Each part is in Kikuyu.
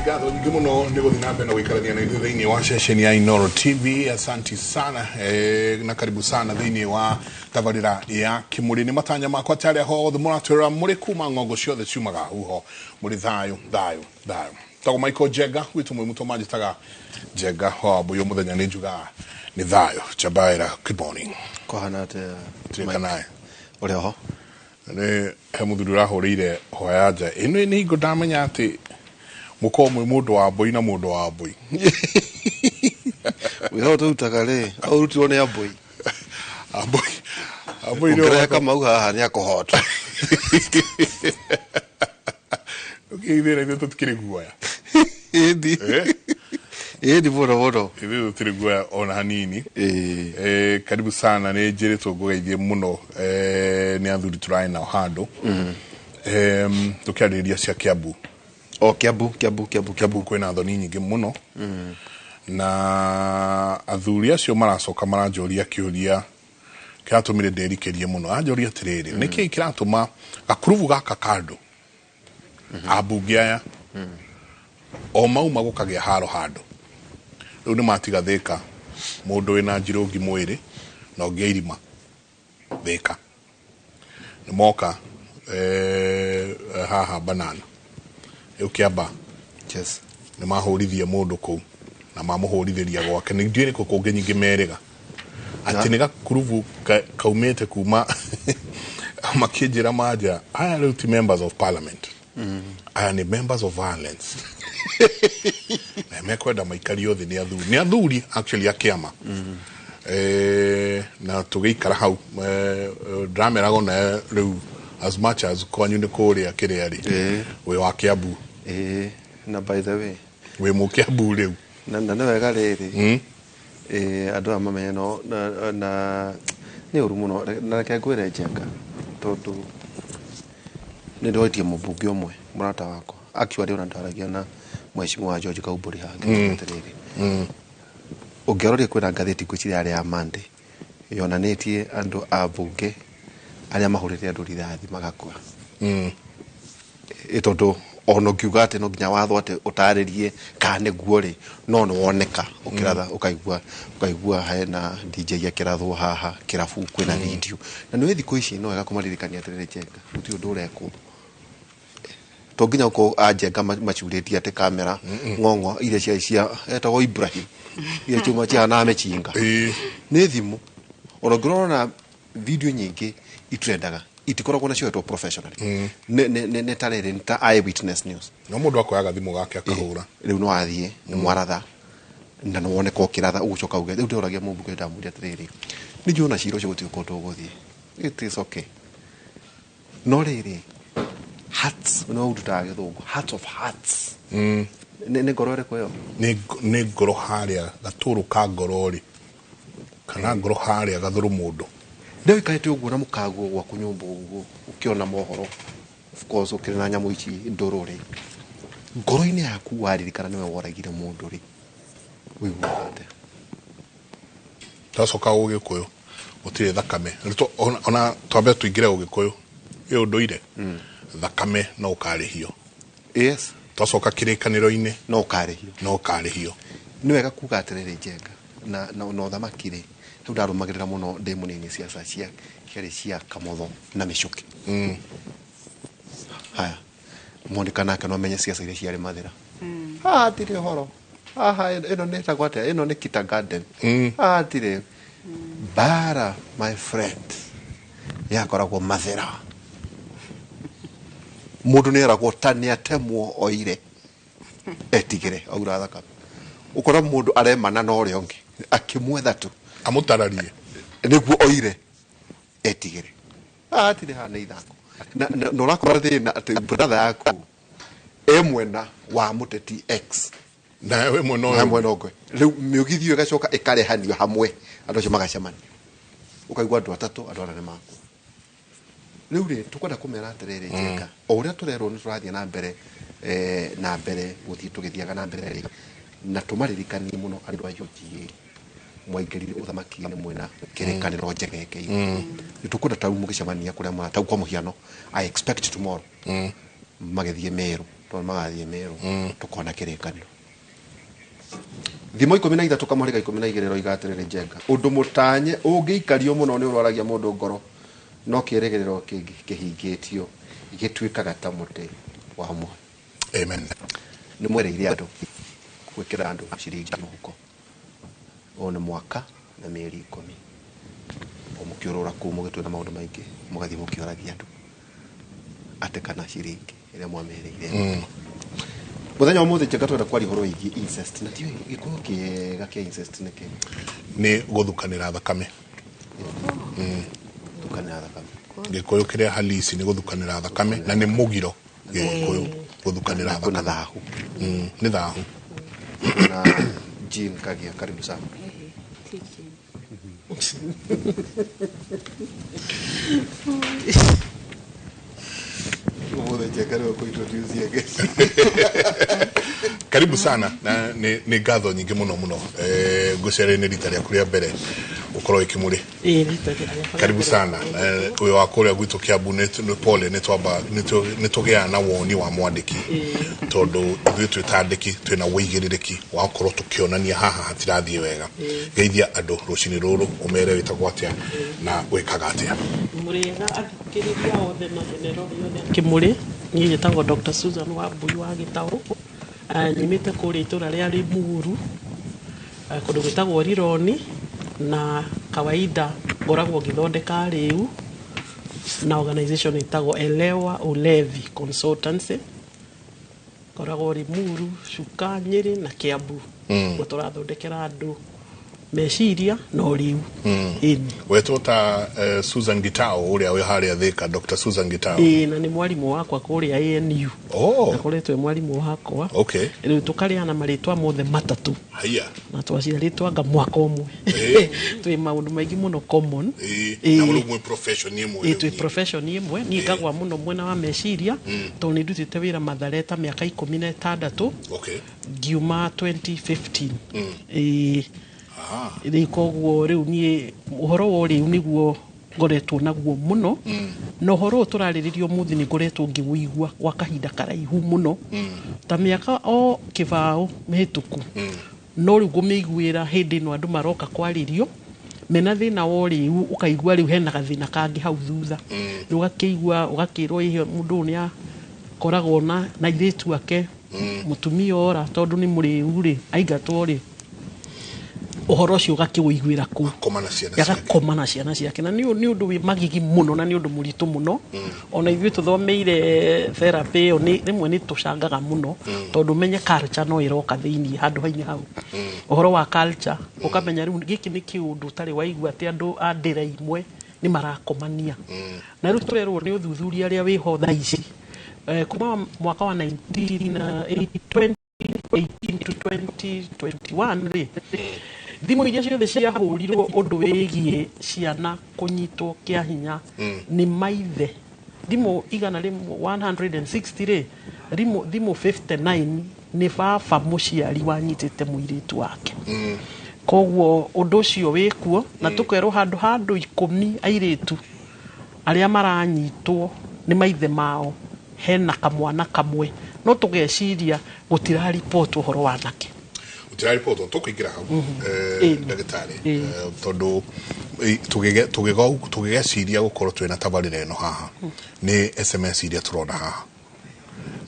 Ngatho nyingĩ mũno nĩ gũthiĩ na mbere na gũikarania na ithuĩ thĩinĩ wa ceceni ya Inooro TV. Asanti sana na karibu sana thĩinĩ wa tabarĩra ya Kĩmũrĩ. Nĩ matanya makwa atĩ arĩa hothe mũratwĩrora mũrĩ kuma ng'ongo ciothe ciumaga huho mũrĩ thayũ thayũ thayũ. Tagwo Michael Njenga gwitũ mwĩ mũtũ manjĩtaga Njenga wa Wambũyũ mũthenya nĩ njugaga nĩ thayũ. Njabaĩra, good morning. Kũhana atĩa? Tuĩka naye. Ũrĩ oho? Nĩ he mũthuri ũrahũrĩire hoya nja ĩno nĩ hingo ndamenya atĩ mũkorwo mwĩ mũndũ wa mbũi na mũndũ wa mbũi. Wĩra ũyũ tũrutaga rĩ, ũrutirwo nĩ ambũi. Ambũi ambũi nĩ Ũngĩrehe Kamau haha nĩ akũhota. Ũkĩithĩra ithuĩ tũtikĩrĩ guoya. Ĩndi. Eh? Ĩndi mũno mũno. Ithuĩ tũtirĩ guoya ona hanini. Ĩĩ. Karibu sana nĩ njĩrĩtwo ngũgeithie mũno nĩ athuri tũrarĩ nao handũ tũkĩarĩrĩria cia Kiambu. O Kiambu, Kiambu, Kiambu, Kiambu kwĩna thoni nyingĩ mũno na athuri acio maracoka maranjũria kĩũria kĩratũmire ndĩrikĩrie mũno. Anjũria atĩrĩrĩ, nĩkĩĩ kĩratũma gakurubu gaka kandũ ambunge aya o mauma gũkagĩa haro handũ rĩu nĩ matiga Thĩka mũndũ wĩna njirũngi mwĩrĩ na ũngĩ irima Thĩka nĩ moka haha banana rĩu Kĩamba. Yes. Nĩ mahũrithie mũndũ kũu na mamũhũrithĩria gwake nĩ ndiũĩ nĩkũ kũngĩ nyingĩ merĩga atĩ nĩ gakurubu kaumĩte kuma makĩnjĩra manja aya rĩu ti members of parliament, aya nĩ members of violence na mekwenda maikario thĩ nĩ athuri, nĩ athuri actually a kĩama. Na tũgĩikara hau ndĩrameraga ona rĩu as much as kwanyu nĩ kũrĩa kĩrĩa rĩ wĩ wa Kiambu. Ĩĩ, na by the way wĩ mũkĩambu rĩu. Na nĩ wega rĩrĩ andũ aya mamenye no na nĩ ũru mũno. Na reke ngwĩre Njenga, tondũ nĩ ndoritie mũmbunge ũmwe mũrata wakwa actually, ona ndaragia na mheshimiwa George Kaumbũri haha atĩrĩrĩ, ũngĩaroria kwĩna ngathĩti ngwĩciria yarĩ ya Monday yonanĩtie andũ a mbunge arĩa mahũrĩte andũ rithathi magakua. Ĩ tondũ ona ũngiuga atĩ no nginya watho atĩ ũtarĩrie kana nĩguo rĩ, no nĩ woneka ũkĩratha ũkaigua hena DJ akĩrathwo haha kĩrabu kwĩna video na nĩ thikũ ici no wega kũmaririkania atĩrĩrĩ, Njenga, gũtirĩ ũndũ ũrekwo to nginya ũkorwo anjenga macurĩtie atĩ kamera ng'ong'o iria ciarĩ cia etagwo Ibrahim iria ciuma cihana mĩcinga. Nĩ thimũ ona ũngĩrora video nyingĩ itrendaga itikoragwo na cioetwo professionally. Nĩ ta rĩrĩ nĩ ta eyewitness news. No mũndũ akoyaga thimũ gake akahũra. Rĩu no athiĩ nĩ mwaratha na nĩ woneka ũkĩratha ũgũcoka uge rĩu ndĩroragia mũmbunge ndamũria atĩrĩrĩ, nĩ njũĩ ona cira ũcio gũtirĩ kũndũ ũgũthiĩ, it is okay, no rĩrĩ hearts no ũndutaga gĩthũngũ, hearts of hearts, nĩ ngoro ĩrĩkũ ĩyo? Nĩ ngoro harĩa gatũrũ ka ngoro rĩ kana ngoro harĩa gathũrũ mũndũ. Ndĩo ikarĩte ũguo na mũkaguo gwaku nyũmba ũguo ũkĩona mohoro, of course ũkĩrĩ na nyamũ ici ndũrũ rĩ, ngoro-inĩ yaku waririkana nĩwe woragire mũndũ rĩ, ũiguaga atĩa? Twacoka ũgĩkũyũ gũtirĩ thakame. Rĩu ona twambe tũingĩre ũgĩkũyũ ĩ ũndũire thakame no ũkarĩhio. Twacoka kĩrĩkanĩro-inĩ no ũkarĩhio. No ũkarĩhio. Nĩ wega kuga atĩrĩrĩ Njenga, na ũthamaki rĩ, rĩu ndarũmagĩrĩra mũno ndĩ mũnini ciaca cia ciarĩ cia Kamotho na Mĩcũkĩ. Haya Monica nake no amenye ciaca iria ciarĩ Mathĩra. Haha hatirĩ ũhoro haha ĩno nĩ ĩtagwo atĩa, ĩno nĩ Kita Garden. Haha hatirĩ mbara, my friend, yakoragwo Mathĩra mũndũ nĩ eragwo ta nĩ atemwo oire etigĩre aura thakame, ũkora mũndũ aremana na ũrĩa ũngĩ akĩmwetha tu amũtararie nĩguo oire etigĩre. Haha hatirĩ, haha nĩ ithako na ũrakora thĩna atĩ brother yaku e mwena wa mũteti X nawe mwena na ũyũ mwena ũngĩ, rĩu mĩũgithi ĩyo ĩgacoka ĩkarehanio hamwe, andũ acio magacemania, ũkaigua andũ atatũ andũ ana nĩ makua. Rĩu rĩ tũkwenda kũmera atĩrĩrĩ Njenga, o ũrĩa tũrerwo nĩ tũrathiĩ na mbere na mbere gũthiĩ tũgĩthiaga na mbere rĩ, na tũmaririkanie mũno andũ a UGA mwaingĩrire ũthamaki-inĩ mwĩna kĩrĩkanĩro njegeke. Nĩ tũkwenda ta rĩu mũgĩcemania kũrĩa mũra tau kwa mũhiano, I expect tomorrow magĩthiĩ Meru. Tondũ magathiĩ Meru tũkona kĩrĩkanĩro. Thimo 13 kamũhari ka 12 ĩroiga atĩrĩrĩ, Njenga, ũndũ mũtanye ũngĩikario mũno nĩ ũrwaragia mũndũ ngoro, no kĩrĩgĩrĩro kĩhingĩtio gĩtuĩkaga ta mũtĩ wa muoyo. Amen. Nĩ mwereire andũ gwĩkĩra andũ ciringi mũhuko. Ũyũ nĩ mwaka na mĩeri 10. O mũkĩũrũra kũu mũgĩtwĩra maũndũ maingĩ, mũgathiĩ mũkĩũragia andũ atĩ kana ciringi ĩrĩa mwamerĩire. Mũthenya wa ũmũthĩ, Njenga, twenda kwaria ũhoro wĩgiĩ incest, na tiũĩ gĩkũyũ kĩega kĩa incest nĩ kĩ? Nĩ gũthukanĩra thakame. Thukanĩra thakame. Gĩkũyũ kĩrĩa halisi nĩ gũthukanĩra thakame, na nĩ mũgiro gĩgĩkũyũ gũthukanĩra Na kwĩna thakame. Thahu. Nĩ thahu. Na Jean Kagia, karibu sana. Ti Jean. Ũmũthĩ Njenga nĩwe kũ-introduce guest. Karibu sana, na nĩ ngatho nyingĩ mũno mũno. Ngwĩciria nĩ rita rĩaku rĩa mbere gũkorwo wĩ Kĩmũrĩ. Ĩĩ, rita rĩakwa rĩa Karibu mbere. sana. Ũyũ wa kũrĩa gwitũ Kiambu nĩ pole, nĩ twamba nĩ tũgĩaga na woni wa mwandĩki, tondũ ithuĩ twĩ ta andĩki twĩna wũigĩrĩrĩki wa gũkorwo tũkĩonania haha hatirathiĩ wega. Geithia andũ rũcinĩ rũrũ, ũmere wĩtagwo atĩa na wĩkaga atĩa. Mũrĩega athikĩrĩria othe na eroreri othe a Kĩmũrĩ. Niĩ njĩtagwo Dr. Susan Wambui wa Gĩtaũ. Nyumĩte kũrĩa itũra rĩa Limuru, kũndũ gwĩtagwo Rironi, na kawaida ngoragwo ngĩthondeka rĩu na organization ĩtagwo Elewa Ulevi Consultancy. Ngoragwo Limuru, Chuka, Nyĩrĩ na Kiambu. Guo tũrathondekera andũ meciria na ũrĩu. Ĩni. Wetwo ta Susan Gitau ũrĩa wĩ harĩa Thika, Dr. Susan Gitau? Ĩĩ, na nĩ mwarimũ wakwa kũrĩa ANU. Oh. Akoretwo e mwarimũ wakwa. Rĩu tũkarĩana marĩtwa mothe matatũ. Haya. Na twaciarĩtwo anga mwaka ũmwe. Twĩ maũndũ maingĩ mũno common. Na rĩu mwĩ profession ĩmwe? Ĩĩ, Rĩu twĩ nyingĩ. Profession ĩmwe. Niĩ ngagwa mũno mwena wa meciria, tondũ nĩ ndutĩte wĩra Mathare ta mĩaka 16. Ngiuma 2015. Ĩĩ. Rĩu koguo rĩu niĩ ũhoro wa ũrĩu nĩguo ngoretwo naguo mũno, na ũhoro ũyũ tũrarĩrĩria ũmũthĩ nĩ ngoretwo ngĩwũigua gwa kahinda karaihu mũno, ta mĩaka o kĩbaũ mĩhĩtũku, no rĩu ngũmĩiguĩra hĩndĩ ĩno andũ maroka kwarĩrio mena thĩna wa ũrĩu, ũkaigua rĩu hena gathĩna kangĩ hau thutha. Rĩu ũgakĩigua ũgakĩrwo ĩhĩ mũndũ ũyũ nĩ akoragwo na airĩtu ake, mũtumia ora tondũ nĩ mũrĩu rĩ, aingatwo rĩ, ũhoro ũcio ũgakĩwũiguĩra kũu. Koma na ciana ciake. Agakoma na ciana ciake, na nĩ ũndũ wĩ magigi mũno na nĩ ũndũ mũritũ mũno. Ona ithuĩ tũthomeire therapy ĩyo, nĩ rĩmwe nĩ tũcangaga mũno, tondũ ũmenye culture no ĩroka thĩiniĩ handũ hainĩ hau, ũhoro wa culture, ũkamenya rĩu gĩkĩ nĩ kĩũndũ ũtarĩ waigua atĩ andũ a ndĩra imwe nĩ marakomania. Na rĩu tũrerwo nĩ ũthuthuria ũrĩa wĩho thaa ici, kuma mwaka wa 19 2018 to 2021 rĩ, thimũ iria ciothe ciahũrirwo ũndũ wĩgiĩ ciana kũnyitwo kĩa hinya nĩ maithe, thimũ 100, 160 rĩ, thimũ 59 nĩ baba mũciari wanyitĩte mũirĩtu wake. Koguo ũndũ ũcio wĩkuo, na tũkerwo handũ ha andũ 10 airĩtu arĩa maranyitwo nĩ maithe mao, hena kamwana kamwe, no tũgeciria gũtiraripotwo ũhoro wa anake. Gũtiraripotwo, tũkũingĩra hau, ndagĩtarĩ, tondũ tũgĩgeciria gũkorwo twĩna tabarĩra ĩno haha nĩ SMS iria tũrona haha,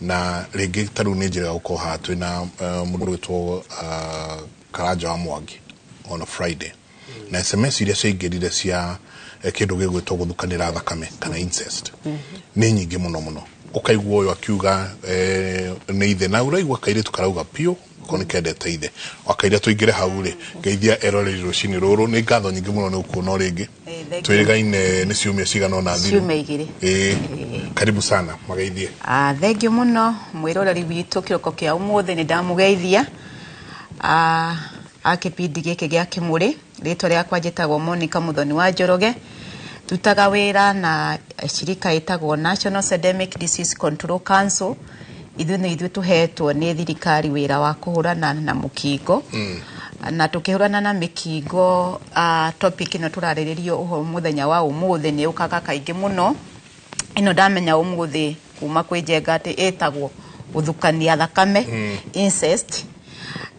na rĩngĩ ta rĩu nĩ njĩra ya gũkorwo haha twĩna mũndũ wĩtwo Karanja wa Mwangi on a Friday, na SMS iria ciaingĩrire cia kĩndũ gĩgwĩtwo gũthukanĩra thakame kana incest nĩ nyingĩ mũno mũno. Ũkaigua ũyũ akiuga nĩ ithe, na ũraigua kairĩtu karauga piũ ko nĩ kendete ithe. Wakaira tũingĩre hau rĩ, ngeithia eroreri rũcinĩ rũrũ. Nĩ ngatho nyingĩ mũno nĩ gũkuona o rĩngĩ. Thank you. Twĩrĩgaine nĩ ciumia cigana ũna thiru. Ciumia 2. Ĩĩ, karibu sana, mageithie. Thank you mũno mwĩroreri witũ kĩroko kĩa ũmũthĩ, nĩ ndamũgeithia a kĩbindi gĩkĩ gĩa Kĩmũrĩ. Rĩtwa rĩakwa njĩtagwo Monica Muthoni wa Njoroge, ndutaga wĩra na shirika ĩtagwo National Systemic Disease Control Council. Ithuĩ nĩ ithuĩ tũhetwo nĩ thirikari wĩra wa kũhũrana na mũkingo, na tũkĩhũrana na mĩkingo, topic ĩno tũrarĩrĩrio ũhoro mũthenya wa ũmũthĩ nĩ ũkaga kaingĩ mũno. Ĩno ndamenya ũmũthĩ kuma kwĩ Njenga atĩ ĩtagwo Gũthukania thakame, incest.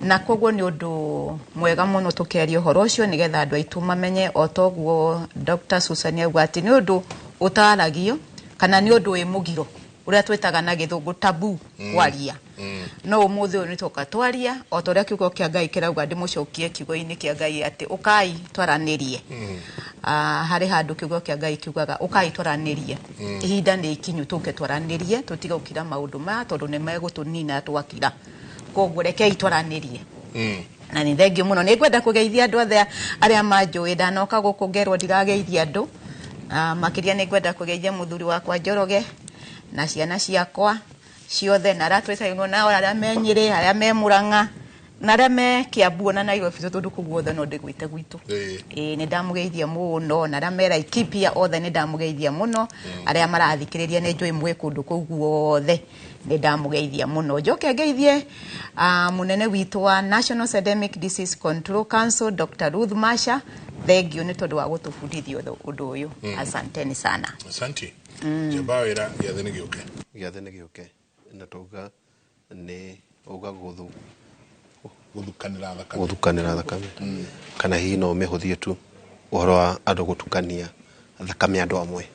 Na koguo nĩ ũndũ mwega mũno tũkĩaria ũhoro ũcio, nĩgetha andũ aitũ mamenye o toguo Dr. Susan auga atĩ nĩ ũndũ ũtaragio kana nĩ ũndũ wĩ mũgiro, ũrĩa twĩtaga na Gĩthũngũ taboo kwaria. No ũmũthĩ ũyũ nĩ tũka twaria o ta ũrĩa kiugo kĩa Ngai kĩrauga. Ndĩmũcokie kiugo-inĩ kĩa Ngai atĩ ũkai twaranĩrie. Harĩ handũ kiugo kĩa Ngai kiugaga ũkai twaranĩrie. Ihinda nĩ ikinyu tũke twaranĩrie, tũtige gũkira maũndũ maya, tondũ nĩ megũtũnina twakira. Koguo rekei twaranĩrie. Na nĩ thengiũ mũno. Nĩ ngwenda kũgeithia andũ othe arĩa manjũĩ. Ndanoka gũkũ ngerwo ndirageithia andũ. Makĩria nĩ ngwenda kũgeithia mũthuri wakwa Njoroge na ciana ciakwa ciothe, na arĩa twĩtainwo nao, arĩa me Nyĩrĩ, arĩa me Mũrang'a, na arĩa me Kiambu ona Nairobi, tondũ kũu guothe no ndĩgwĩte gwitũ. Ĩĩ, nĩ ndamũgeithia mũno. Na arĩa me Laikipia othe nĩ ndamũgeithia mũno. Arĩa marathikĩrĩria, nĩ njũĩ mwĩ kũndũ kũu guothe, nĩ ndamũgeithia mũno. Njoke ngeithie mũnene witũ wa National Systemic Disease Control Council, Dr. Ruth Masha. Thengiũ nĩ tondũ wa gũtũbundithia ũndũ ũyũ. Asanteni sana. Asante. Njamba wĩra. Gĩathĩ nĩ gĩũke. Gĩathĩ nĩ gĩũke, na tauga nĩ uga gũthu Gũthukanĩra thakame. Gũthukanĩra thakame, kana hihi no mĩhũthie tu ũhoro wa andũ gũtukania thakame, andũ amwe.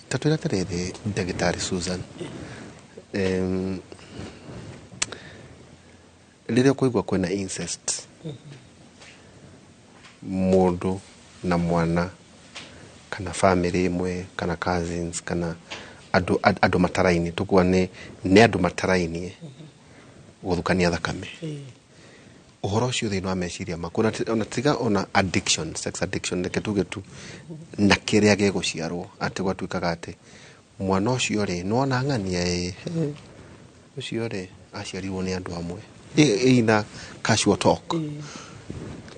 Ta twĩre atĩrĩrĩ, Ndagĩtarĩ Susan, rĩrĩa ũkũigua kwĩna incest, mũndũ na mwana kana family ĩmwe kana cousins kana andũ mataraini, tũkuga nĩ andũ matarainie gũthukania thakame, ũhoro ũcio thĩinĩ wa meciria maku, ona tiga ona addiction, sex addiction, reke tuge tu na kĩrĩa gĩgũciarwo, atĩ gwatuĩkaga atĩ mwana ũcio rĩ, nĩwona ng'ania ĩ he, ũcio rĩ aciarirwo nĩ andũ amwe. Ina casual talk,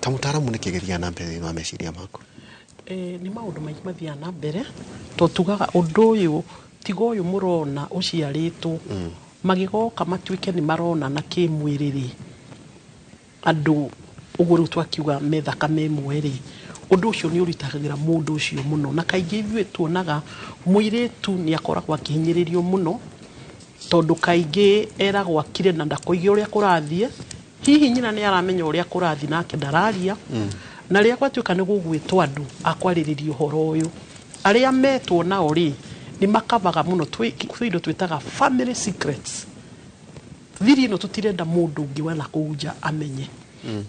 ta mũtaaramu, nĩ kĩgĩthiaga na mbere thĩinĩ wa meciria maku? Nĩ maũndũ maingĩ mathiaga na mbere, to tugaga ũndũ ũyũ tiga ũyũ mũrona ũciarĩtwo magĩgoka matuĩke nĩ maronana kĩmwĩrĩ rĩ, andũ ũguo rĩu twakiuga me thakame ĩmwe rĩ, ũndũ ũcio nĩ ũritagĩra mũndũ ũcio mũno. Na kaingĩ ithuĩ tuonaga mũirĩtu nĩ akoragwo akĩhinyĩrĩrio mũno, tondũ kaingĩ eragwo akire na ndakoige ũrĩa kũrathiĩ. Hihi nyina nĩ aramenya ũrĩa kũrathiĩ nake ndararia. Na rĩrĩa gwatuĩka nĩ gũgwĩtwo andũ akwarĩrĩria ũhoro ũyũ, arĩa metwo nao rĩ, nĩ makavaga mũno. Twĩ indo twĩtaga family secrets, thiri ĩno tũtirenda mũndũ ũngĩ wa nakũu nja amenye.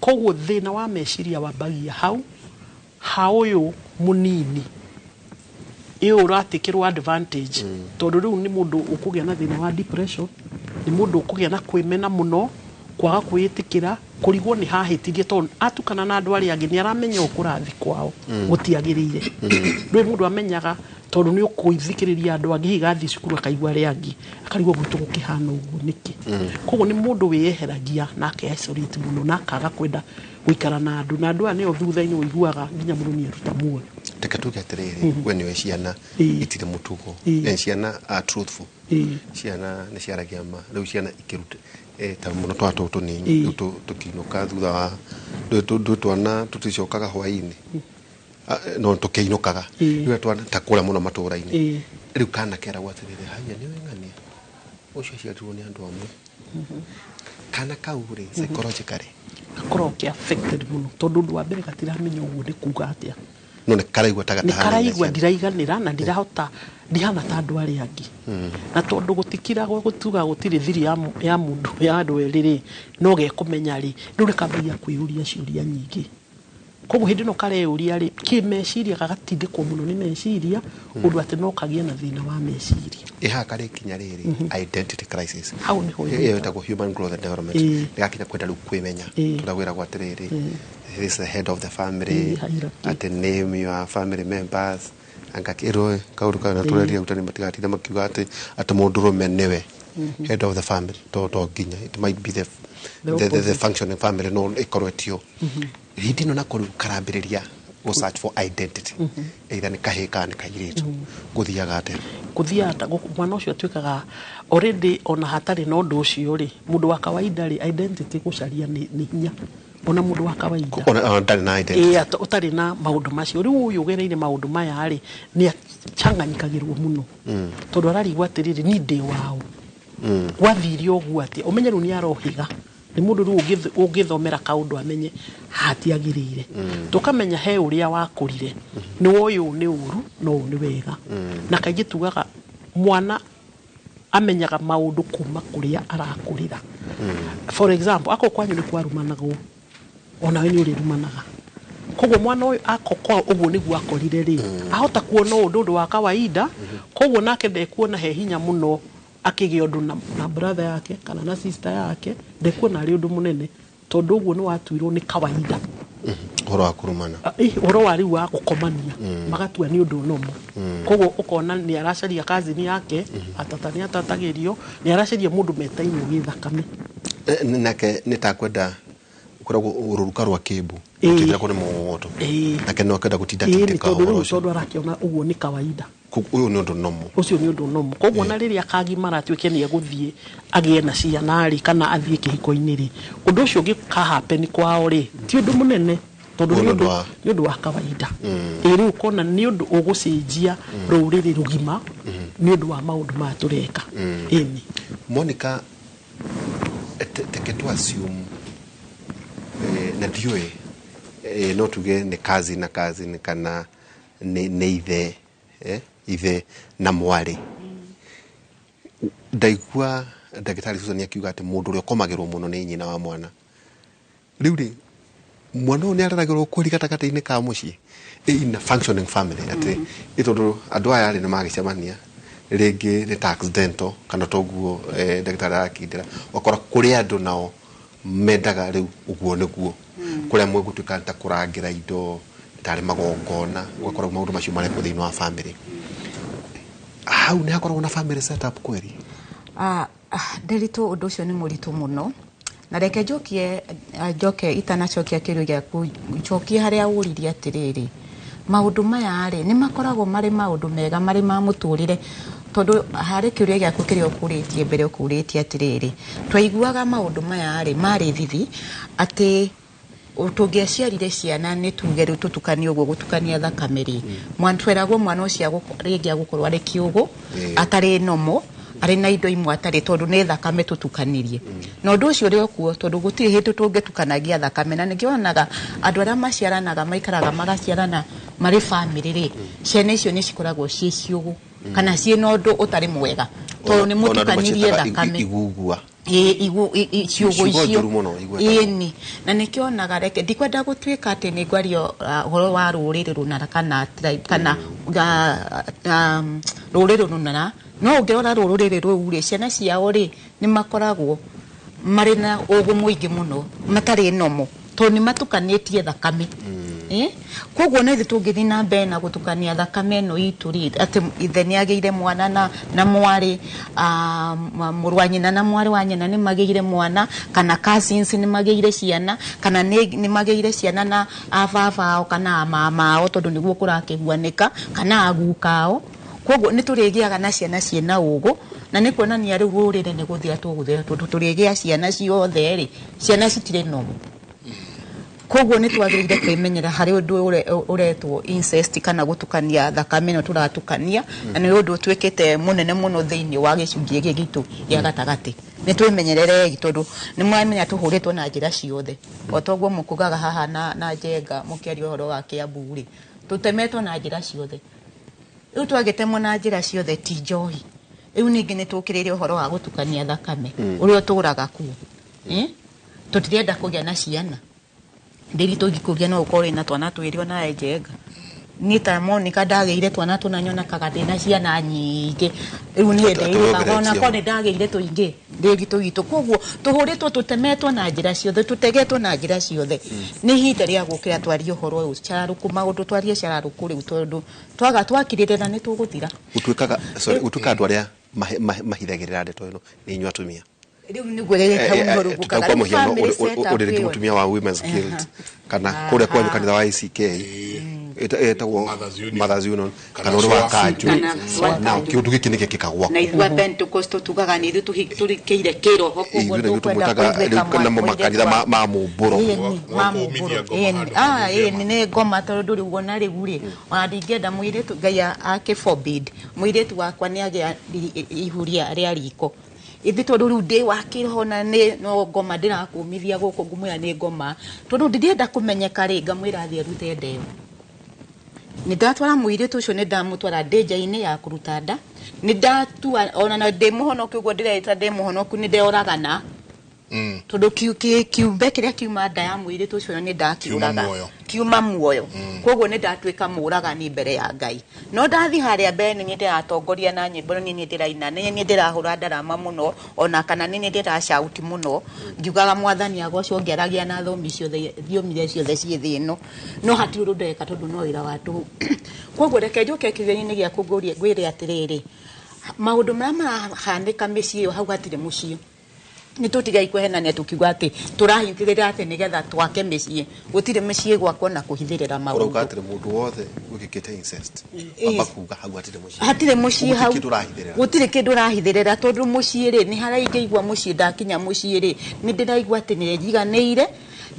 Koguo thĩna wa meciria wambagia hau ha ũyũ mũnini ĩyo ũratĩkĩrwo advantage, tondũ rĩu nĩ mũndũ ũkũgĩa na thĩna wa depression, nĩ mũndũ ũkũgĩa na kwĩmena mũno, kwaga kwĩĩtĩkĩra, kũrigwo nĩ hahĩtirie, tondũ atukana na andũ arĩa angĩ nĩ aramenya ũũ kũrathi kwao gũtiagĩrĩire. Ndũĩ mũndũ amenyaga tondũ nĩ ũkũithikĩrĩria andũ angĩ, hihi gathiĩ cukuru akaigua arĩa angĩ, akarigwo gwitũ gũkĩhana ũguo nĩkĩ. Koguo nĩ mũndũ wĩyeheragia na ake-isolate mũno na akaga kwenda gũikara na andũ, na andũ aya nĩo thutha-inĩ ũiguaga nginya mũndũ nĩ eruta muoyo. Reke tuge atĩrĩrĩ, we nĩwe ciana itirĩ mũtugo. Ciana are truthful. Ciana nĩ ciaragia ma. Rĩu ciana ikĩruta ta mũno twana tũtũ tũnini, rĩu tũkĩinũka thutha wa ndũ twana tũticokaga hwaĩ-inĩ. No tũkĩinũkaga. Rĩu twana ta kũrĩa mũno matũũra-inĩ, rĩu kana keragwo atĩrĩrĩ, haya, nĩwe ng'ania ũcio aciarirwo nĩ andũ amwe. Kana kau rĩ, psychologically Gakoragwo ke affected mũno, tondũ ũndũ wa mbere gatiramenya ũguo nĩ kuga atĩa. No nĩ karaigua ta nĩ gatahanaine karaigua ciana. Ndiraiganĩra na ndirahota, ndihana ta andũ arĩa angĩ. Na tondũ gũtikiragwo, gũtuga gũtirĩ thiri ya mũndũ ya andũ erĩ rĩ, no gekũmenya rĩ, rĩu nĩ kambagia kwĩyũria ciũria nyingĩ. Koguo hĩndĩ ĩno kareyũria rĩ, kĩmeciria gagatindĩkwo mũno nĩ meciria, ũndũ atĩ no kagĩe na thĩna wa meciria. Ĩhaha karĩkinya rĩrĩ identity crisis. Hau nĩho ĩyo ĩtagwo human growth and development. Nĩgakinya kwenda rĩu kwĩmenya, tondũ gwĩragwo atĩrĩrĩ, this is the head of the family, Hierarchy. Atĩ name your family members, angakĩrwo kaũndũ kau na tũreria rutani matigatinda makiuga atĩ mũndũrũme nĩwe head of the family, to nginya it might be the The the opposite. functioning family no ĩkorwo tio. Hĩndĩ ĩno nako rĩu karambĩrĩria gũ search for identity, either nĩ kahĩĩ kana nĩ kairĩtu. Gũthiaga atĩa? Kũthiaga ta mwana ũcio atuĩkaga already, ona hatarĩ na ũndũ ũcio rĩ, mũndũ wa kawaida rĩ, identity gũcaria nĩ hinya, ona mũndũ wa kawaida. Ona ndarĩ na identity. Ĩĩ, ũtarĩ na maũndũ macio. Rĩu ũyũ ũgereire maũndũ maya rĩ, nĩ achanganyikagĩrwo mũno, tondũ ararigwo atĩrĩrĩ, ni ndĩ wao. Gwathire ũguo atĩa? Ũmenye rĩu nĩ arohiga nĩ mũndũ rĩu ũngĩthomera kaũndũ amenye hatiagĩrĩire. Tũkamenya he ũrĩa wakũrire nĩ woĩ ũũ nĩ ũru no ũũ nĩ wega. Na kaingĩ tugaga mwana amenyaga maũndũ kuma kũrĩa arakũrĩra. For example, akorwo kwanyu nĩ kwarumanagwo, onawe nĩ ũrĩrumanaga. Koguo mwana ũyũ akokwa ũguo nĩguo akorire rĩ, ahota kuona ũndũ ũndũ wa kawaida. Koguo nake ndekuona he hinya mũno akĩgĩa ũndũ na brother yake kana na sister yake, ndekuona arĩ ũndũ mũnene tondũ ũguo nĩ watuirwo nĩ kawaida. Ũhoro wa kũrumana. Ũhoro wa rĩu wa gũkomania magatua nĩ ũndũ nomo. Koguo ũkona nĩ aracaria cousin yake, atata nĩ atatagĩrio, nĩ aracaria mũndũ metainwo gĩthakame. Nake nĩ takwenda ũkoragwo rũruka rwa kĩmbu ũtindĩra kũrĩ moto. Nake no akenda gũtinda Ĩĩ, nĩ tindĩka tondũ ũhoro rĩu ũcio. tondũ arakĩona ũguo nĩ kawaida. Ũyũ nĩ ũndũ nomo. Ũcio nĩ ũndũ nomo. Koguo na rĩrĩa akagimara atuĩke nĩ egũthiĩ agĩe na ciana rĩ, kana athiĩ kĩhiko-inĩ rĩ, ũndũ ũcio ũngĩkahappen kwao rĩ, ti ũndũ mũnene tondũ Ũyũ nĩ ũndũ wa nĩ ũndũ wa kawaida. Ĩ rĩu ũkona nĩ ũndũ ũgũcenjia rũrĩrĩ rũgima nĩ ũndũ wa maũndũ maya tũreka. Ĩni. Monica, teke tu assume na ndiũĩ no tuge nĩ cousin na cousin kana nĩ ithe ithe na mwarĩ. Ndaigua ndagĩtarĩ Susan akiuga atĩ mũndũ ũrĩa ũkomagĩrwo mũno nĩ nyina wa mwana. Rĩu rĩ, mwana ũyũ nĩ areragĩrwo kweri gatagatĩ-inĩ ka mũciĩ in a functioning family atĩ ĩ tondũ andũ aya rĩ nĩ magĩcemania rĩngĩ nĩ ta accidental kana toguo ndagĩtarĩ arakindĩra, ũgakora kũrĩ andũ nao mendaga rĩu ũguo nĩguo kũrĩa mwegũtuĩka ta kũrangĩra indo tarĩ magongona, ũgakora maũndũ macio marekwo thĩinĩ wa family. Hau nĩ hakoragwo na family setup kweri? Ndĩritũ, ũndũ ũcio nĩ mũritũ mũno. Na reke njokie, njoke itanacokia kĩũria gĩaku, njokie harĩa ũririe atĩrĩrĩ, maũndũ maya rĩ nĩ makoragwo marĩ maũndũ mega marĩ ma mũtũrĩre, tondũ harĩ kĩũria gĩaku kĩrĩa ũkũrĩtie mbere ũkũrĩtie atĩrĩrĩ, twaiguaga maũndũ maya rĩ marĩ thithi atĩ tũngĩaciarire ciana nĩ tuge rĩu tũtukanie ũguo gũtukania thakame rĩ, tweragwo mwana ũcio rĩngĩ agũkorwo arĩ kĩũgũ, atarĩ nomo, arĩ na indo imwe atarĩ, tondũ nĩ thakame tũtukanirie. Na ũndũ ũcio ũrĩ o kuo, tondũ gũtirĩ hĩndĩ tũngĩtukanagia thakame. Na nĩkĩo wonaga andũ arĩa maciaranaga maikaraga magaciarana marĩ family rĩ, ciana icio nĩ cikoragwo ciĩ ciũgũ kana ciĩ na ũndũ ũtarĩ mwega, tondũ nĩ Ona andũ mũtukanirie maciĩtaga thakame. Igugua. Ĩ, igu, ciũgũ Ciugo icio. njũru mũno, igwetagwo. Ĩni. Na nĩkĩo onaga reke ndikwenda gũtuĩka atĩ nĩ ngwaria ũhoro wa rũrĩrĩ rũna kana tribe kana rũrĩrĩ rũna, no ũngĩrora rũrĩrĩ rũu rĩ, ciana ciao rĩ nĩ makoragwo marĩ na ũgũ mũingĩ mũno, matarĩ nomo, tondũ nĩ matukanĩtie thakame. Koguo na ithuĩ tũngĩthiĩ na mbere na gũtukania thakame ĩno itũ rĩ, atĩ ithe nĩ agĩire mwana na mwarĩ, mũrũ wa nyina na mwarĩ wa nyina nĩ magĩire mwana, kana cousins nĩ magĩire ciana, kana nĩ magĩire ciana na ababa ao kana amama ao, tondũ nĩguo kũrakĩhuanĩka, kana aguka ao. Koguo nĩ tũrĩgĩaga na ciana ciĩna ũgũ, na nĩ kuonania rĩu rũrĩrĩ nĩ gũthira tũgũthira, tondũ tũrĩgĩa ciana ciothe rĩ, ciana citirĩ nomo. Koguo nĩ twagĩrĩire kwĩmenyera harĩ ũndũ ũretwo incest kana gũtukania thakame ĩno tũratukania, na nĩ ũndũ ũtuĩkĩte mũnene mũno thĩinĩ wa gĩcunjĩ gĩkĩ gitũ gĩa gatagatĩ. Nĩ twĩmenyererei, tondũ nĩ mwamenya tũhũrĩtwo na njĩra ciothe. O toguo mũkugaga haha na Njenga mũkĩaria ũhoro wa Kiambu rĩ, tũtemetwo na njĩra ciothe. Rĩu twagĩtemwo na njĩra ciothe ti njohi. Rĩu ningĩ nĩ tũkĩrĩire ũhoro wa gũtukania thakame ũrĩa ũtũraga kuo. Tũtirenda kũgĩa na ciana. Ndĩri tũngĩkũria no ũkorwo wĩna twana twĩrĩ ona Njenga. Niĩ ta Monica ndagĩire twana tũna nyonekaga ndĩna ciana nyingĩ. Rĩu niĩ ndĩrĩkaga ona korwo nĩ ndagĩire tũingĩ, ndĩri tũitũ. Koguo tũhũrĩtwo tũtemetwo na njĩra ciothe, tũtegetwo na njĩra ciothe. Nĩ ihinda rĩa gũkĩra twarie ũhoro ũyũ cararũkũ, maũndũ twarie cararũkũ rĩu, tondũ twaga twakirĩrĩra nĩ tũgũthira. Gũtuĩkaga, sorry, gũtuĩkaga andũ arĩa mahithagĩrĩra ndeto ĩno nĩ inyuĩ atumia. Rĩu nĩguo rĩrĩa hau niho rĩu Kwa gũkaga. mũhiano, Family setup ũrĩ rĩngĩ ĩyo. mũtumia wa Women's Guild, kana kũrĩa kwanyu kanitha wa ACK, ĩtagwo Mothers Union. Mothers Union, Kana kana ũrĩ wa SWA. Kanjũ. Kana SWA Na Kanjũ. kĩũndũ gĩkĩ nĩ gĩkĩkaga gwaku. Na ithuĩ a Pentecost tugaga nĩ ithuĩ tũrikĩire kĩroho, koguo Ithuĩ nĩguo tũkwenda tũmwĩtaga kũiguĩka rĩu namo mũirĩtu makanitha wa- ma mũmbũro. Ĩni, ma Mwakũmithia mũmbũro. ngoma Ĩni. handũ ha kũmithia Ĩni, nĩ ngoma, tondũ rĩu ona rĩu rĩ, ona ndingĩenda mũirĩtu, Ngai akĩ forbid, mũirĩtu wakwa nĩ agĩa ihu rĩa riko. Ithe tondu riu ndi wa kiroho na ni no ngoma ndirakumithia guku ngumwira ni ngoma tondu ndirenda kumenyeka ri ngamwira athie arute nda ĩyo. Nĩ ndatwara mũirĩtu ũcio, nĩ ndamũtwara ndĩnja-inĩ ya kũruta nda, nĩ ndatua ona na ndĩ mũhonoku ũguo ndĩreita ndĩ mũhonoku, nĩ ndeoragana tondũ kiumbe kĩrĩa kiuma nda ya mũirĩtu ũcio nĩ ndakiũraga. Kiuma muoyo. Kiuma muoyo. Koguo nĩ ndatuĩka mũũragani mbere ya Ngai. No ndathi harĩa mbere nĩ niĩ ndĩratongoria na nyĩmbo, nĩ niĩ ndĩraina, nĩ niĩ ndĩrahũra ndarama mũno, ona kana nĩ niĩ ndĩracauti mũno ngiugaga mwathani agocwo, ngĩaragia na thomi ciothe, thiomi iria ciothe ciĩ thĩ ĩno, no hatirĩ ũndũ ndeka tondũ no wĩra wa tũhũ. Koguo reke njoke kĩũria-inĩ gĩaku ngwĩre atĩrĩrĩ, maũndũ marĩa marahanĩka mĩciĩ ĩyo, hau hatirĩ mũciĩ. Nĩ tũtigai kwehenania tũkiuga atĩ tũrahithĩrĩra atĩ nĩgetha twake mĩciĩ. Gũtirĩ mĩciĩ gwakwo na kũhithĩrĩra Ũrauga maũndũ. Atĩrĩ mũndũ wothe wĩkĩkĩte incest, amba kuga hau hatirĩ mũciĩ. Hatirĩ mũciĩ Gũtirĩ hau. kĩndũ ũrahithĩrĩra. Gũtirĩ kĩndũ ũrahithĩrĩra tondũ mũciĩ rĩ, nĩ harĩa ingĩigua mũciĩ, ndakinya mũciĩ rĩ, nĩ ndĩraigua atĩ nĩ njiganĩire,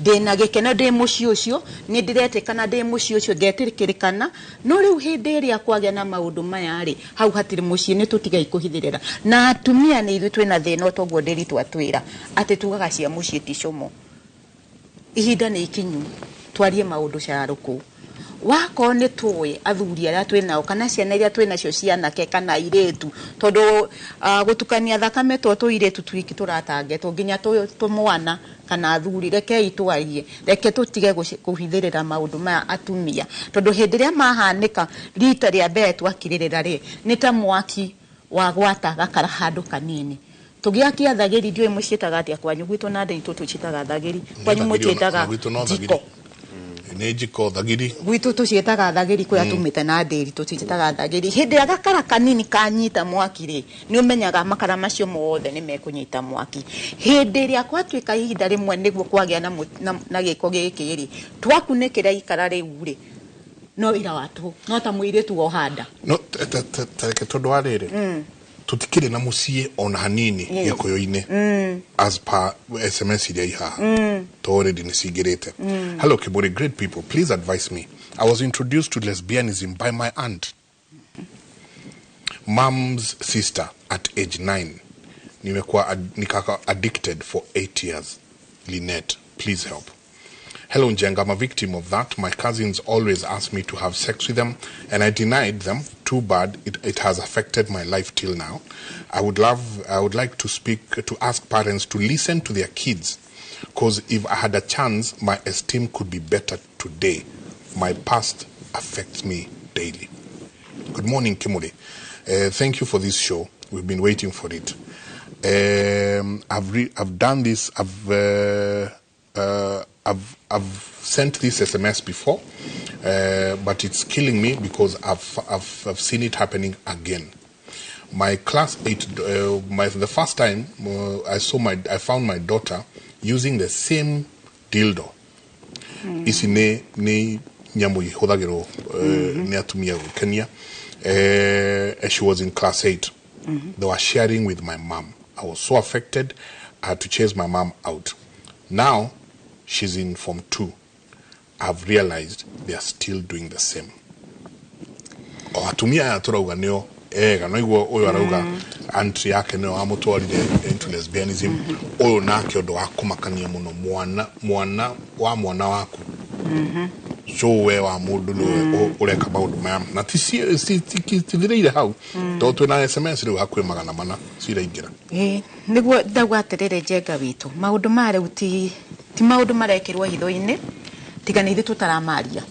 ndĩna gĩkeno ndĩ mũciĩ ũcio, nĩ ndĩretĩkana ndĩ mũciĩ ũcio, ngetĩkĩrĩkana. No rĩu hĩndĩ ĩrĩa kwagĩa na maũndũ maya rĩ, hau hatirĩ mũciĩ. Nĩ tũtigai kũhithĩrĩra. Na atumia nĩ ithuĩ twĩna thĩna, toguo ndĩritũ atwĩra atĩ tugaga cia mũciĩ ti cũmũ. Ihinda nĩ ikinyu twarie maũndũ cararũkũ. Wakorwo nĩ tũĩ athuri arĩa twĩ nao kana ciana iria twĩ nacio cianake kana airĩtu, tondũ gũtukania thakame to tũirĩtu twiki tũratangetwo, nginya tũmwana kana athuri. Rekei twarie, reke tũtige kũhithĩrĩra maũndũ maya atumia, tondũ hĩndĩ ĩrĩa mahanĩka rita rĩa mbere twakirĩrĩra rĩ, nĩ ta mwaki wagwata gakara handũ kanini tũgĩakia thagĩri. Ndiũĩ mũciĩtaga atĩa kwanyu. Gwitũ na nditũ tũciĩtaga thagĩri, kwanyu mũciĩtaga Gwitũ no thagiri. Njiko. Nĩ njiko, thagiri. Gwitũ tũciĩtaga thagĩri, kũrĩa tumĩte na ndĩri tũciĩtaga thagĩri. Hĩndĩ ĩrĩa gakara kanini kanyita mwaki rĩ, nĩ ũmenyaga makara macio mothe nĩ mekũnyita mwaki. Hĩndĩ ĩrĩa kwatuĩka ihinda rĩmwe nĩguo kwagĩa na gĩko gĩkĩ rĩ, twakunĩkĩra ikara rĩu rĩ, no wĩra wa tũhũ, no ta mũirĩtu woha nda. No tareke tondũ wa rĩrĩ, tũtikĩrĩ na mũciĩ ona hanini gĩkũyũ-inĩ as per SMS iria ihaha to already nĩ cingĩrĩte. Hello Kiburi, great people, please advise me. I was introduced to lesbianism by my aunt, mom's sister, at age 9. Nimekuwa nikaka addicted for 8 years. Lynette, please help. Hello Njenga, I'm a victim of that. My cousins always ask me to have sex with them and I denied them. Too bad, it has affected my life till now. I would like to speak to ask parents to listen to their kids, because if I had a chance, my esteem could be better today. My past affects me daily. Good morning, Kimuli. Thank you for this show. We've been waiting for it. I've done this. I've sent this SMS before, but it's killing me because I've seen it happening again. My class 8, the first time I found my daughter using the same dildo. Ici nĩ nyamũ ihũthagĩrwo nĩ atumia gwĩkenia. She was in class 8. They were sharing with my mom. I was so affected, I had to chase my mom out. Now she's in form 2. I've realized they are still doing the same. O atumia aya tũrauga nĩo ega, no iguo ũyũ arauga aunt yake nĩyo amũtwarire into lesbianism. Ũyũ nake ũndũ wa kũmakania mũno, mwana wa mwana waku, so we wa mũndũ nĩwe ũreka maũndũ maya na tithirĩire hau, tondũ twĩna SMS rĩu hakuhĩ 400 ciraingĩra. Ĩĩ, nĩguo ndauga atĩrĩrĩ, Njenga witũ, maũndũ maya rĩu ti maũndũ marekĩrwo hitho-inĩ, tiga nĩ ithuĩ tũtaramaria.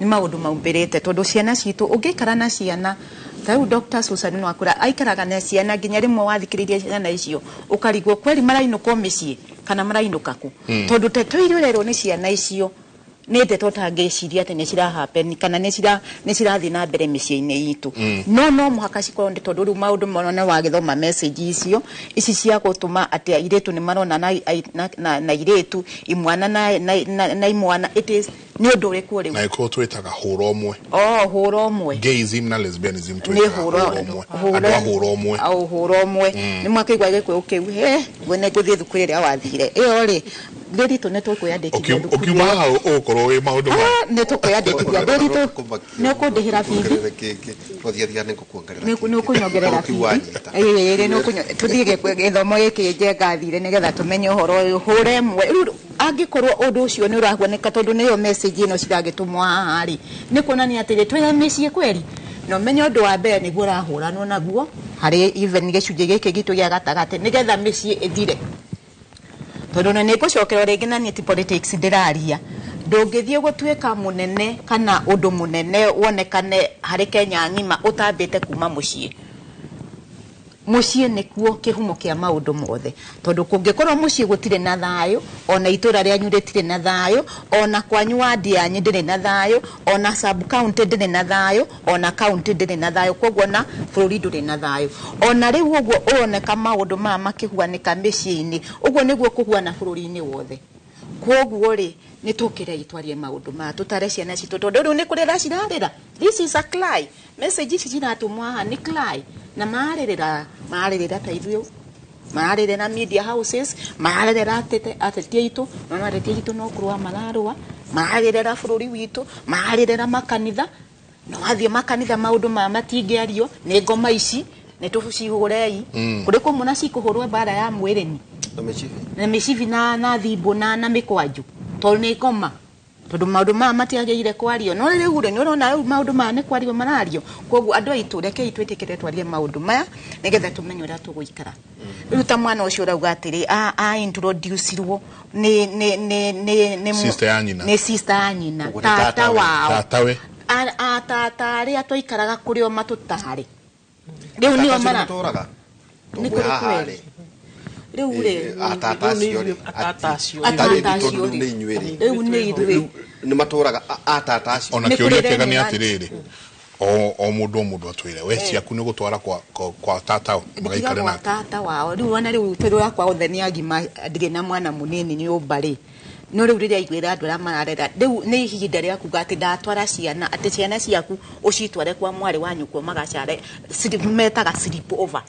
Nĩ maũndũ maumbĩrĩte tondũ ciana citũ, ũngĩikara na ciana ta rĩu Dr. Susan no akwĩra aikaraga na ciana nginya rĩmwe wathikĩrĩria ciana icio ũkarigwo kweri marainũka o mĩciĩ kana marainũka kũ, tondũ ndeto iria ũrerwo nĩ ciana icio nĩ ndeto ũtangĩciria atĩ nĩ cirahappen kana nĩ cirathiĩ na mbere mĩciĩ-inĩ itũ. No mũhaka cikorwo nĩ tondũ rĩu maũndũ marona wagĩthoma message icio ici cia gũtũma atĩ airĩtu nĩ marona na airĩtu imwana na imwana, it is nĩ ũndũ ũrĩkũ rĩu? Na ĩkorwo twĩtaga hũra ũmwe. Oh, hũra ũmwe. Gayism na lesbianism Nĩ twĩtaga hũra hũra ũmwe, andũ a hũra ũmwe. Au hũra ũmwe. Nĩ mwakĩigua gĩkũyũ kĩu he gwene ngũthiĩ thukuru ĩrĩa wathire ĩyo rĩ. Ndĩritũ nĩ tũkwĩyandĩkithia thukuru Ũkiuma hau ũgũkorwo wĩ maũndũ ma nĩ tũkwĩyandĩkithia. Ndĩritũ, nĩ ũkũndĩhĩra bithi. Nĩ ũkũnyongerera bithi. Ĩĩ, nĩ tũthiĩ gĩthomo gĩkĩ Njenga athire nĩgetha tũmenye ũhoro ũyũ, hũre ĩmwe. Rĩu angĩkorwo ũndũ ũcio nĩ ũrahuanĩka, tondũ nĩyo message ĩno ciragĩtũmwo haha rĩ, nĩ kuonania atĩrĩ twĩna mĩciĩ kweri, na ũmenye ũndũ wa mbere nĩguo ũrahũranwo naguo harĩ even gĩcunjĩ gĩkĩ gitũ gĩa gatagatĩ, nĩgetha mĩciĩ ĩthire, tondũ ona nĩ ngũcokera rĩngĩ na niĩ ti politics ndĩraria. Ndũngĩthiĩ gũtuĩka mũnene kana ũndũ mũnene wonekane harĩ Kenya ng'ima ũtambĩte kuma mũciĩ. Mũciĩ nĩkuo kĩhumo kĩa maũndũ mothe, tondũ kũngĩkorwo mũciĩ gũtirĩ na thayũ, ona itũra rĩanyu rĩtirĩ na thayũ, ona kwanyu wadi yanyu ndĩrĩ na thayũ, ona sub county ndĩrĩ na thayũ, ona county ndĩrĩ na thayũ, koguo na bũrũri ndũrĩ na thayũ. Ona rĩu ũguo ũroneka maũndũ maya makĩhuanĩka mĩciĩ-inĩ, ũguo nĩguo kũhuana bũrũri-inĩ wothe. Koguo rĩ, nĩ tũkĩrei twarie maũndũ maya, tũtare ciana citũ, tondũ rĩu nĩ kũrĩra cirarĩra. This is a cry. Message ici ciratũmwo haha nĩ cry, na mararĩrĩra, mararĩrĩra ta ithuĩ, mararĩrĩra media houses, mararĩrĩra ateti aitũ, no ateti aitũ no kũrũa mararũa, mararĩrĩra bũrũri witũ, mararĩrĩra makanitha. No wathiĩ makanitha maũndũ maya matingĩario, nĩ ngoma ici nĩ tũcihũrei. Kũrĩ kũmwe na cikũhũrwo mbara ya mwĩrĩ ni na mĩcibi, na mĩcibi na thimbo na mĩkwanjũ, tondũ nĩ ngoma, tondũ maũndũ maya matiagĩrĩire kwario. No rĩu rĩ, nĩ ũrona rĩu maũndũ maya nĩ kwario marario. Koguo andũ aitũ, rekei twĩtĩkĩre twarie maũndũ maya nĩgetha tũmenye ũrĩa tũgũikara. Rĩu ta mwana ũcio ũrauga atĩrĩ a introduce-irwo nĩ Sister ya nyina. Nĩ sister ya nyina. Ũguo nĩ tata tatawe. Wao. Tatawe. Atata arĩa twaikaraga kũrĩ o matũtarĩ rĩu nĩo mara Tũraga Nĩ kũrĩ kweri. Rĩu rĩ, atata acio rĩ, Atata acio. Atata acio tondũ rĩ. nĩ inyuĩ rĩ, Rĩu nĩ ithuĩ. rĩu nĩ matũraga atata acio. Ona Nĩ kĩũria kũrĩ kĩega nĩ remnant. atĩrĩrĩ, o mũndũ atwĩre we ciaku nĩ gũtwara kwa tata magaikare Nditigagwo nake. Tata wao rĩu, ona rĩu tondũ yakwa othe nĩ agima, ndirĩ na mwana mũnini nyũmba rĩ, no rĩu rĩrĩa aiguĩra andũ arĩa mararera, rĩu nĩ ihinda rĩa kuga atĩ ndatwara ciana, atĩ ciana ciaku ũcitware kwa mwarĩ wa nyũkwa magacare, metaga sleep over.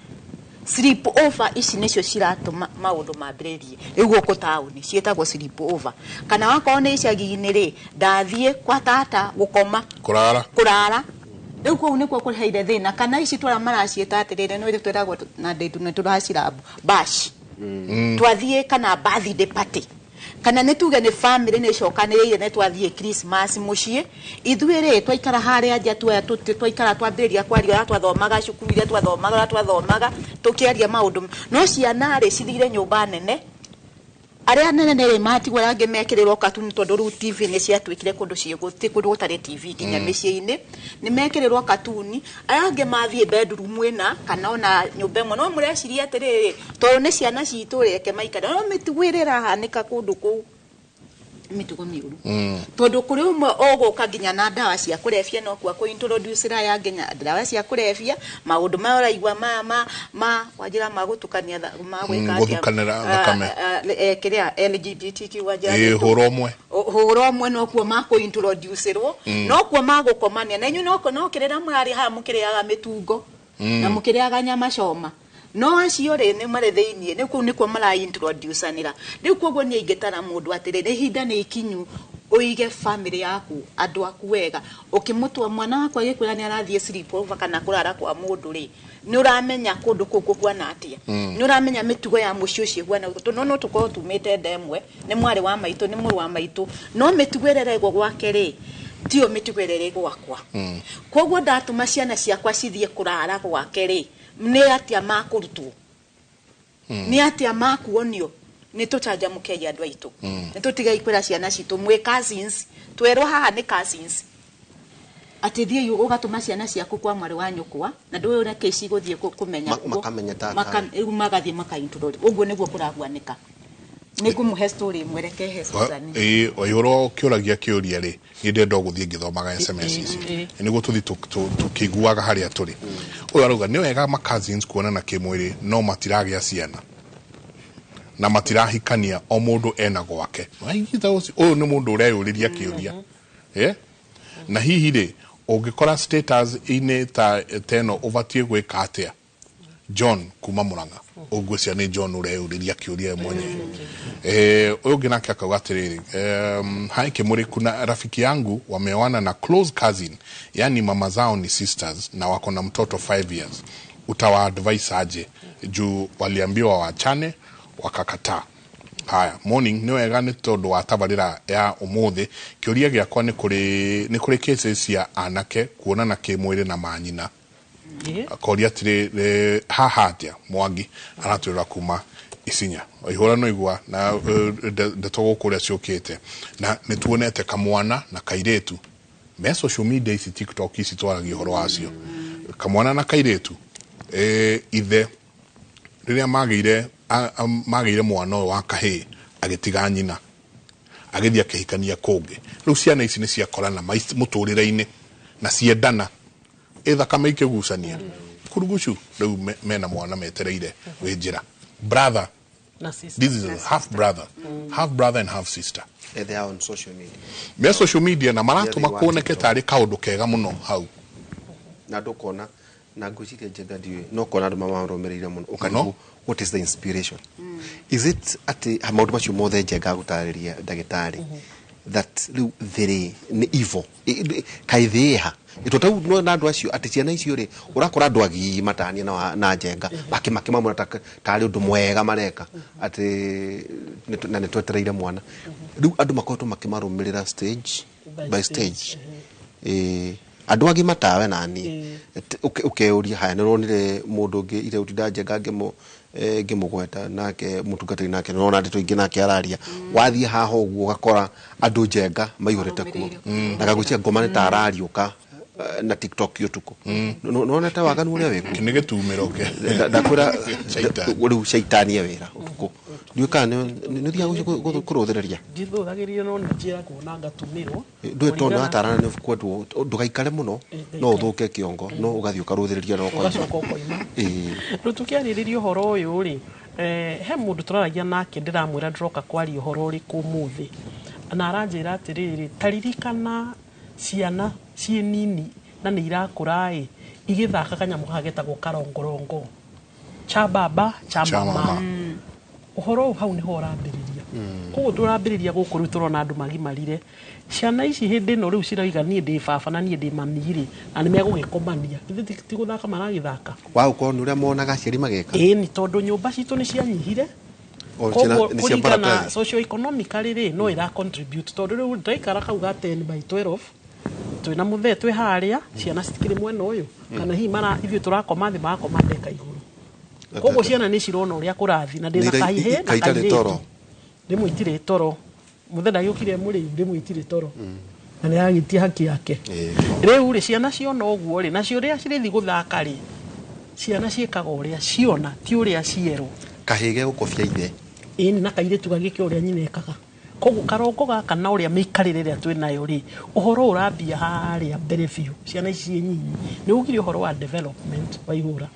Sleep over ici nĩcio ciratũma maũndũ mambĩrĩrie rĩu gũkũ taũni, ciĩtagwo sleep over. Kana wakorwo nĩ icagi-inĩ rĩ, ndathiĩ kwa tata gũkoma. Kũrara. Kũrara. Rĩu kũu nĩkuo kũreheire thĩna. Kana ici twara maraciĩta atĩrĩrĩ, nĩ twĩragwo na ndĩtu nĩ tũracirabu bash, twathiĩ kana birthday party, kana nĩ tuge nĩ family nĩ cokanĩrĩire, nĩ twathiĩ Christmas mũciĩ. Ithuĩ rĩ, twaikara harĩa nja, tuoya tũtĩ, twaikara twambĩrĩria kwaria ũrĩa twathomaga cukuru, iria twathomaga, ũrĩa twathomaga, tũkĩaria maũndũ. No ciana rĩ, cithire nyũmba nene, arĩa nene nĩ matigwo, arĩa angĩ mekĩrĩrwo katuni, tondũ rĩu TV nĩ ciatuĩkire kũndũ ciĩgũti kũndũ gũtarĩ TV nginya mĩciĩ-inĩ nĩ mekĩrĩrwo katuni. Arĩa angĩ mathiĩ bedroom ĩna kana ona nyũmba ĩmwe. No mũreciria atĩrĩrĩ, tondũ nĩ ciana citũ, reke maikare. No mĩtugo ĩrĩa ĩrahanĩka kũndũ kũu, mĩtugo mĩũru, tondũ kũrĩ ũmwe ũgũka nginya na ndawa cia kũrebia, no kuo kũ-introduce aya nginya ndawa cia kũrebia, maũndũ maya ũraigua maya ma wanjĩra ma gũtukania ma gwĩka atĩa? Gũthukanĩra thakame. Kĩrĩa LGBTQ wanjĩra. Ĩ, hũra ũmwe. Hũra ũmwe, nokuo makũ-introduce-rwo, nokuo magũkomania na inyuĩ, nokuo no kĩrĩra mũrarĩ haha mũkĩrĩaga mĩtungo na mũkĩrĩaga nyama choma. No acio rĩ, nĩ marĩ thĩiniĩ, nĩ kũu nĩkuo mara-introduce-anĩra rĩu. Koguo niĩ ingĩtara mũndũ atĩrĩ, ihinda nĩ ikinyu ũige family yaku, andũ aku wega. Ũkĩmũtua mwana waku agĩkwĩra nĩ arathiĩ sleep over kana kũrara kwa mũndũ rĩ, nĩ ũramenya kũndũ kũu kũhuana atĩa, nĩ ũramenya mĩtugo ya mũciĩ ũcio ĩhuana atĩa. Tondũ no tũkorwo tumĩte nda ĩmwe, nĩ mwarĩ wa maitũ, nĩ mũrũ wa maitũ, no mĩtugo ĩrĩa ĩregwo gwake rĩ, tiyo mĩtugo ĩrĩa ĩrĩ gwakwa. Koguo ndatũma ciana ciakwa cithiĩ kũrara gwake rĩ, nĩ atĩa makũrutwo, nĩ atĩa makuonio? Nĩ tũcanjamũkei andũ aitũ, nĩ tũtigei kwĩra ciana citũ mwĩ cousins. Twerwo haha nĩ cousins, atĩ thiĩ ũgatũma ciana ciaku kwa mwarĩ wa nyũkwa na ndũĩ ũrĩa kĩ cigũthiĩ kũmenya kuo. Makamenya tata. Rĩu magathiĩ maka-introduce. Ũguo nĩguo kũrahuanĩka. Nĩ ngũmũhe story ĩmwe, reke he Susan. Ĩ, waihũra ũkĩũragia kĩũria rĩ, niĩ ndĩrenda o gũthiĩ ngĩthomaga SMS ici nĩguo tũthiĩ tũkĩiguaga harĩa tũrĩ. Ũyũ arauga nĩ wega ma cousins kuonana kĩmwĩrĩ, no matiragĩa ciana na matirahikania, o mũndũ ena gwake. Waigita ũcio, ũyũ nĩ mũndũ ũreyũrĩria kĩũria. Na hihi rĩ, ũngĩkora status-inĩ ta ĩno ũbatiĩ gwĩka atĩa? John kuma Murang'a ũngwĩciria nĩ John ũreyũrĩria kĩũria mwenyewe. Ũyũ ũngĩ nake akauga atĩrĩrĩ, hai Kimuri, kuna rafiki yangu wameoana na close cousin, yani mama zao ni sisters na wako na mtoto 5 years. Utawa advise aje juu waliambiwa waachane wakakataa? Haya, morning, nĩ wega nĩ tondũ wa tabarĩra ya ũmũthĩ. Kĩũria gĩakwa nĩ kũrĩ cases cia anake kuonana kĩmwĩrĩ na manyina. Akoria atĩrĩ, haha atĩa? Mwangi aratwĩra kuma Isinya ihũra no igua na ndeto gũkũ ũrĩa ciũkĩte, na nĩ tuonete kamwana na kairĩtu me social media ici, TikTok ici twaragia ũhoro wacio. Kamwana na kairĩtu, ithe rĩrĩa magĩire mwana ũyũ wa kahĩĩ agĩtiga nyina agĩthiĩ akĩhikania kũngĩ. Rĩu ciana ici nĩ ciakorana mũtũrĩre-inĩ na ciendana, ĩthakame ikĩgucania kurugucu. Rĩu mena mwana metereire wĩ njĩra, brother na sister. This is a half brother, half brother and half sister. They are on social media. Me social media na maratũma Yeah, they kuoneke want. Tarĩ kaũndũ kega mũno hau. Na ndũkona na ngwĩciria njenga ndiũĩ no kona andũ mamarũmĩrĩire mũno ũkarigwo what is the inspiration, is it atĩ maũndũ macio mothe njenga gũtarĩria ndagĩtarĩ that rĩu thĩrĩ nĩ evil? Kaĩ thĩ ĩha ĩtũ tau na andũ acio atĩ ciana icio rĩ ũrakora andũ agima matania na njenga makĩmamona tarĩ ũndũ mwega mareka atĩ na nĩ twetereire mwana. Rĩu andũ makoretwo makĩmarũmĩrĩra stage by by stage. Stage. Andũ agima tawe nani ũkeuria haya nĩ ũronire mũndũ ũngĩ ire njenga ngĩmũgweta nake mũtungatĩri nake nĩũrona ndeto ingĩ nake araria. Wathiĩ haha ũguo ũgakora andũ njenga maihũrĩte kuo na ngagwĩciria ngoma nĩ ta arariũka na TikTok ũtukũ. Nĩwonete waganu ũrĩa wĩkuo? Nĩ gĩtumĩro ke Ndakwĩra. Shaitani. Rĩu caitanie wĩra ũtukũ ndiũĩ kana nĩ ũthiaga kũrũthĩrĩria. Ndithũthagĩria no nĩ njĩragwo na ngatumĩrwo. Ndũĩ tondũ Kũringana- watarana nĩ kwendwo ndũgaikare mũno no ũthũke kĩongo no ũgathiĩ ũkarũthĩrĩria na ũkoima. Ũgacoka ũkoima. Ĩĩ. Rĩu tũkĩarĩrĩria ũhoro ũyũ rĩ, he mũndũ tũraragia nake ndĩramwĩra ndĩroka kwaria ũhoro ũrĩkũ ũmũthĩ, na aranjĩra atĩrĩrĩ, taririkana ciana ciĩ nini na nĩ irakũra ĩ igĩthaka kanyamũ gaka getagwo karongorongo cha baba cha Cha mama. mama. Ũhoro ũyũ hau nĩho ũrambĩrĩria. Koguo tũrambĩrĩria gũkũ rĩu tũrona andũ magimarire ciana ici hĩndĩ ĩno rĩu ciroiga niĩ ndĩ baba na niĩ ndĩ mami rĩ, na nĩ megũgĩkomania. Githĩ ti gũthaka maragĩthaka? Wa gũkorwo nĩ ũrĩa monaga aciari magĩka. Ĩĩ, nĩ tondũ nyũmba citũ nĩ cianyihire. O, koguo nĩ cia kũringana maratathi. socio economically rĩ, no ĩra contribute tondũ rĩu ndaikara kau ga 10 by 12 twĩna mũthee twĩ harĩa, ciana citikĩrĩ mwena ũyũ, kana hihi mara ithuĩ tũrakoma thĩ, marakoma ndeka igũrũ. Koguo ciana nĩ cirona ũrĩa kũrathiĩ na ndĩna Nĩ kahĩĩ na ka itarĩ kairĩtu. toro. Rĩmwe itirĩ toro, mũthee ndagĩũkire mũrĩu, rĩmwe itirĩ toro na nĩ agĩtie haki yake. Rĩu rĩ, ciana ciona ũguo rĩ, nacio rĩrĩa cirĩthiĩ gũthaka rĩ, ciana ciĩkaga ũrĩa ciona, ti ũrĩa cierwo. Kahĩĩ gegũkobia ithe. Ĩni, na kairĩtu gagĩke ũrĩa nyina ekaga. Koguo karongo gaka na ũrĩa mĩikarĩre ĩrĩa twĩ nayo rĩ, ũhoro ũrambia harĩa mbere biũ ciana ici ciĩ nyinyi. Nĩ ugire ũhoro wa development wa ihũra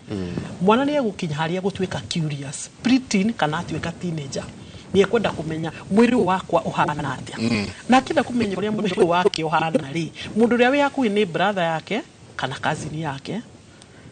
mwana nĩ egũkinya harĩa gũtuĩka curious preteen kana atuĩka teenager, nĩ ekwenda kũmenya mwĩrĩ ũyũ wakwa ũhana atĩa. Na akĩenda kũmenya ũrĩa mwĩrĩ ũyũ wake ũhana rĩ, mũndũ ũrĩa wĩ hakuhĩ nĩ brother yake kana cousin yake.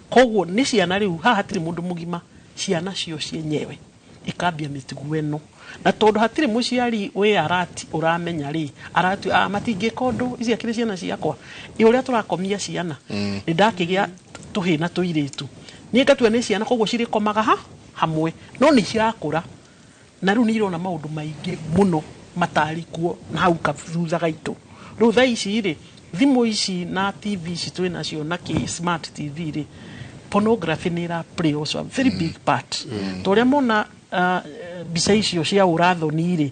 Koguo nĩ ciana rĩu, haha hatirĩ mũndũ mũgima, ciana cio cienyewe ikambia mĩtugo ĩno, na tondũ hatirĩ mũciari wĩ arati ũramenya rĩ, arati matingĩka ũndũ, ici akĩrĩ ciana ciakwa. Ĩ ũrĩa tũrakomia ciana, nĩ ndakĩgĩa tũhĩ na tũirĩtu, niĩ ngatua nĩ ciana, koguo cirĩkomaga ha hamwe, no nĩ cirakũra na rĩu nĩ irona maũndũ maingĩ mũno matarĩ kuo na hau thutha gaitũ. Rĩu thaa ici rĩ, thimũ ici na TV ici twĩ nacio na kĩ smart TV rĩ, pornography nĩ ĩra play also a very big part ta ũrĩa mona mbica icio cia ũrathoni rĩ,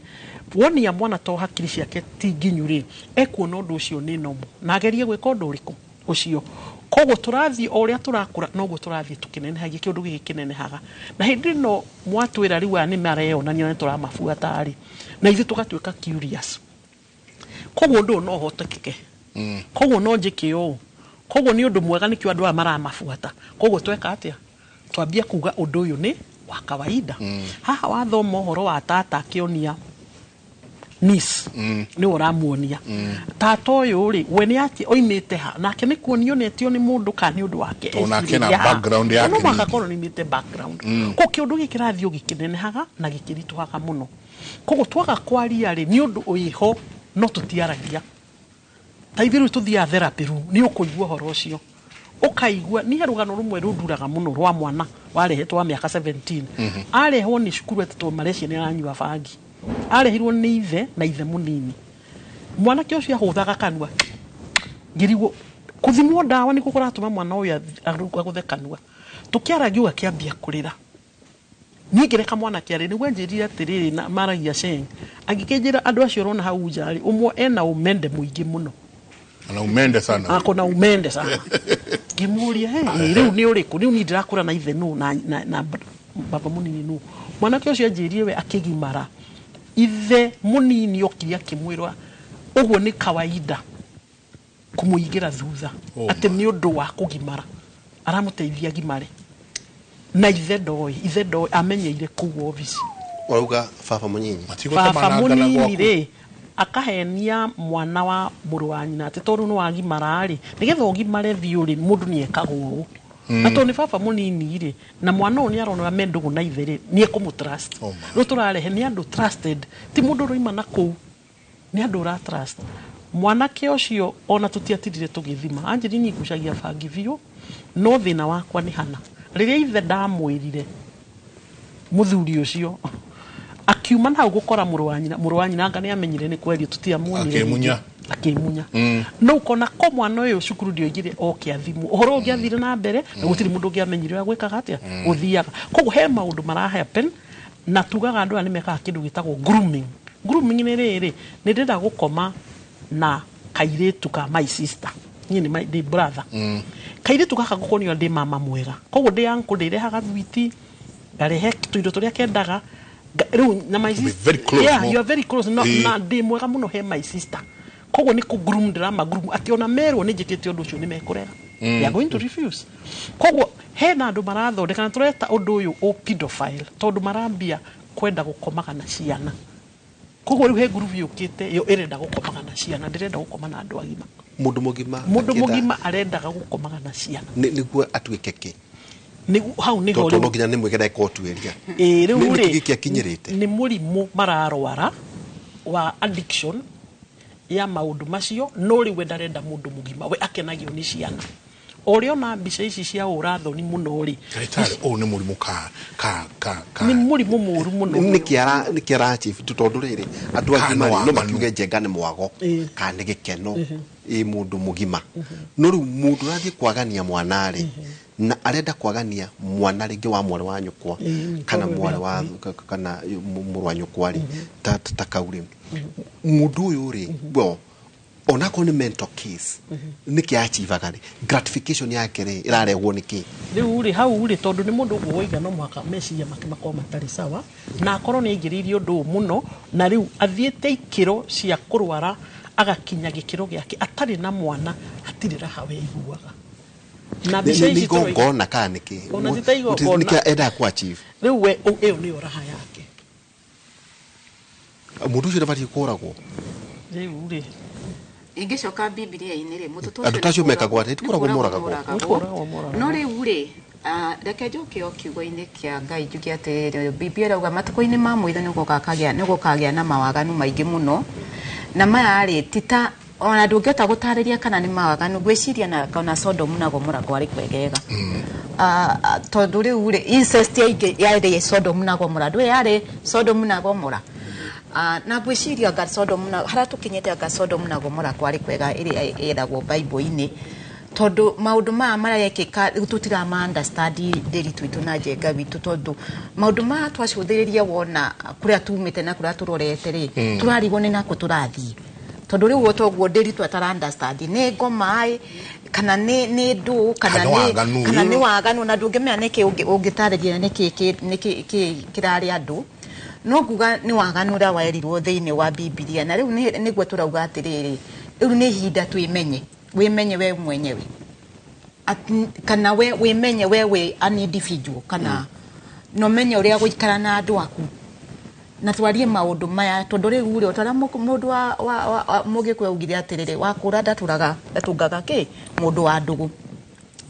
wonia mwana to hakiri ciake ti nginyu rĩ, ekuona ũndũ ũcio nĩ normal na agerie gwĩka ũndũ ũrĩkũ ũcio. Koguo tũrathiĩ o ũrĩa tũrakũra noguo tũrathiĩ tũkĩnenehagia kĩũndũ gĩkĩ kĩnenehaga, na hĩndĩ ĩno mwatwĩra rĩu aya nĩ mareyonania na nĩ tũramabuata rĩ, na ithuĩ tũgatuĩka curious. Koguo ũndũ ũyũ no ũhotekeke, koguo no njĩke ũũ, koguo nĩ ũndũ mwega, nĩkĩo andũ aya maramabuata. Koguo tweka atĩa? Twambia kuga ũndũ ũyũ nĩ wa kawaida. Haha wathoma ũhoro wa tata akĩonia niece nĩwe ũramuonia. Tata ũyũ rĩ, we nĩ atĩ oimĩte ha nake? Nĩ kuonio netio nĩ mũndũ kana nĩ ũndũ wake? Tondũ nake na Ecirĩria ha? background yake No mũhaka ningĩ. korwo nĩoimĩte background ko kĩũndũ gĩkĩ kĩrathiĩ o gĩkĩnenehaga na gĩkĩritũhaga mũno. Koguo twaga kwaria rĩ, nĩ ũndũ wĩho no tũtiaragia. Ta ithuĩ rĩu tũthiaga therapy room, nĩ ũkũigua ũhoro ũcio, ũkaigua niĩ he rũgano rũmwe rũnduraga mũno rwa mwana warehetwo wa mĩaka 17. Arehwo nĩ cukuru etĩtwo Malaysia, nĩ aranyua bangi. Arehirwo nĩ ithe na ithe mũnini. Mwanake ũcio ahũthaga kanua, ngĩrigwo kũthimwo ndawa nĩkuo kũratũma mwana ũyũ agũthe kanua. Tũkĩaragia ũgakĩambia kũrĩra. Niĩ ngĩreka mwanake arĩ nĩguo anjĩrire atĩrĩrĩ, na maragia sheng, angĩkĩnjĩra andũ acio ũrona hau nja rĩ, ũmwe ena ũmende mũingĩ mũno. Ana umende sana. Ako na umende sana. Ngĩmũria, "Hey, rĩu nĩ ũrĩkũ? Rĩu niĩ ndĩrakũra na ithe nũ na baba mũnini nũ?" Mwanake ũcio anjĩrire we akĩgimara, ithe mũnini okire akĩmwĩra ũguo nĩ kawaida kũmũingĩra thutha. Oh, atĩ nĩ ũndũ wa kũgimara aramũteithia agimare, na ithe ndoĩ, ithe ndoĩ, amenyeire kũu obici. Ũrauga baba mũnyinyi? Baba Matigũtemanangana mũnini gwaku. rĩ, akahenia mwana wa mũrũ wa nyina atĩ tondũ nĩ wagimara rĩ, nĩgetha ũgimare biũ rĩ, mũndũ nĩ ekagwo ũũ. Na tondũ nĩ baba mũnini rĩ, na mwana ũyũ nĩ arona ũrĩa me ndũgũ na ithe rĩ, nĩ ekũmũ trust. Oh, my. Rĩu tũrarehe nĩ andũ trusted, ti mũndũ ũroima na kũu, nĩ andũ ũra trust. Mwanake ũcio ona tũtiatirire tũgĩthima, anjĩri niĩ ngucagia bangi biũ, no thĩna wakwa nĩ hana rĩrĩa ithe ndamwĩrire. Mũthuri ũcio akiuma na hau gũkora mũrũ wa nyina. Mũrũ wa nyina anga nĩ amenyire nĩ kwerio, tũtiamuonire. Akĩmunya. Rĩngĩ. Akĩmunya. No ũkona ko mwana ũyũ cukuru ndioigire oke athimwo, ũhoro ũngĩathire na mbere na gũtirĩ mũndũ ũngĩamenyire ũrĩa gwĩkaga atĩa gũthiaga. Koguo he maũndũ mara happen, na tugaga andũ aya nĩ mekaga kĩndũ gĩtagwo grooming. Grooming nĩ rĩrĩ, nĩ ndĩrenda gũkoma na kairĩtu ka my sister, niĩ nĩ ndĩ brother, kairĩtu gaka gũkonio ndĩ mama mwega, koguo ndĩ uncle, ndĩrehaga thwiti, ngarehe tũindo tũrĩa kendaga. Rĩu na my Be sister very close, yeah, no? You are very close, no, na ndĩ mwega mũno he my sister, koguo nĩ kũ groom, ndĩrama groom atĩ ona merwo nĩ njĩkĩte ũndũ ũcio nĩ mekũrega. They are going to refuse. Koguo hena andũ marathondeka na tũreta ũndũ ũyũ o pedophile, tondũ marambia kwenda gũkomaga na ciana. Koguo rĩu he ngurubu yũkĩte yo ĩrenda gũkomaga na ciana, ndĩrenda gũkoma na andũ agima. Mũndũ mũgima? Mũndũ akĩenda- mũgima arendaga gũkomaga na ciana. Nĩguo atuĩke kĩ? Hau nĩho Tondũ rĩu no nginya nĩ mwĩke ndagĩka ũtuĩria. Ĩĩ, rĩu Nĩ rĩ, nĩkĩ gĩkĩ akinyĩrĩte? Nĩ mũrimũ mararwara wa addiction ya maũndũ macio, no rĩu we ndarenda mũndũ mũgima, we akenagio nĩ ciana. O ũrĩa ona mbica ici cia ũrathoni mũno rĩ. Ndagĩtarĩ, ũyũ nĩ mũrimũ ka Nĩ mũrimũ mũũru mũno. Nĩkĩ ara achieve? Tondũ rĩrĩ, andũ Kana agima rĩ, no waganu. makiuge njenga nĩ mwago kana nĩ gĩkeno ĩ mũndũ mũgima, no rĩu mũndũ ũrathiĩ kwagania mwana rĩ, na arenda kwagania mwana rĩngĩ wa mwarĩ wa nyũkwa kana korwo mwarĩ wa kana mũrũ wa nyũkwa rĩ, ta kau rĩ, mũndũ ũyũ rĩ, well, onakorwo nĩ mental case, nĩkĩ achivaga rĩ? Gratification yake rĩ, ĩrarehwo nĩkĩ? Rĩu rĩ, hau rĩ, tondũ nĩ mũndũ ũguo woiga, no mũhaka meciria make makorwo matarĩ sawa, na akorwo nĩ aingĩrĩirie ũndũ ũyũ mũno, na rĩu athiĩte ikĩro cia kũrwara, agakinya gĩkĩro gĩake atarĩ na mwana, hatirĩ raha we aiguaga na mbica Nĩ ici tũroiga. igongona kana nĩkĩ? Ona ti ta igongona. Nĩkĩ endaga ku achieve? Rĩu we ĩyo nĩyo raha yake. Mũndũ ũcio ndabatiĩ kũragwo? Rĩu rĩ, Ingĩcoka Bibilia-inĩ rĩ, mũtũtũ Andũ ũcio ta acio nĩ mekagwo atĩa? Ti nĩ kũragwo kũragwo moragagwo. moragagwo. Nĩ kũragwo moragwo. No rĩu rĩ, reke njoke o kiugo-inĩ kĩa Ngai njuge atĩrĩrĩ, Bibilia ĩrauga matukũ-inĩ ma mũico nĩ gũkagĩa na mawaganu maingĩ mũno, na maya rĩ, ti ta ona ndũngĩhota gũtarĩria kana nĩ mawaganu. Ngwĩciria na ona Sodomu na Gomora kwarĩ kwegega. Tondũ rĩu rĩ, incest yaingĩ yarĩ Sodomu na Gomora, ndũĩ yarĩ Sodomu na Gomora. Na ngwĩciria anga Sodomu na harĩa tũkinyĩte, anga Sodomu na Gomora kwarĩ kwega ĩrĩa ĩragwo Bible-inĩ, tondũ maũndũ maya marekĩka rĩu tũtirama understand ndĩri twitũ na njenga witũ, tondũ maũndũ maya twacũthĩrĩria wona kũrĩa tumĩte na kũrĩa tũrorete rĩ, tũrarigwo nĩ nakũ tũrathiĩ, tondũ rĩu toguo ndĩri twatara understand nĩ ngoma ĩ kana nĩ ndũ kana Kana nĩ waganu. kana nĩ waganu, na ndũngĩmenya nĩkĩ ũngĩtarĩria nĩkĩ kĩrarĩ andũ. No nguga nĩ waganu ũrĩa werirwo thĩinĩ wa Bibilia, na rĩu nĩguo tũrauga atĩrĩrĩ, rĩu nĩ ihinda twĩmenye, wĩmenye we mwenyewe. Kana we wĩmenye we wĩ an individual, kana no menye ũrĩa gũikara na andũ aku. Na twarie maũndũ maya tondũ rĩu rĩ o ta ũrĩa mũndũ wa mũgĩkũyũ augire atĩrĩrĩ, wakũra ndatũraga ndatũngaga kĩ mũndũ wa ndũgũ.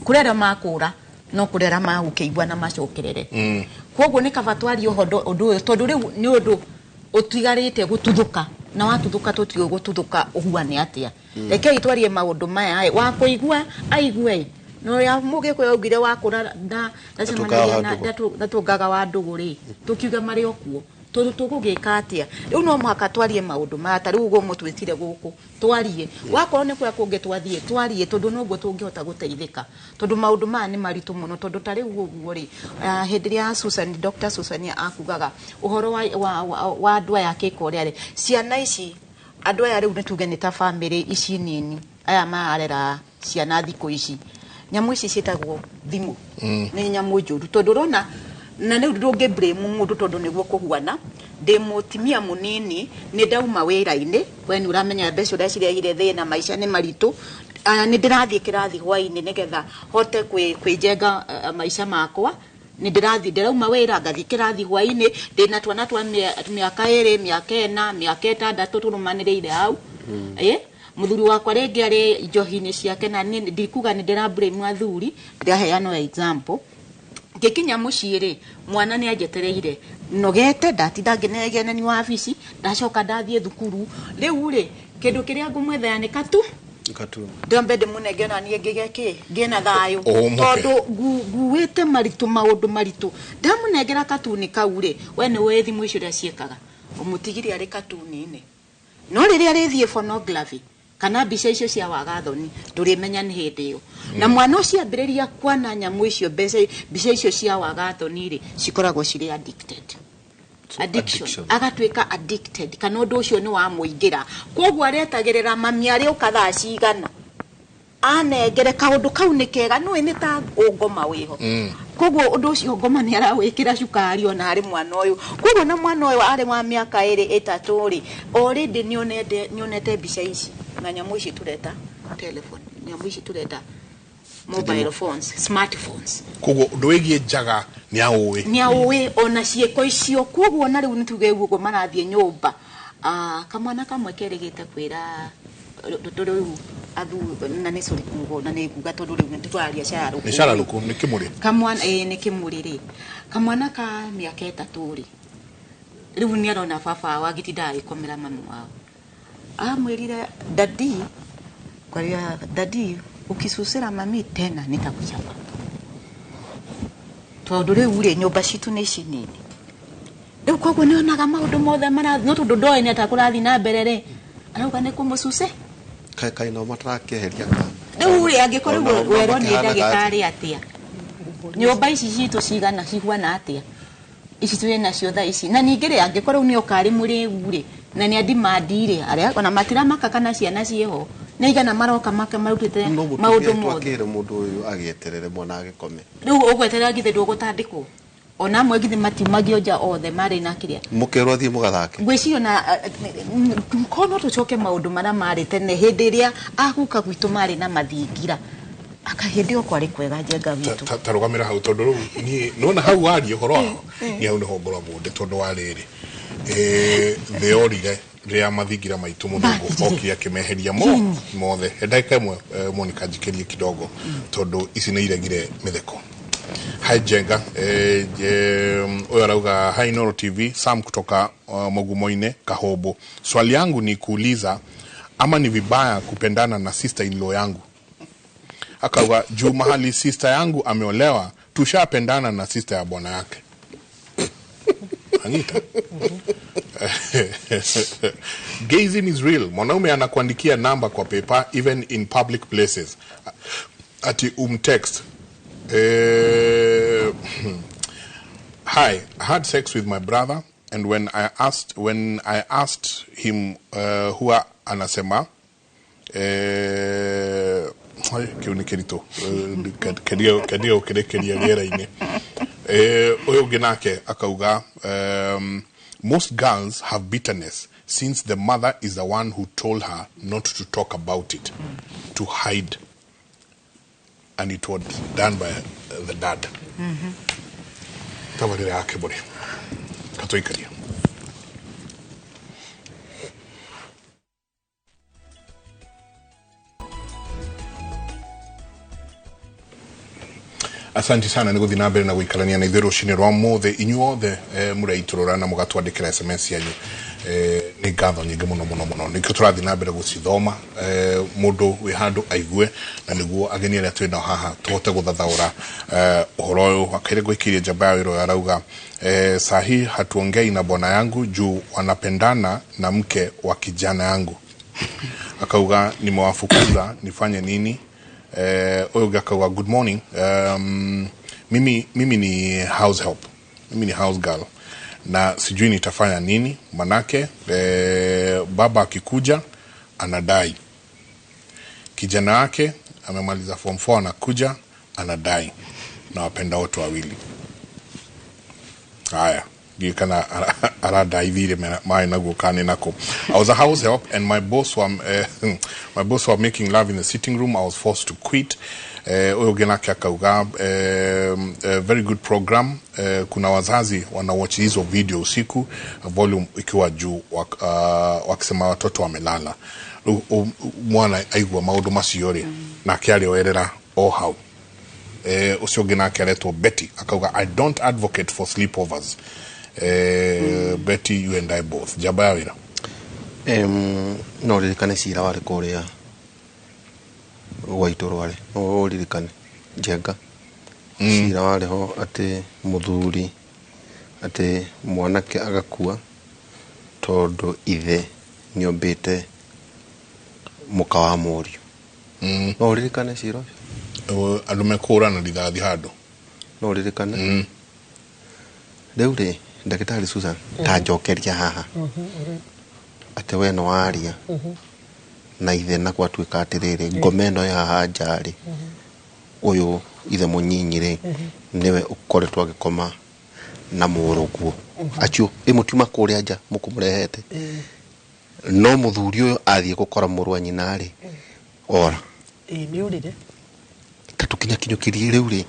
Kũrĩ arĩa makũra no kũrĩ arĩa magũkĩigua na macokerere. Koguo nĩ kaba twarie ũhoro ũndũ ũyũ tondũ rĩu nĩ ũndũ ũtigarĩte gũtuthũka, na watuthũka tũtiũĩ gũtuthũka ũhuane atĩa. Rekei twarie maũndũ maya ĩ, wa kũigua aigue no ũrĩa mũgĩkũyũ augire wakũra na ndacemanagia na ndatũngaga wa ndũgũ rĩ, tũkiuga marĩ o kuo tondũ tũgũgĩka atĩa. Rĩu no mũhaka twarie maũndũ maya, ta rĩu ũguo mũtwĩtire gũkũ twarie, wakorwo nĩ kũrĩa kũngĩ twathiĩ twarie, tondũ noguo tũngĩhota gũteithĩka, tondũ maũndũ maya nĩ maritũ mũno. Tondũ ta rĩu ũguo rĩ, hĩndĩ ĩrĩa Susan, Dr. Susan akugaga ũhoro wa andũ aya akĩka ũrĩa rĩ, ciana ici andũ aya rĩu nĩ tuge nĩ ta bamĩrĩ ici nini aya mararera ciana thikũ ici, nyamũ ici ciĩtagwo thimũ nĩ nyamũ njũru, tondũ ũrona na rĩu ndũngĩ blame mũndũ tondũ nĩguo kũhuana. Ndĩ mũtumia mũnini, nĩ ndauma wĩra-inĩ, we nĩ ũramenya mbeca ũrĩa cirehire thĩna, maica nĩ maritũ. Nĩ ndĩrathiĩ kĩrathi hwaĩ-inĩ nĩgetha hote kwĩjenga maica makwa. Nĩ ndĩrathiĩ, ndĩrauma wĩra ngathiĩ kĩrathi hwaĩ-inĩ, ndĩna twana twa mĩaka 2, mĩaka 4, mĩaka 6 tũrũmanĩrĩire hau. Mũthuri wakwa rĩngĩ arĩ njohi-inĩ ciake, na niĩ ndikuga nĩ ndĩra blame athuri, ndĩraheana example. Ngĩkinya mũciĩ rĩ, mwana nĩ anjetereire nogete, ndatinda ngĩnegenania wabici, ndacoka ndathiĩ thukuru. Rĩu rĩ, kĩndũ kĩrĩa ngũmwethera nĩ katu Katu. Ndambe ndĩmũnenge ona niĩ ngĩgĩe kĩ ngĩe na thayũ, Ũmũke. tondũ nguĩte maritũ, maũndũ maritũ. Ndamũnengera katuni kau rĩ, we nĩ ũĩ thimũ icio ũrĩa ciĩkaga, ũmũtigire arĩ katuni-inĩ, no rĩrĩa rĩthiĩ pornography kana mbica icio cia wagathoni ndũrĩmenya nĩ hĩndĩ ĩyo. Na mwana ũcio ambĩrĩria kuona nyamũ icio, mbeca mbica icio cia wagathoni rĩ, cikoragwo cirĩ addicted. Addiction. Addiction. Agatuĩka addicted, kana ũndũ ũcio nĩ wamũingĩra, koguo aretagĩrĩra mami arĩũka thaa cigana anengere kaũndũ kau nĩ kega, nĩũĩ nĩ ta ũngoma wĩho. Koguo ũndũ ũcio ngoma nĩ arawĩkĩra cukari ona harĩ mwana ũyũ. Koguo na mwana ũyũ arĩ wa mĩaka 2 3 rĩ, already nĩonete mbica ici na nyamũ ici tũreta telephone, nyamũ ici tũreta mobile phones, smartphones. Koguo ũndũ wĩgiĩ njaga nĩ aũĩ. Nĩ aũĩ ona ciĩko icio. Koguo na rĩu nĩ tuge ũguo marathiĩ nyũmba, kamwana kamwe kerĩgĩte kwĩra rĩu na nĩ sorry kuga na nĩ nguga tondũ rĩu nĩ tũraria cararũkũ. Nĩ cararũkũ, nĩ kĩmũrĩ. Kamwana ĩ nĩ kĩmũrĩ rĩ, kamwana ka mĩaka 3 rĩ, rĩu nĩ arona baba wao agĩtinda agĩkomera mami wao, amwĩrire dadi, kwaria dadi, ukisusira mami tena nitakuchapa, tondũ rĩu rĩ nyũmba citũ nĩ ici nini. Rĩu koguo nĩ onaga maũndũ mothe marathiĩ, no tondũ ndoĩ nĩ atĩa kũrathiĩ na mbere rĩ, arauga nĩ kũmũcuce. Kaĩ kaĩ nao matarakĩeheria kana. Rĩu rĩ, angĩkorwo Ona rĩu werwo nĩ makĩhanaga ndagĩtarĩ atĩa, nyũmba ici citũ cigana cihuana atĩa ici twĩ nacio thaa ici. Na ningĩ rĩ, angĩkorwo rĩu nĩ oka arĩ mũrĩu rĩ, na nĩ andimandi rĩ, arĩa ona matiramaka kana ciana ciĩho nĩ igana maroka marutĩte No maũndũ mũtumia mothe. twakĩre mũndũ ũyũ agĩeterere mwana agĩkome. Rĩu ũgweterera githĩ ndũgũtandĩkwo, ona amwe githĩ matiumagio nja othe marĩ na kĩrĩa. Mũkerwo athiĩ mũgathake. Ngwĩciria na korwo no tũcoke maũndũ marĩa marĩ tene, hĩndĩ ĩrĩa aguka gwitũ marĩ na mathingira, aka hĩndĩ ĩyo kwarĩ kwega njenga gwitũ. Ta rũgamĩra hau, tondũ rĩu niĩ nona hau waria ũhoro wao niĩ hau nĩho ngoragwo ndĩ, tondũ wa rĩrĩ thĩ yorire rĩrĩa mathingira maitũ mũthũngũ Mathirire. okire akĩmeheria mo mothe. He ndagĩka ĩmwe, Monica njikĩrie kidogo tondũ ici nĩ iregire mĩtheko. Hi Jenga, huyo arauga hi Inooro TV, Sam kutoka Mogumoine Kahobo. Swali yangu ni kuuliza ama ni vibaya kupendana na sister in law yangu? Akauga juu mahali sister yangu ameolewa tushapendana na sister ya bwana yake. Anita. Gazing is real. Mwanaume anakuandikia namba kwa paper even in public places. Ati umtext. Hi, I had sex with my brother, and when I asked him huwa anasema kĩu nĩ kĩritũ. Kendio ũkĩrĩkĩria rĩera-inĩ. Ũyũ ũngĩ nake akauga most girls have bitterness since the mother is the one who told her not to talk about it, to hide, and it was done by the dad. Tabarĩra yake mũrĩ katũikaria. Asante sana nĩ gũthiĩ na mbere na gũikarania na ithuĩ rũcinĩ rwa mũthĩ inyuothe mũraitũrũra na mũgatwandĩkĩra SMS yanyu nĩ ngatho nyingĩ mũno mũno mũno nĩkĩo tũrathiĩ na mbere gũcithoma mũndũ wĩ handũ aigue na nĩguo ageni arĩa twĩ nao haha tũhote gũthathaũra ũhoro ũyũ akaire gwĩkĩirie njamba ya wĩra ũyũ arauga sahi hatuongei na bwana yangu juu wanapendana na mke wa kijana yangu akauga nimewafukuza nifanye nini ũyũ ũngĩ akauga good morning mimi ni house help mimi ni house girl na sijui nitafanya nini manake baba akikuja anadai kijana wake amemaliza form 4 anakuja anadai na wapenda wote wawili haya kana aradai vile mai naguo kane nako. I was a house help and my boss were making love in the sitting room. I was forced to quit. Ũyũ ũngĩ nake akauga very good program. Kuna wazazi wanawatch hizo video usiku volume ikiwa juu wakisema watoto wamelala. Rĩu mwana aigua maũndũ macio rĩ nake arĩoerera o hau. Ũcio ũngĩ nake aretwo Betty akauga I don't advocate for sleepovers. Betty, you and I both. Njamba ya wĩra. No ririkane cira warĩ kũrĩa gwa itũ rwarĩ no ũririkane Njenga cira warĩ ho atĩ mũthuri atĩ mwanake agakua tondũ ithe nĩombĩte mũka wa mũriũ. No ũririkane cira ũcio? Andũ mekũhũrana rithathi handũ. No ũririkane? Rĩu rĩ ndagĩtarĩ Susan ta njokeria haha atĩ we nĩ waria na ithe na gwatuĩka atĩrĩrĩ ngoma ĩno ĩ haha nja rĩ ũyũ ithe mũnyinyi rĩ nĩwe ũkoretwo agĩkoma na mũrũguo acio ĩ mũtiuma kũrĩa nja mũkũmũrehete no mũthuri ũyũ athiĩ gũkora mũrũ wa nyina rĩ ora Ĩĩ nĩ ũrire. Ta tũkinyakinyũkĩrie rĩu rĩ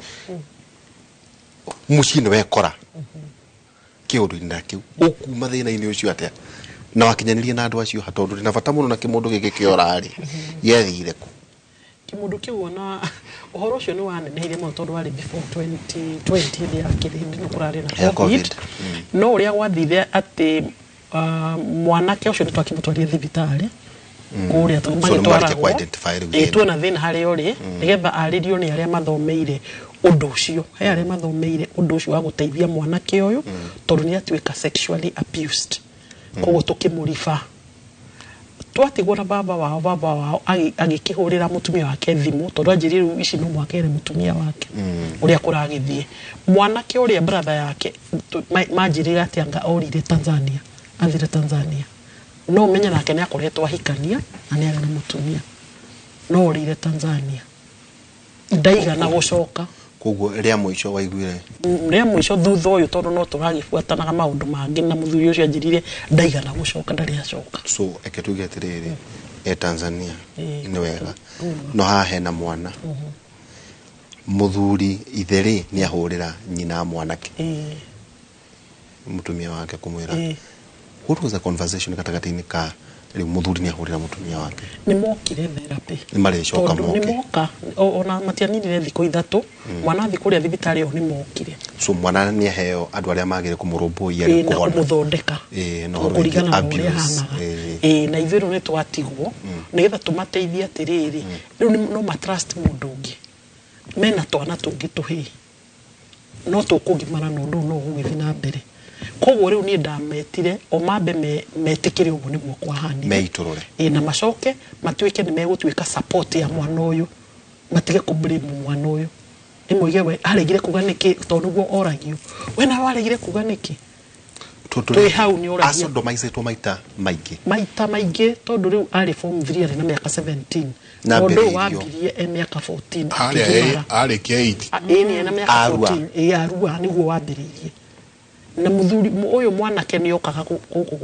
mũciĩ nĩ wekora kĩũndũ-inĩ na kĩu ũkuma thĩna-inĩ ũcio atĩa na wakinyanĩria na andũ acio ha tondũ ndĩna bata mũno na kĩmũndũ gĩkĩ kĩora rĩ gĩathire kũ? Kĩmũndũ kĩu ona ũhoro ũcio nĩ waneneheire mũno tondũ warĩ before 2020 hĩndĩ ya kĩrĩ hĩndĩ ĩno kũrarĩ na Ya COVID. COVID. No ũrĩa gwathire atĩ mwanake ũcio nĩ twakĩmũtwarire thibitarĩ kũrĩa So nĩ mwarĩkia kũ-identify rĩu Ĩĩ thĩna. Tuona thĩna harĩa ũrĩ nĩgetha arĩrio nĩ arĩa mathomeire ũndũ ũcio he arĩa mathomeire ũndũ ũcio wa gũteithia mwanake ũyũ tondũ nĩ atuĩka sexually abused koguo tũkĩmũriba twatigwo na baba wao agĩkĩhũrĩra mũtumia wake thimũ tondũ anjĩrire rĩu ici no mũhaka ere mũtumia wake ũrĩa kũragĩthiĩ mwanake ũrĩa brother yake manjĩrire atĩ anga orire Tanzania athire Tanzania no ũmenye nake nĩ akoretwo ahikania na nĩ arĩ na mũtumia no orire Tanzania ndaigana gũcoka. Koguo rĩa mũico waiguire? Rĩa mũico thutha ũyũ tondũ no tũragĩbuatanaga maũndũ mangĩ na mũthuri ũcio anjĩrire ndaigana gũcoka ndarĩ acoka. So eke tuge atĩrĩrĩ e Tanzania Ĩĩ. nĩ wega no haha hena mwana mũthuri ithe rĩ nĩ ahũrĩra nyina mwanake mũtumia wake kũmwĩra what was the conversation gatagatĩ-inĩ ka rĩu mũthuri nĩ ahũrĩra mũtumia wake? Nĩ mokire therapy. Nĩ marĩcoka Tondũ moke. Nĩ moka ona matianinire thikũ 3 mwana athiĩ kũrĩa thibitarĩ o nĩ mokire. So mwana nĩ aheo andũ arĩa magĩrĩire kũmũrũmbũiya Ĩĩ, rĩu na kũhona. kũmũthondeka Ĩĩ, na ũhoro kũringana wĩgiĩ na ũrĩa abuse. ahanaga. Ĩĩ. Ĩĩ, na ithuĩ rĩu nĩ twatigwo nĩgetha tũmateithie atĩrĩrĩ rĩu no matrust mũndũ ũngĩ mena twana tũngĩ tũhĩĩ no tũkũgimara na ũndũ ũyũ no ũgũgĩthiĩ na mbere koguo rĩu niĩ ndametire o mambe metĩkĩre ũguo nĩguo kwahanire. Meitũrũre. Ĩĩ, na macoke matuĩke nĩ megũtuĩka support ya mwana ũyũ matige kũ blame mwana ũyũ ĩmoige we aregire kuga nĩkĩ tondũ nĩguo oragio we nawe waregire kuga nĩkĩ. Tondũ Twĩ hau nĩ ũragia. asodomizĩtwo maita maingĩ. Maita maingĩ tondũ rĩu arĩ form 3 arĩ na mĩaka 17 Na ũndũ ũyũ ambĩrĩirio. wambirie e mĩaka 14 harĩa akĩgimara. Arĩkia 8. Ĩĩ nĩ ena mĩaka Arua. 14 ĩĩ Arua nĩguo wambĩrĩirie na mũthuri ũyũ mwanake nĩ okaga gũkũ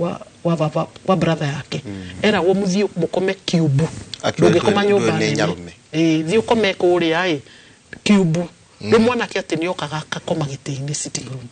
kwa baba kwa brother yake eragwo mũthiĩ mũkome kiumbu Akiuga ndũngĩkoma nyũmba ndũĩ nĩ nene. nyarũme. Ĩĩ thiĩ ũkome kũrĩa ĩ kiumbu rĩu mwanake atĩ nĩ okaga akakoma gĩtĩ-inĩ sitting room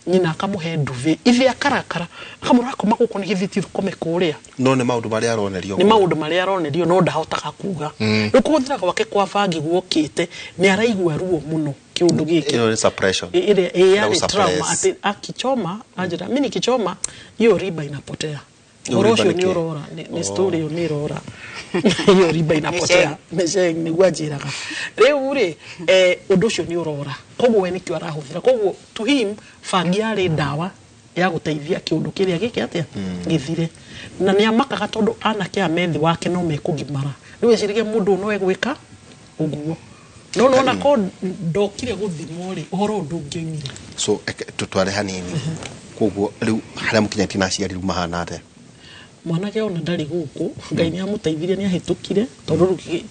nyina akamũhe nduve ithe akarakara akamũra akoma gũkũ nĩ gĩthĩ ti ũkome kũrĩa. No nĩ maũndũ marĩa aronerio. Nĩ maũndũ marĩa aronerio no ndahotaga kuga rĩu kũhũthĩra gwake kwa bangi guokĩte nĩ araigua ruo mũno. Kĩũndũ gĩkĩ. Ĩyo nĩ suppression. Ile Na yale gũsuppress. trauma ati akichoma anjira mimi nikichoma hiyo riba inapotea. Hiyo Ũhoro riba ũcio nĩ nĩ kĩ? ũrora, nĩ story ĩyo nĩ ĩrora, hiyo riba inapotea, nĩ sheng nĩguo anjĩraga. Rĩu rĩ, ũndũ ũcio nĩ ũrora, koguo we nĩkĩo arahũthĩra. Koguo to him bangi yarĩ ndawa ya gũteithia kĩũndũ kĩrĩa gĩke atĩa, gĩthire. Na nĩ amakaga tondũ anake aya me thĩ wake no mekũgimara. Rĩu eciragia mũndũ ũyũ no egwĩka ũguo, no nona ko ndokire gũthimwo rĩ, ũhoro ũyũ ndũngĩoimire. So tutware hanini. Koguo rĩu harĩa mũkinyĩtie na aciari rĩu mahana atĩa? Mwanake ona ndarĩ gũkũ. Ngai nĩ amũteithirie, nĩ ahĩtũkire, tondũ rĩu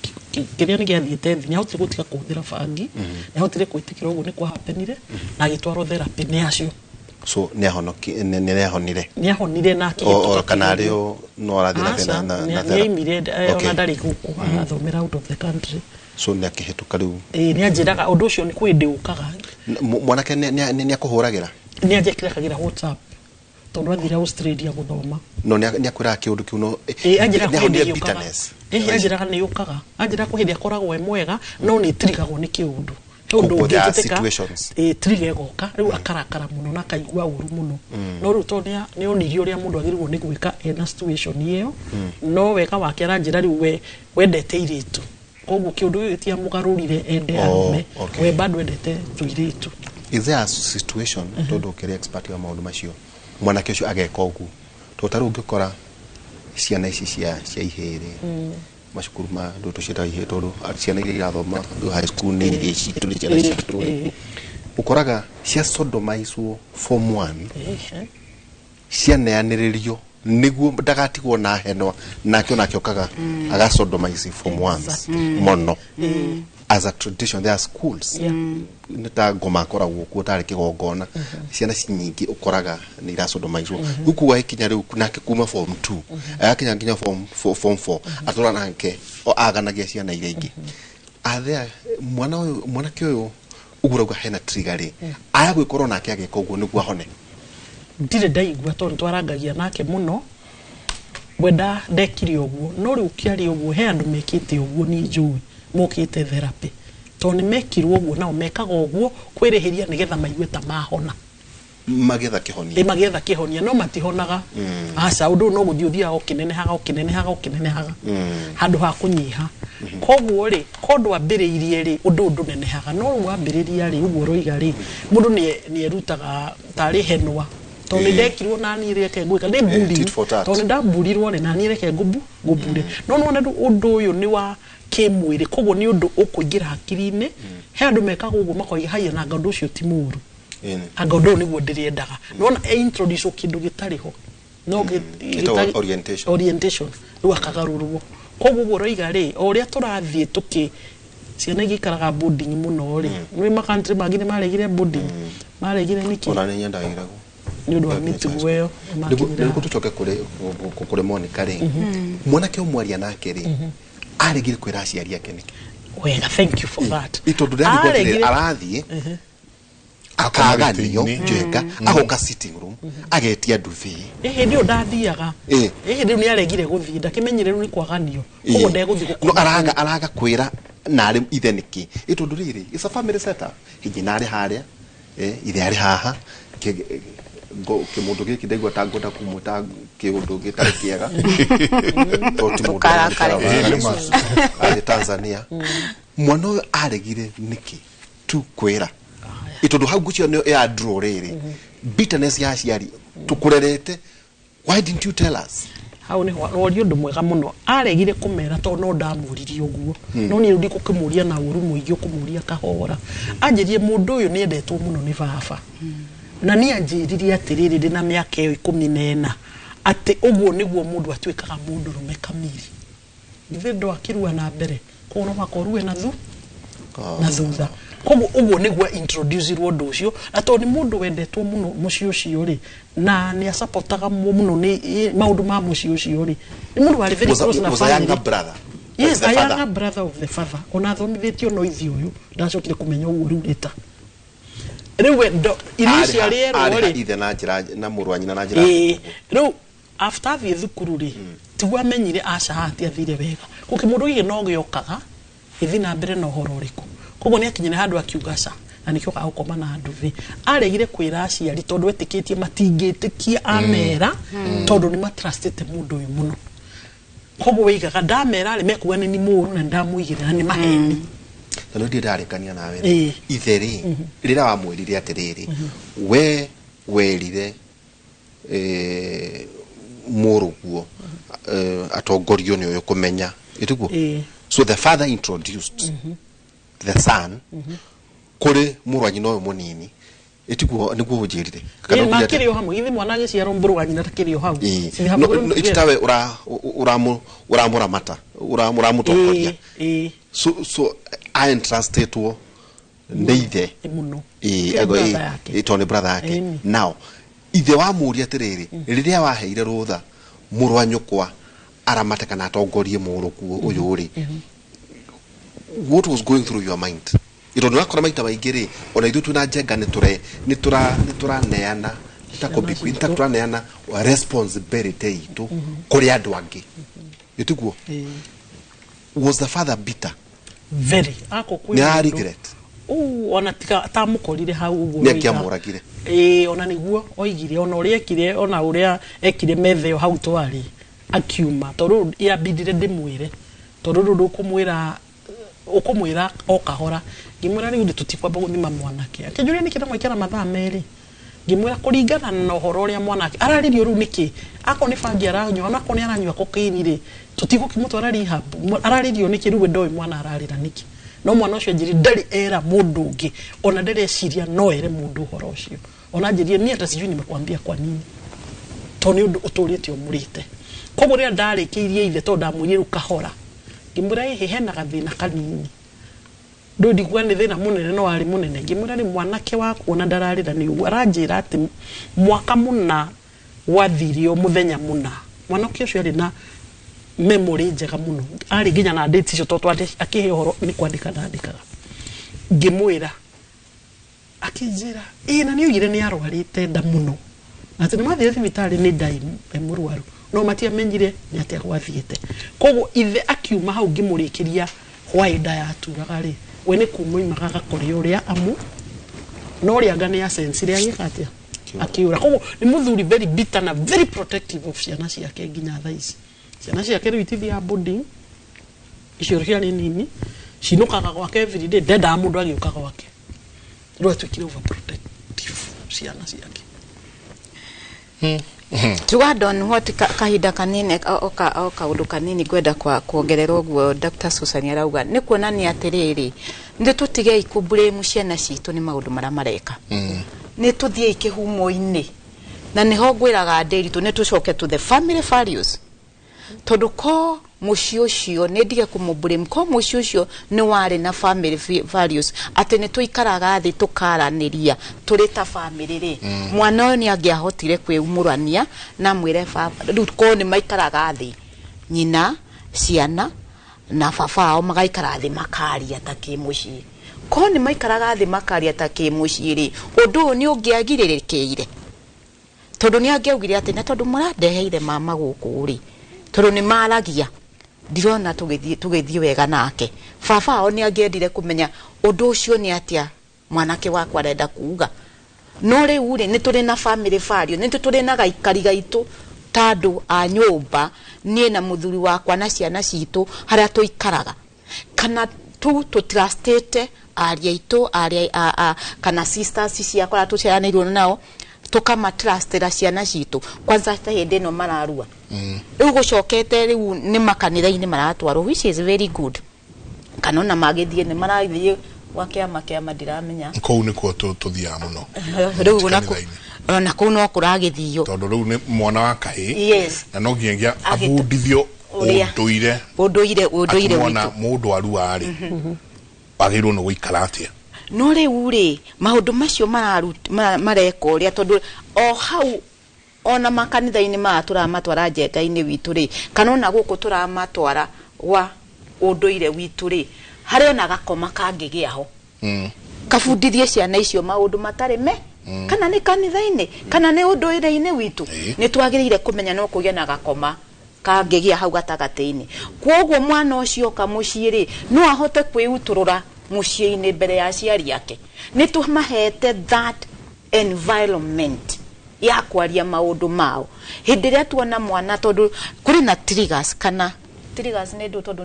kĩrĩa nĩ gĩathiĩte thĩ. Nĩ ahotire gũtiga kũhũthĩra bangi, nĩ ahotire gwĩtĩkĩra ũguo nĩ kwahapenire, na agĩtwarwo therapy nĩ acio. So nĩ ahonire? Nĩ ahonire na akĩhĩtũka O kana kĩgerio. arĩ o no arathiĩ na mbere na Nĩ therapy? aimire, ona ndarĩ gũkũ, arathomera out of the country. So nĩ akĩhĩtũka rĩu? Ĩĩ, nĩ anjĩraga ũndũ ũcio nĩ kwĩ hĩndĩ ũkaga. Mwanake nĩ akũhũragĩra? Nĩ anjĩkĩragĩra WhatsApp tondũ athire Australia gũthoma. No nĩ akwĩraga kĩũndũ kĩu no Ĩĩ, anjĩraga nĩ kwĩ ahonire hĩndĩ yũkaga. bitterness? Ĩĩ, anjĩraga nĩ yũkaga, anjĩraga kwĩ hĩndĩ akoragwo e mwega, no nĩ tirigagwo nĩ kĩũndũ. He ũndũ Koguo there are ũngĩtĩka, situations. ĩĩ, trigger ĩgoka rĩu, akarakara mũno na akaigua ũru mũno. No rĩu tondũ nĩ onirio ũrĩa mũndũ agĩrĩirwo nĩ gwĩka ena situation ĩyo, no wega wake aranjĩra rĩu we wendete irĩtu, koguo kĩũndũ gĩkĩ gĩtiamũgarũrire ende arũme. We bado endete tũirĩtu. Is there a situation, tondũ ũkĩrĩ expert wa maũndũ macio, mwanake ũcio ageka ũguo? Tondũ ta rĩu ũngĩkora ciana ici cia ihĩĩ macukuru ma ndũ tũciĩtaga ihĩĩ, tondũ ciana iria irathoma rĩu high school nĩ iria citũ, nĩ ciana citũ rĩ, ũkoraga cia sodomizwo form one, cianeanĩrĩrio nĩguo ndagatigwo na henwa, nake onake okaga agasodomize form ones mũno as a tradition. There are schools nĩ ta ngoma akoragwo kuo tarĩ kĩgongona, ciana nyingĩ ũkoraga nĩ irasodomizwo. Rĩu kuga ikinya rĩu nake kuma form 2 agakinya nginya form 4 atũra nake o aganagia ciana iria ingĩ. Are there mwana ũyũ, mwanake ũyũ ũguo ũrauga hena trigger rĩ, aya gwĩkorwo nake agĩka ũguo nĩguo ahone? Ndirĩ ndaigua, tondũ nĩtwarangagia nake mũno. Wenda ndekire ũguo, no rĩu ũkĩaria ũguo, he andũ mekĩte ũguo niĩ njũĩ mokĩte therapy tondũ nĩ mekirwo ũguo, nao mekaga ũguo kwĩrĩhĩria nĩgetha maigue ta mahona. Magĩetha kĩhonia. Ĩ, magĩetha kĩhonia, no matihonaga. Aca, ũndũ ũyũ no gũthiĩ ũthiaga ũkĩnenehaga, ũkĩnenehaga, ũkĩnenehaga handũ ha kũnyiha. Koguo rĩ, ko ndwambĩrĩirie rĩ, ũndũ ũyũ ndũnenehaga. No rĩu wambĩrĩria rĩ, ũguo ũroiga rĩ, mũndũ nĩ erutaga tarĩ henwa, tondũ nĩ ndekirwo naniĩ reke ngwĩka nĩ bullying. Tit for tat. Tondũ nĩ ndamburirwo rĩ, naniĩ reke ngũmbure. No nĩwona rĩu ũndũ ũyũ nĩ wa kĩmwĩrĩ, koguo nĩ ũndũ ũkũingĩra hakiri-inĩ. He andũ mekaga ũguo makoiga haiya, nanga ũndũ ũcio ti mũũru, anga ũndũ ũyũ nĩguo ndĩrĩendaga. Nĩwona e introduce kĩndũ gĩtarĩ ho no Ĩtagwo orientation. Orientation, rĩu akagarũrwo. Koguo ũguo ũroiga rĩ, o ũrĩa tũrathiĩ tũkĩ ciana igĩikaraga boarding mũno rĩ, nĩ makantri mangĩ nĩ maregire boarding, maregire nĩkĩ? Ona nĩ nyendagĩragwo. Nĩ ũndũ wa mĩtugo ĩyo. Nĩguo tũcoke kũrĩ Monica rĩ, mwanake ũmwaria nake rĩ, aregire kwĩra aciari ake nĩkĩ? Wega, thank you for that. Ĩ, tondũ ndĩrarigwo atĩrĩrĩ, arathiĩ akaganio gĩtĩ-inĩ. njenga, agoka sitting room agetia nduthi. Ĩ, hĩndĩ ĩyo ndathiaga. Ĩ, hĩndĩ ĩyo nĩ aregire gũthiĩ, ndakĩmenyire rĩu nĩ kwaganio, koguo ndegũthiĩ No gũkoma. araga kwĩra narĩ ithe nĩkĩ? Ĩ, tondũ rĩrĩ, it's a family setup, hihi narĩ harĩa, ithe arĩ haha, kĩmũndũ gĩkĩ ndaigua ta ngwenda kũmwĩta kĩũndũ gĩtarĩ kĩega, tondũ ti mũndũ Ndũkarakare. ũrĩa Ĩ, nĩ ma. arĩ Tanzania. Mwana ũyũ aregire nĩkĩ tu kwĩra? Ĩ, tondũ hau ngũcio nĩ ya draw rĩrĩ bitterness ya aciari, tũkũrerete, why didn't you tell us? Hau nĩ woria ũndũ mwega mũno. Aregire kũmera tondũ no ndamũririe ũguo, no niĩ rĩu ndikũkĩmũria na ũru mũingĩ, ũkũmũria kahora. Anjĩrie mũndũ ũyũ nĩ endetwo mũno nĩ baba, na niĩ anjĩririe atĩrĩrĩ, ndĩna mĩaka ĩyo 14, atĩ ũguo nĩguo mũndũ atuĩkaga mũndũrũme kamiri. Githĩ ndwakĩrua na mbere, koguo no mũhaka ũrue na thutha. Koguo ũguo nĩguo introduce-irwo ũndũ ũcio. Na tondũ nĩ mũndũ wendetwo mũno mũciĩ ũcio rĩ, na nĩ acapotaga mũno nĩ maũndũ ma mũciĩ ũcio rĩ, nĩ mũndũ warĩ very close na Was a family. younger brother Yes, the a father. younger brother of the father. Ona athomithĩtio no ithuĩ ũyũ ndacokire kũmenya ũguo rĩu rĩta rĩu we initially erwo arĩ rĩ ithe na njĩra na mũrũ wa nyina na njĩra. Ĩĩ, rĩu after athiĩ thukuru rĩ, tiguo amenyire aca, haha tiathire wega, gũkĩ mũndũ gĩkĩ no gĩokaga gĩthiĩ na mbere na ũhoro ũrĩkũ. Koguo nĩ akinyire handũ akiuga ca, Na nĩkĩo okaga gũkoma na nduthi. Aregire kwĩra aciari tondũ etĩkĩtie matingĩtĩkia amera, tondũ nĩ matrustĩte mũndũ ũyũ mũno. Koguo waigaga ndamera rĩ, mekuga nĩ ni mũru na ndamũigĩrĩra nĩ maheni. Na rĩu ndirĩ ndarĩkania nawe. Ĩĩ. Ithe rĩ, rĩrĩa wamwĩrire atĩrĩrĩ, we werire mũrũguo atongorio nĩ ũyũ kũmenya ĩtiguo? Ĩĩ. So the father introduced the son kũrĩ mũrũ wa nyina ũyũ mũnini, ĩtiguo nĩguo ũnjĩrire? Kana Ĩĩ, ũngire atĩa? makĩrĩ o hamwe, githĩ mwana agĩciarwo mũrũ wa nyina takĩrĩ o hau? Ĩĩ. Cirĩ hamwe, No, no, ĩtitawe ũramũramata, ũramũtongoria. Ĩĩ, ĩĩ. So aentrustetwo nĩ ithe. Ĩ mũno. Ĩĩ, Kĩrĩ ego, brother ĩĩ, yake. ĩĩ, tondũ nĩ brother yake. Ĩni. Now ithe wamũria atĩrĩrĩ, rĩrĩa waheire rũtha mũrũ wa nyũkwa aramate kana atongorie mũrũguo ũyũ rĩ, what was going through your mind? Tondũ wakora maita maingĩ rĩ, ona ithuĩ twĩna njenga nĩ tũre nĩ tũra nĩ tũraneana ta citũ. ta tũraneana responsibility itũ kũrĩ andũ angĩ, ĩtiguo? Ĩĩ. Was the father bitter? Very ako kwĩ Nĩ ara mũndũ- regret? Uu, ona tiga atamũkorire hau ũguo Nĩ oiga. angĩamũragire. Ĩĩ, ona nĩguo oigire, ona ũrĩa ekire, ona ũrĩa ekire metha ĩyo hau twarĩ akiuma, tondũ yambindire ndĩmwĩre, tondũ rĩu ndũkũmwĩra, ũkũmwĩra o kahora. Ngĩmwĩra rĩu ndĩ tũtikwamba gũthima mwanake. Akĩnjũria nĩkĩ ndamwĩkĩra mathaa 2. Ngĩmwĩra kũringana na ũhoro ũrĩa mwanake ararĩrio rĩu nĩkĩ, akorwo nĩ bangi aranyua, ona akorwo nĩ aranyua cocaine rĩ, tũtigũkĩmũtwara rehab. Ararĩrio nĩkĩ rĩu? We ndoĩ mwana ararĩra nĩkĩ. No mwana ũcio anjĩrire ndarĩ era mũndũ ũngĩ, ona ndareciria no ere mũndũ ũhoro ũcio. Ona anjĩrire niĩ hata sijui nimekuambia kwa nini, tondũ nĩ ũndũ ũtũrĩte ũmũrĩte. Koguo rĩrĩa ndarĩkĩirie ithe, tondũ ndamwĩrire rĩu kahora, ngĩmwĩra ĩhĩ hena gathĩna kanini, ndũ ndikuga nĩ thĩna mũnene no warĩ mũnene. Ngĩmwĩra rĩ, mwanake waku ona ndararĩra nĩ ũguo, aranjĩra atĩ mwaka mũna gwathire o mũthenya mũna. Mwanake ũcio arĩ na memory njega mũno, arĩ nginya na date icio, tondũ akĩhe ũhoro nĩ kwandĩka ndandĩkaga. Ngĩmwĩra, akĩnjĩra ĩĩ, na nĩ oigire nĩ arwarĩte nda mũno, atĩ nĩ mathire thibitarĩ nĩ nda ĩ mũrwaru, no matiamenyire nĩ atĩa gwathiĩte. Koguo ithe akiuma hau, ngĩmũrĩkĩria hwaĩ nda yaturaga rĩ, we nĩ kuma oimaga agakore ũrĩa amu no ũrĩa anga nĩ asensire agĩka atĩa, akiura. Koguo nĩ mũthuri very bitter na very protective of ciana ciake nginya thaa ici. Ciana ciake rĩu itithiaga boarding, icio ciarĩ nini cinũkaga gwake everyday, ndendaga mũndũ agĩũka gwake. Rĩu atuĩkire overprotective ciana ciake. To add on what kahinda kanini o kaundu kanini ngwenda kwa kuongerera ũguo Dr. Susan arauga, nĩ kuonania atĩrĩrĩ, nĩ tũtigei kũ-blame ciana citũ nĩ maũndũ marĩa mareka. Nĩ tũthiĩi kĩhumo-inĩ, na nĩho ngwĩraga ndĩritũ nĩ tũcoke to the family values, tondũ ko mũciĩ ũcio, nĩ ndige kũmũ-blame, ko mũciĩ ũcio nĩ warĩ na family values, atĩ nĩ tũikaraga thĩ tũkaranĩria tũrĩ ta family rĩ, mwana ũyũ nĩ angĩahotire kwĩumũrania na mwĩre baba. Rĩu ko nĩ maikaraga thĩ, nyina, ciana na baba ao magaikara thĩ makaria ta kĩmũciĩ, ko nĩ maikaraga thĩ makaria ta kĩmũciĩ rĩ, ũndũ ũyũ nĩ ũngĩagirĩrĩkĩire, tondũ nĩ angĩaugire atĩ na tondũ mũrandeheire mama gũkũ rĩ, tondũ nĩ maragia, ndirona tũgĩthiĩ wega nake. Baba ao nĩ angĩendire kũmenya ũndũ ũcio nĩ atĩa mwanake wakwa arenda kuga. No rĩu rĩ, nĩ tũrĩ na family value, nĩ tũrĩ na gaikari gaitũ ta andũ a nyũmba, niĩ na mũthuri wakwa na ciana citũ, harĩa tũikaraga, kana tu tũtrustĩte aria aitũ, aria kana sisters ciakwa arĩa tũciaranĩirwo nao, tũkamatrustĩra ciana citũ. Kwanza ta hĩndĩ ĩno mararua rĩu, gũcokete rĩu nĩ makanitha-inĩ maratwarwo, which is very good, kana ona magĩthiĩ nĩ marathiĩ gwa kĩama kĩama ndiramenya. Kũu nĩkuo tũthiaga mũno. Rĩu Kanitha-inĩ. Ona kũu no kũragĩthio. Tondũ rĩu nĩ mwana wa kahĩĩ na no nginyagia abundithio ũndũire. Ũndũire Atĩ mwana witũ. Mũndũ arua rĩ, wagĩrĩirwo nĩ gũikara atĩa? No rĩu rĩ, maũndũ macio mareka ũrĩa, tondũ o hau ona makanitha-inĩ maya tũramatwara njenga-inĩ witũ rĩ, kana ona gũkũ tũramatwara gwa ũndũire witũ rĩ, harĩ ona gakoma kangĩgĩa ho kabundithie ciana icio maũndũ matarĩ me, kana nĩ kanitha-inĩ kana nĩ ũndũire-inĩ witũ. Nĩ twagĩrĩire kũmenya no kũgĩe na gakoma kangĩgĩa hau gatagatĩ-inĩ. Kwoguo mwana ũcio oka mũciĩ rĩ, no ahote kwĩutũrũra. Mũciĩ-inĩ mbere ya aciari ake. Nĩ tũmahete that environment ya kwaria maũndũ mao hĩndĩ ĩrĩa tuona mwana, tondũ kũrĩ na triggers, kana triggers nĩ ndũ, tondũ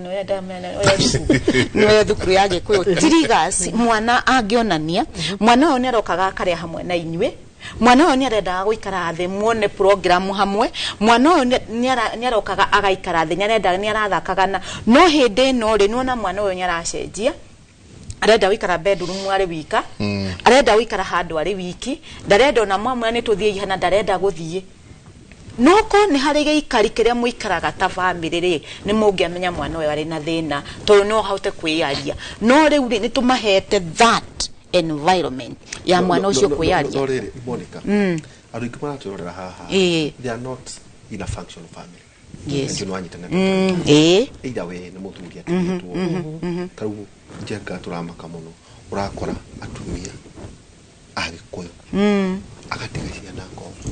nĩ thukuru ya Gĩkũyũ. Triggers, mwana angĩonania, mwana ũyũ nĩ arokaga akarĩa hamwe na inyuĩ, mwana ũyũ nĩ arendaga gũikara thĩ muone program hamwe, mwana ũyũ nĩ arokaga agaikara thĩ, nĩ arenda, nĩ arathakaga, na no hĩndĩ ĩno rĩ, nĩwona mwana ũyũ nĩ aracenjia, arenda gũikara bedroom arĩ wika, arenda gũikara handũ arĩ wiki, ndarenda ona mwamwĩra nĩ tũthiĩ ihana, ndarenda gũthiĩ. Noko nĩ harĩ gĩikari kĩrĩa mũikaraga ta bamĩrĩ rĩ, nĩ mũngĩamenya mwana ũyũ arĩ na thĩna, tondũ no ahote kwĩyaria. No rĩu rĩ, nĩ tũmahete that environment ya mwana ũcio kwĩyaria. No rĩrĩ, Monica, andũ aingĩ maratwĩrorera haha, they are not in a functional family. Angĩ nĩ wanyitana, either we nĩ mũthuri atigĩtwo. Ta rĩu Njenga, tũramaka mũno, ũrakora atumia a Gĩkũyũ agatiga ciana ngombo.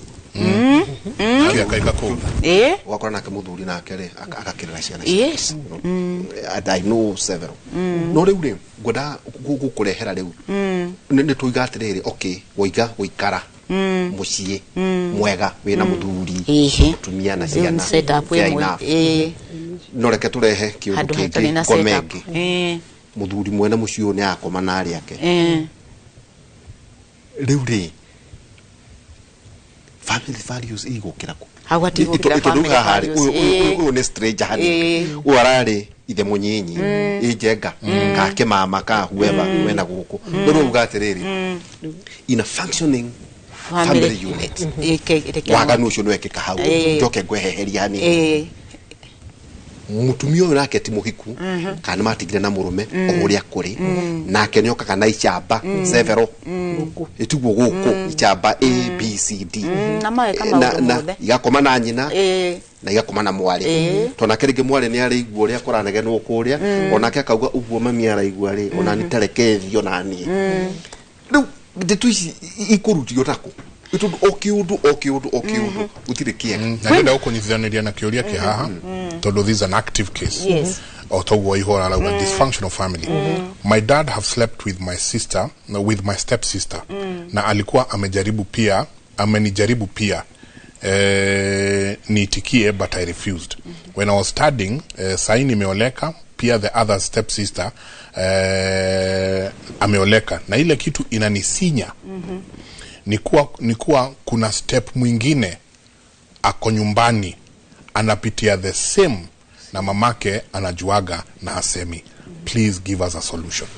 Akaika kũu. Ũgakora nake mũthuri nake rĩ, agakĩrera ciana. And I know several. No rĩu rĩ, ngwenda gũkũrehera rĩu nĩ tuiga atĩrĩrĩ, okay, woiga gũikara mũciĩ mwega wĩna mũthuri, mũtumia na Rĩu ciana, setup fair ĩmwe. enough. No reke tũrehe kĩũndũ Handũ hatarĩ kĩngĩ na ngome setup. ĩngĩ. Mũthuri mwene mũciĩ ũyũ nĩ akoma na arĩa ake. Rĩu rĩ, family values igũkĩra kũ? Hau hatigũkĩra Tondũ rĩu family haha rĩ, values. ũyũ nĩ stranger hanini. Ũyũ ararĩ ithe mũnyinyi, ĩ Njenga, ka kĩmama, ka whoever wena gũkũ. No rĩu uga atĩrĩrĩ, in a functioning family unit, waganu ũcio nĩ wekĩka hau. Njoke ngweheheria hanini. Mũtumia ũyũ nake ti mũhiku, kana nĩ matigire na mũrũme o ũrĩa kũrĩ, nake nĩ okaga na icamba several, ĩtiguo gũkũ icamba A B C D. Na mageka maũndũ na mothe. Igakoma na nyina na igakoma na mwarĩ, tondũ nake rĩngĩ mwarĩ nĩ araigua ũrĩa kũranegenwo kũrĩa, onake akauga ũguo mami araigua rĩ, ona ni tareke thio naniĩ. Rĩu ndeto ici ikũrutio nakũ? Tondũ o kĩũndũ, o kĩũndũ, o kĩũndũ gũtirĩ kĩega. Na ndĩrenda gũkũnyitithanĩria na kĩũria kĩ haha, tondũ this is an active case. O toguo ihora arauga dysfunctional family. My dad have slept with my sister, no, with my step sister, na alikuwa amejaribu pia, amenijaribu pia niitikie, but I refused when I was studying. Sahi nimeoleka pia, the other step sister ameoleka, na ile kitu inanisinya ni kuwa kuna step mwingine ako nyumbani anapitia the same, na mamake anajuaga na hasemi. Please give us a solution.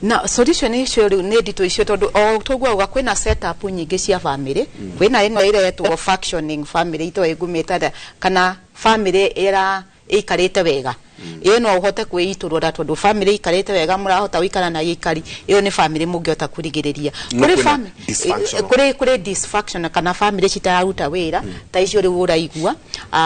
Na solution icio rĩu nĩ nditũ icio, tondũ o tũguauga kwĩna setup nyingĩ cia family. Kwĩna ĩno ĩretwo functioning family, itoĩ ngumĩte, kana family ĩra ĩikarĩte wega. Ĩyo no ũhote kwĩitũrũra, tondũ family ĩikarĩte wega, mũrahota gũikara na gĩikari, ĩyo nĩ family mũngĩhota kũrigĩrĩria. No Kũrĩ kwĩna dysfunctional. Kũrĩ dysfunction, kana family citararuta wĩra ta icio rĩu ũraigua.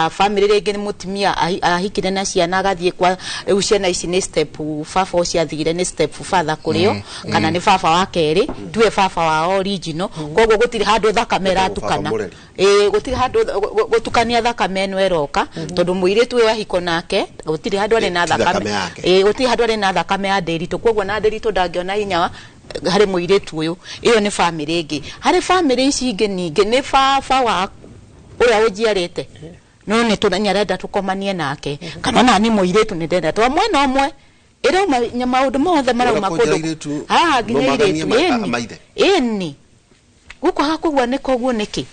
Family rĩngĩ nĩ mũtumia ahikire na ciana, agathiĩ kwa, rĩu ciana ici nĩ step baba ũcio athire, nĩ step father kũrĩo, kana nĩ baba wa kerĩ, tuwe baba wa original. Koguo gũtirĩ handũ thakame Etagwo baba ĩratukana. mũreri. Ĩĩ, gũtirĩ handũ gũtukania thakame ĩno ĩroka, tondũ mũirĩtu ũyũ ahiko nake gũtirĩ handũ arĩ na Ti thakame thakame yake. Ĩĩ, gũtirĩ handũ arĩ na thakame ya ndĩritũ, koguo na ndĩritũ ndangĩona hinya wa harĩ mũirĩtu ũyũ. Ĩyo nĩ family ĩngĩ. Harĩ family ici ingĩ ningĩ nĩ baba wa ũrĩa ũnjiarĩte, no nĩ tũ arenda tũkomanie nake, kana ona nĩ mũirĩtu nĩ ndĩrenda twa mwena ũmwe ĩrauma maũndũ mothe marauma Ũrĩa kũnjĩra kũndũ airĩtu haha nginya no maganie airĩtu. Ĩni. maithe. Ĩni, gũkwaga kũguanĩka ũguo nĩkĩ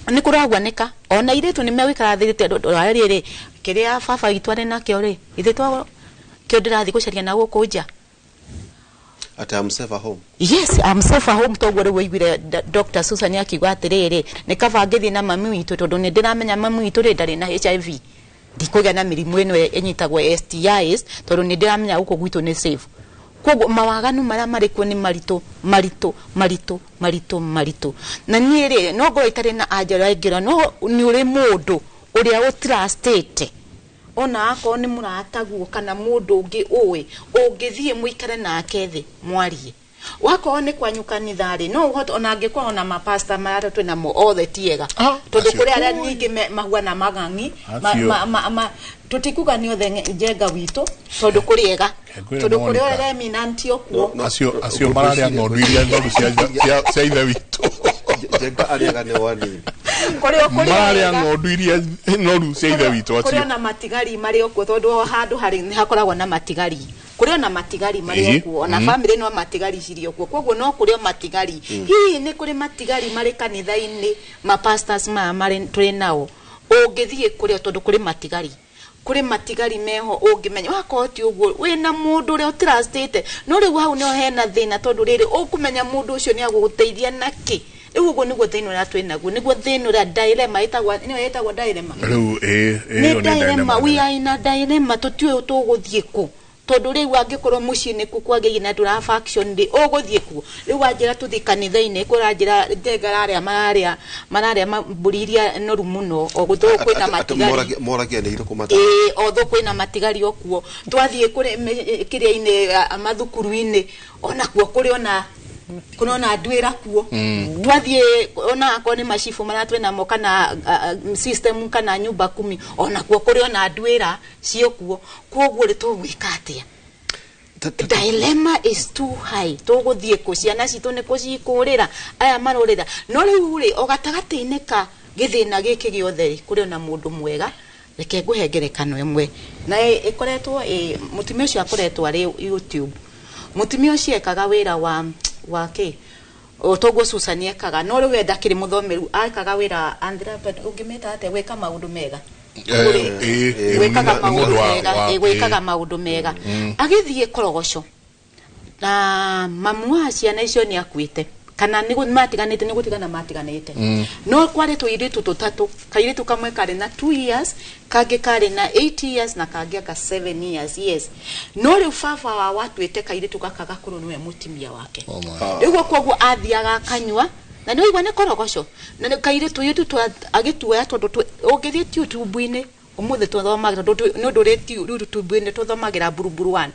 nĩ kũraguanĩka? Ona airĩtu nĩ megũikara thĩ rĩrĩ, kĩrĩa baba witũ arĩ nakĩo rĩ, ithe twa kĩo ndĩrathiĩ gũcaria na gũkũ nja. At I'm safe at home. Yes, I'm safe at home. Toguo rĩu waiguire Dr. Susan akiuga atĩrĩrĩ, nĩ kaba ngĩthiĩ na mami witũ, tondũ nĩ ndĩramenya mami witũ rĩ, ndarĩ na HIV, ndikũgĩa na mĩrimũ ĩno ĩnyitagwo STIs, tondũ nĩ ndĩramenya gũkũ gwitũ nĩ safe. Koguo mawaganu marĩa marĩ kuo nĩ maritũ, maritũ, maritũ, maritũ, maritũ. Na niĩ rĩ, no ngorwo itarĩ na anja ũrĩa ingĩra, no nĩ ũrĩ mũndũ ũrĩa ũtrustĩte, ona akorwo nĩ mũrataguo kana mũndũ ũngĩ ũĩ, ũngĩthiĩ mũikare nake thĩ mwarie. Wakorwo nĩ kwanyu kanitha-rĩ, no ũhote ona angĩkorwo na mapasta marĩa twĩ namo othe ti ega, Ah, tondũ acio. kũrĩ arĩa ningĩ mahuana magang'i Acio. Tũtikuga nĩ othe njenga witũ, tondũ kũrĩ ega, Ngwĩre tondũ kũrĩ Monica. ũrĩa remnant okuo. Acio mararĩa ng'ondu iria noru cia ithe witũ. Njenga arĩaga nĩ wanini. Kũrĩ o kũrĩ Mararĩa ega. ng'ondu iria noru cia ithe witũ Kũrĩ acio. ona matigari marĩ okuo, tondũ o handũ harĩ nĩ hakoragwo na matigari, kũrĩ ona matigari marĩ okuo, ona bamĩrĩ no matigari cirĩ okuo, koguo no kũrĩ o matigari. Hihi nĩ kũrĩ matigari marĩ kanitha-inĩ, mapastors maya marĩ tũrĩ nao, ũngĩthiĩ kũrĩ o, tondũ kũrĩ matigari meho ũngĩmenya wakorwo ti ũguo wĩna mũndũ ũrĩa ũtrustĩte. No rĩu hau nĩho hena thĩna, tondũ rĩrĩ ũkũmenya mũndũ ũcio nĩ agũgũteithia nakĩ? Rĩu ũguo nĩguo thĩna ũrĩa twĩ naguo, nĩguo thĩna ũrĩa dilemma ĩtagwo, nĩyo ĩtagwo dilemma. Rĩu ĩ Nĩ ĩyo nĩ dilemma, we dilemma. are in a dilemma. Tũtiũĩ tũgũthiĩ kũ, tondũ rĩu angĩkorwo mũciĩ nĩkuo kwagĩire na ndũra faction rĩ, ũgũthiĩ kuo? Rĩu wanjĩra tũthiĩ kanitha-inĩ, kũranjĩra njenga ararĩa mararĩa mbũri iria noru mũno, o gũthũ kwĩna matigari. Moragia nĩ irĩkũ mata. Ĩĩ, otho kwĩna matigari okuo. Twathiĩ kũrĩ kĩrĩa-inĩ, mathukuru-inĩ, onakuo kũrĩ ona nduĩra kuo. Twathiĩ ona akorwo nĩ macibũ marĩa twĩnamo, kana system kana nyumba kumi, onakuo kũrĩ ona nduĩra ciĩkuo. Koguo rĩ, tũgwĩka atĩa? Dilemma is too high. Tũgũthiĩ kũ? Ciana citũ nĩ kũ cikũrĩra? Aya marũrĩra. No rĩu rĩ, o gatagatĩ-inĩ ka gĩthĩna gĩkĩ gĩothe rĩ, kũrĩ ona mũndũ mwega. Reke ngũhe ngerekano ĩmwe na ĩkoretwo mũtumia ũcio akoretwo arĩ YouTube. Mũtumia ũcio ekaga wĩra wa kĩ o toguo Susan ekaga, no rĩu we ndakĩrĩ mũthomeru, ekaga wĩra ũngĩmĩta atĩa, gwĩka maũndũ mega. Gwĩkaga Nĩ maũndũ mũndũ mega, gwĩkaga maũndũ mega. Agĩthiĩ korogoco na mamu wa ciana icio nĩ akuĩte, kana nĩ matiganĩte, nĩ gũtigana matiganĩte. No kwarĩ tũirĩtu tũtatũ, kairĩtu kamwe karĩ na 2 years, kangĩ karĩ na 8 years, na kangĩ anga 7 years, yes. No rĩu baba wao atuĩte kairĩtu gaka gakũrũ nĩwe mũtumia wake. Oh my. Rĩu koguo athiaga akanyua na nĩ waigua nĩ korogoco na nĩ kairĩtu itũ agĩtuoya, tondũ ũngĩthiĩ YouTube-inĩ ũmũthĩ tũthomaga, tondũ nĩ ũndũ ũrĩ YouTube-inĩ tũthomagĩra buruburu one,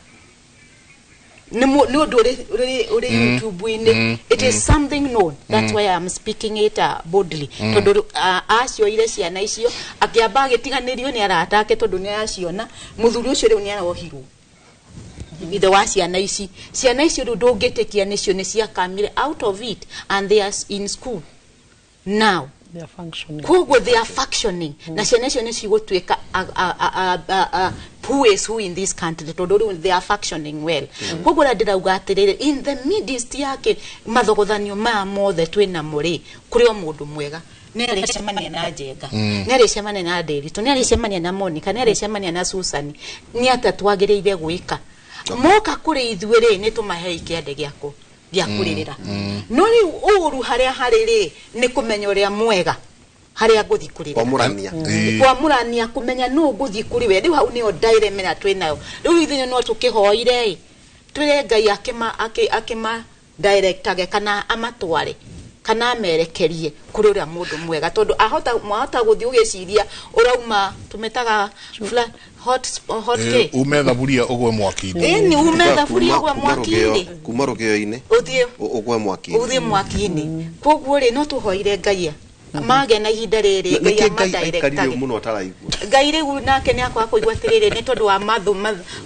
nĩ ũndũ ũrĩ YouTube-inĩ. It is something known, that's why I'm speaking it boldly, tondũ acioire ciana icio akĩamba agĩtiganĩrio nĩ arata ake, tondũ nĩ araciona mũthuri ũcio rĩu nĩ arohirwo, ithe wa ciana ici. Ciana icio rĩu ndũngĩtĩkia nĩcio nĩ ciakamire out of it, and they are in school now. They are functioning. Koguo they are functioning, na ciana icio nĩ cigũtuĩka who is who in this country, tondũ rĩu they are functioning well. Koguo ũrĩa ndĩrauga atĩrĩrĩ, in the midst yake mathogothanio maya mothe twĩ namo rĩ, kũrĩ o mũndũ mwega nĩ arĩcemania na Njenga, nĩ arĩcemania na Ndĩritũ, nĩ arĩcemania na Monica, nĩ arĩcemania na Susan. Nĩ atĩa twagĩrĩire gwĩka? Moka kũrĩ ithuĩ rĩ, nĩ tũmahei kĩande gĩakũ gĩa kũrĩrĩra. No rĩu ũru harĩa harĩ rĩ, nĩ kũmenya ũrĩa mwega harĩa ngũthiĩ kũrĩrĩra. Kwamũrania. Kwamũrania, kũmenya nũ ngũthiĩ kũrĩ we. Rĩu hau nĩyo dilemma twĩ nayo rĩu. Ithuĩ no tũkĩhoire ĩ, twĩre Ngai akĩma directage, kana amatware, kana amerekerie kũrĩ ũrĩa mũndũ mwega, tondũ ahota mwahota gũthiĩ ũgĩciria ũrauma tũmĩtaga hot cake. Ume thaburia ũgwe mwaki-inĩ. Ĩni, ume thaburia ũgwe mwaki-inĩ. Kuma rũgĩo-inĩ ũthiĩ ũgwe mwaki-inĩ. Ũthiĩ mwaki-inĩ. Koguo rĩ, no tũhoire Ngai mage na ihinda rĩrĩ Ngai Nĩkĩ Ngai aikarire amadirectage. mũno ataraigua? Ngai rĩu nake nĩ akwaga kũigua atĩrĩrĩ, nĩ tondũ wa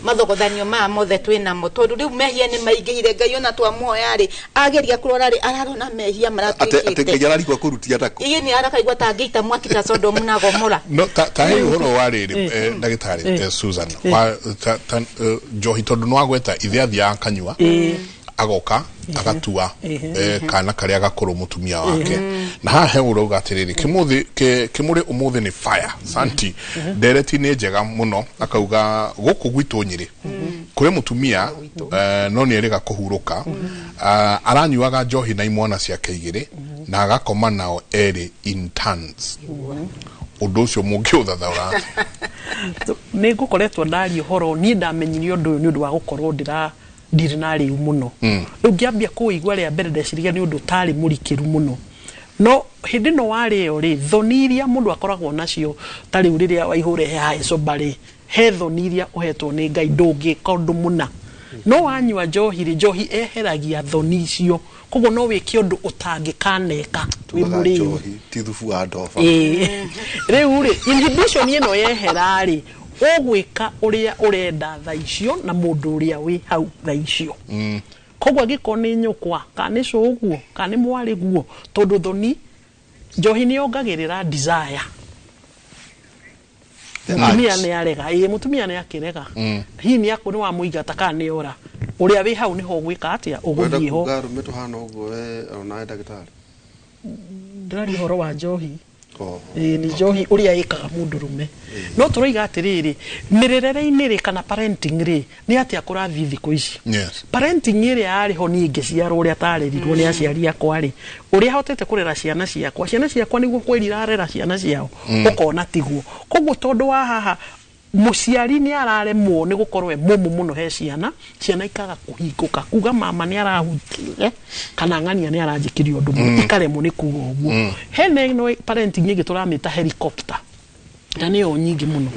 mathogothanio maya mothe twĩ namo, tondũ rĩu mehia nĩ maingĩhire. Ngai ona twamuoya rĩ, ageria kũrora rĩ, ararona mehia marĩa Atĩ Ngai twĩkĩte. ararigwo kũrutia ndako. Ĩĩ, nĩ arakaigua ta angĩita mwaki ta Sodomu na Gomora. No ta he ũhoro wa rĩrĩ, ndagĩtarĩ Susan, wa ta njohi, tondũ nĩ wagweta ithe athiaga akanyua, agoka agatua kana karĩa gakũrũ mũtumia wake. Na haha he ũrauga atĩrĩrĩ, kĩmũthĩ kĩmũrĩ ũmũthĩ nĩ fire santi ndereti nĩ njega mũno. Akauga gũkũ gwitũ Nyĩrĩ kũrĩ mũtumia, no nĩ erĩga kũhurũka. Ah, aranyuaga njohi na imwana ciake igĩrĩ na agakoma nao erĩ in turns. Ũndũ ũcio mũngĩũthathaũra atĩa? Nĩ ngũkoretwo ndaria ũhoro. Niĩ ndamenyire ũndũ ũyũ nĩ ũndũ wa gũkorwo ndĩra ndirĩ na rĩu mũno. Rĩu ngĩambia kũũigua rĩa mbere, ndeciria nĩ ũndũ ũtarĩ mũrikĩru mũno, no hĩndĩ ĩno warĩo rĩ, thoni iria mũndũ akoragwo nacio, ta rĩu rĩrĩa waihũre he hae soba rĩ, he thoni iria ũhetwo nĩ Ngai, ndũngĩka ũndũ mũna. No wanyua njohi rĩ, njohi eheragia thoni icio, koguo no wĩke ũndũ ũtangĩkaneka wĩ mũrĩu. Njohi ti thubu wa ndoba. Rĩu rĩ, inhibition ĩno yehera rĩ, ũgwĩka ũrĩa ũrenda thaa icio na mũndũ ũrĩa wĩ hau thaa icio. Koguo angĩkorwo nĩ nyũkwa kana nĩ cũguo kana nĩ mwarĩ guo, tondũ thoni njohi nĩ yongagĩrĩra desire. Mũtumia nĩ arega, ĩĩ mũtumia nĩ akĩrega, hihi nĩ akũ nĩ wamũingata kana nĩ ora, ũrĩa wĩ hau nĩho ũgwĩka atĩa, ũgũthiĩ ho. Kuga arũme tũhana ũguo we onawe ndagĩtarĩ? Ndĩraria ũhoro wa njohi. Ĩĩ, nĩ njohi ũrĩa ĩkaga mũndũrũme. No tũroiga atĩrĩrĩ, mĩrerere-inĩ rĩ kana parenting rĩ, nĩ atĩa kũrathiĩ thikũ ici? Parenting ĩrĩa yarĩ ho niĩ ngĩciarwo, ũrĩa tarerirwo nĩ aciari akwa rĩ, ũrĩa hotete kũrera ciana ciakwa, ciana ciakwa nĩguo kweri irarera ciana ciao, ũkona tiguo. Koguo tondũ wa haha mũciari nĩ araremwo nĩ gũkorwo e mũmũ mũno he ciana, ciana ikaga kũhingũka kuga mama nĩ arahutire kana ng'ania nĩ aranjĩkire ũndũ mũno, ikaremwo nĩ kuga ũguo. Hena ĩno parenting ĩngĩ tũramĩta helicopter, na nĩyo nyingĩ mũno,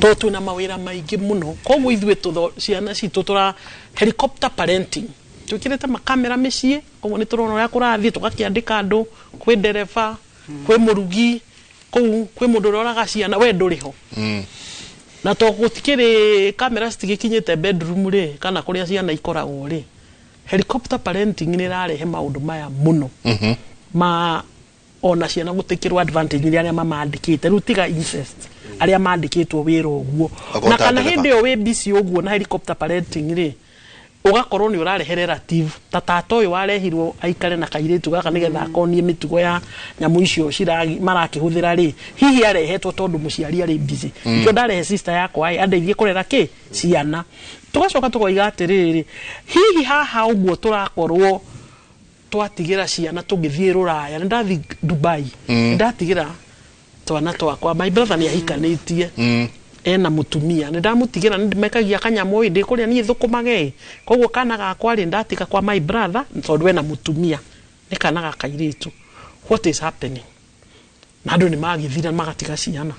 tondũ twĩna mawĩra maingĩ mũno. Koguo ithuĩ ciana citũ tũra helicopter parenting, twĩkĩrĩte makamera mĩciĩ, koguo nĩ tũrona ũrĩa kũrathiĩ, tũgakĩandĩka andũ, kwĩ ndereba, kwĩ mũrugi kũu, kwĩ mũndũ ũroraga ciana, we ndũrĩ ho. Na to gũtikĩrĩ kamera citigĩkinyĩte bedroom rĩ, kana kũrĩa ciana ikoragwo rĩ. Helicopter parenting nĩ ĩrarehe maũndũ maya mũno ma ona ciana gũtĩkĩrwo advantage nĩ arĩa mamandĩkĩte. Rĩu tiga incest, arĩa mandĩkĩtwo wĩra ũguo, na kana hĩndĩ ĩyo wĩ busy ũguo na helicopter parenting rĩ, ũgakorwo nĩ ũrarehe relative ta tata ũyũ warehirwo aikare na kairĩtu gaka nĩgetha akonie mĩtugo ya nyamũ icio marakĩhũthĩra rĩ, hihi arehetwo tondũ mũciari arĩ busy. Nikĩo ndarehe sister yakwa ĩ andeithie kũrera kĩ ciana. Tũgacoka tũkoiga atĩrĩrĩ, hihi haha ũguo tũrakorwo twatigĩra ciana tũgĩthiĩ rũraya. Nĩ ndathiĩ Dubai, nĩ ndatigĩra twana twakwa, my brother nĩ ahikanĩtie, ena mutumia, nĩ ndamũtigĩra, nĩ mekagia kanyamũ ĩ ndĩkũrĩa niĩ thũkũmage, koguo kana gakwa rĩ ndatiga kwa my brother tondũ ena mutumia, nĩ kana ga kairĩtu. What is happening? Na andũ nĩ magĩthira magatiga ciana.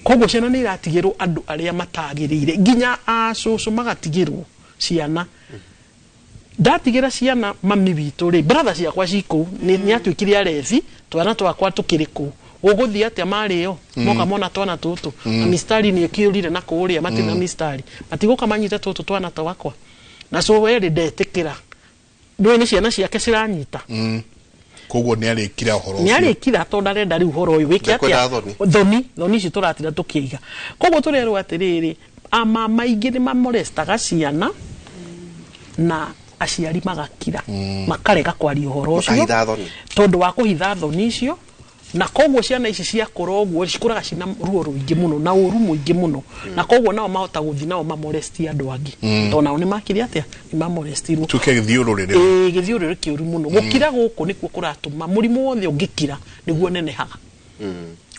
Koguo ciana nĩ iratigĩrwo andũ arĩa matagĩrĩire, nginya acũcũ magatigĩrwo ciana. Ndatigĩra ciana mami witũ rĩ, brother ciakwa cikũu nĩ atuĩkire arethi, twana twakwa tũkĩrĩ kũu. Ũgũthiĩ atĩa marĩo moka mona twana tũtũ na mistari nĩ ĩkĩũrire na kũrĩa, matirĩ na mistari, matigũka manyite tũtũ twana twakwa. Na so werĩ ndetĩkĩra, ndũĩ nĩ ciana ciake ciranyita. Koguo nĩ arĩkira ũhoro ũcio, nĩ arĩkira tondũ arenda rĩu ũhoro ũyũ wĩke atĩa, thoni thoni ici tũratira tũkĩiga. Koguo tũrerwo atĩrĩrĩ, amama aingĩ nĩ mamorestaga ciana na aciari magakira, makarega kwaria ũhoro ũcio tondũ wa kũhitha thoni icio. Na koguo ciana ici ciakũra ũguo cikũraga cina ruo rũingĩ mũno na ũru mũingĩ mũno, na koguo nao mahota gũthiĩ nao mamoresti andũ angĩ, tondũ nao nĩ makire atĩa, nĩ mamolestirwo. Tuke gĩthiũrũrĩ, ĩĩ gĩthiũrũrĩ kĩũru mũno. Gũkira gũkũ nĩkuo kũratũma mũrimũ wothe ũngĩkira nĩguo nenehaga.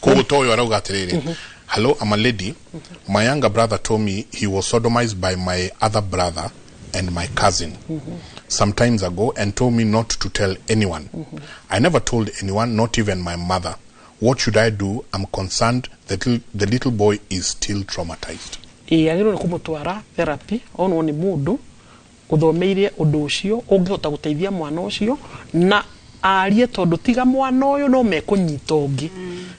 Koguo to ũyũ arauga atĩrĩrĩ, hello, I'm a lady. My younger brother told me he was sodomized by my other brother and my cousin some times ago and told me not to tell anyone. I never told anyone, not even my mother. What should I do? I'm concerned that the little boy is still traumatized. Ĩĩ, agĩrĩirwo nĩ kũmũtwara therapy, onwo nĩ mũndũ ũthomeire ũndũ ũcio ũngĩhota gũteithia mwana ũcio na arie, tondũ tiga mwana ũyũ no mekũnyita ũngĩ.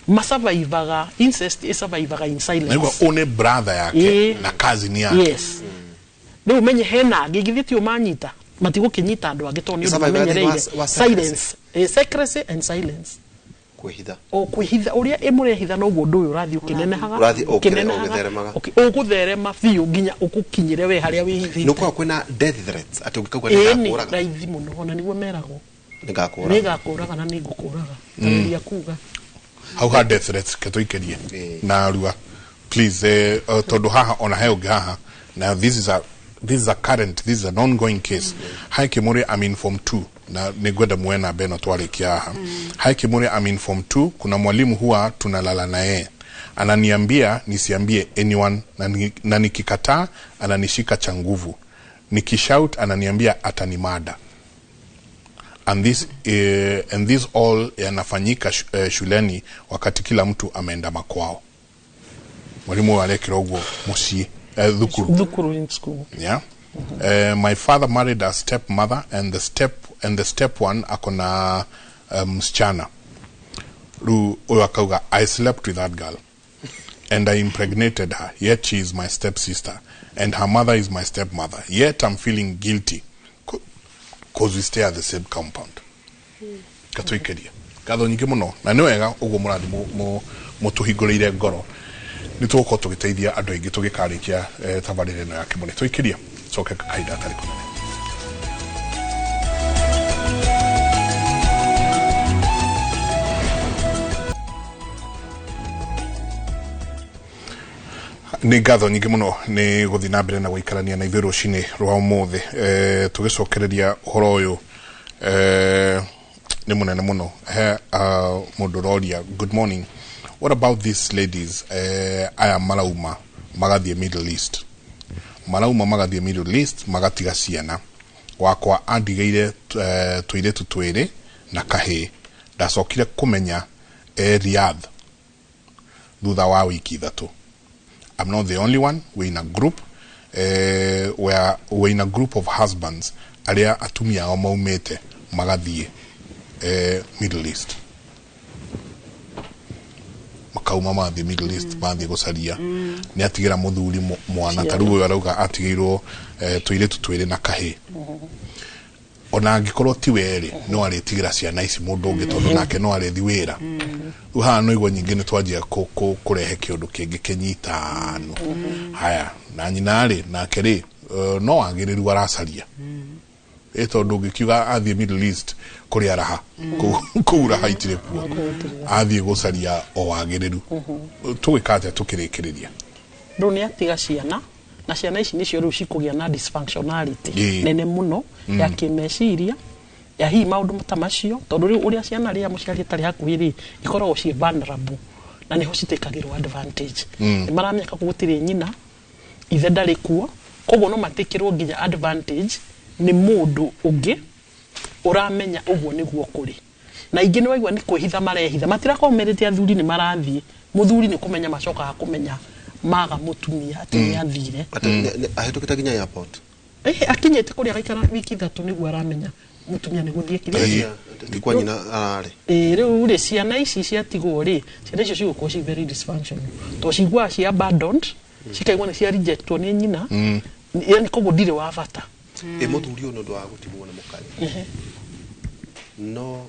Masurvivaga, incest ĩsurvivaga in silence. Nĩguo ũyũ nĩ brother yake na cousin yake. Yes. Rĩu ũmenye hena angĩ githĩ ti ũmanyita, matigũkĩnyita andũ angĩ tondũ nĩ ũndũ mamenyereire. Silence, secrecy and silence. Kwĩhitha. O kwĩhitha, ũrĩa ĩmũrehitha noguo ũndũ ũyũ ũrathiĩ ũkĩnenehaga, Ũrathiĩ ũgĩtheremaga. Ũgũtherema biũ nginya ũgũkinyĩre we harĩa wĩhithĩte. Nĩ ũkoragwo kwĩna death threats atĩ ũngĩkauga nĩ ngakũraga. Ĩĩ, raithi mũno, ona nĩguo meragwo. Nĩ ngakũraga. Nĩ ngakũraga na nĩ ngũkũraga. Geria kuga. Hau ha death threats ke tũikĩrie na arua please, tondũ haha ona he ũngĩ haha. Now this is a current, this is an ongoing case. Hi Kimuri, I'm in form 2. Na nigwenda muwe na beno twarikia haha. Hi Kimuri, I'm in form 2. Kuna mwalimu huwa tunalala na yeye. Ananiambia nisiambie anyone, na nikikataa ananishika cha nguvu. Nikishout ananiambia atanimada. And this all yanafanyika shuleni wakati kila mtu ameenda makwao. Mwalimu arekira ũguo mũciĩ. Thukuru. Thukuru in school. Yeah. My father married a stepmother and the step one akona msichana. Rĩu ũyũ akauga, I slept with that girl and I impregnated her, yet she is my stepsister and her mother is my stepmother, yet I'm feeling guilty because we stay at the same compound. Katũikĩria ngatho nyingĩ mũno, na nĩ wega ũguo mũrathi mũtũhingũrĩire ngoro. Nĩ tũgũkorwo tũgĩteithia andũ aingĩ tũgĩkarĩkia tabarĩra ĩno ya Kĩmũrĩ. Tũikĩria coke kahinda gatarĩ kũnene. Nĩ ngatho nyingĩ mũno nĩ gũthiĩ na mbere na gũikarania na ithuĩ rũcinĩ rwa ũmũthĩ. Tũgĩcokereria ũhoro ũyũ nĩ mũnene mũno. He mũndũ ũroria, good morning, what about these ladies aya marauma magathiĩ Middle East, marauma magathiĩ Middle East magatiga ciana. Wakwa andigĩire tũirĩtu twĩrĩ na kahĩĩ, ndacokire kũmenya Riyadh thutha wa wiki 3. I'm not the only one. We're in a group. We're in a group of husbands arĩa atumia ao maumĩte magathiĩ Middle East, makauma mathiĩ Middle East, mathiĩ gũcaria. Nĩ atigĩra mũthuri mwana, ta rĩu ũyũ arauga atigĩirwo tũirĩtu twĩrĩ na kahĩĩ. Ona angĩkorwo ti we rĩ, no arĩtigĩra ciana ici mũndũ ũngĩ, tondũ nake no arĩthi wĩra. Rĩu haha no igua nyingĩ nĩ twanjia kũrehe kĩũndũ kĩngĩ kĩnyitano. Haya, na nyina rĩ, nake rĩ, no wagĩrĩru aracaria. Tondũ ũngĩkiuga athiĩ Middle East kũrĩa raha, kũu raha itirĩ kuo, athiĩ gũcaria o wagĩrĩru. Tũgĩka atĩa tũkĩrĩkĩrĩria? Rĩu nĩ atiga ciana, na ciana ici nĩcio rĩu cikũgĩa na dysfunctionality nene mũno ya kĩmeciria, ya hihi maũndũ ta macio, tondũ rĩu ũrĩa ciana rĩrĩa mũciari atarĩ hakuhĩ rĩ, ikoragwo ciĩ vulnerable na nĩho citekagĩrwo advantage. Nĩ maramenya gũtirĩ nyina, ithe ndarĩ kuo, koguo no matikĩrwo nginya advantage nĩ mũndũ ũngĩ ũramenya ũguo nĩguo kũrĩ. Na ingĩ nĩ waigua nĩ kwĩhitha marehitha, matirakorwo merĩte athuri nĩ marathiĩ, mũthuri nĩ kũmenya macokaga kũmenya maga mũtumia atĩ nĩ athire. Ahĩtũkĩte nginya airport. Akinyĩte kũrĩa agaikara wiki 3 nĩguo aramenya mũtumia nĩ gũthiĩ kĩrĩa. Ti kwa nyina ararĩ. Rĩu rĩ, ciana ici ciatigwo rĩ, ciana icio cigũkorwo ci very dysfunctional, tondũ ciguaga ci abandoned, cikaigua nĩ cia rejectwo nĩ nyina, yani koguo ndirĩ wa bata. Mũthuri ũyũ nĩ ũndũ wa gũtigwo nĩ mũkaĩ, no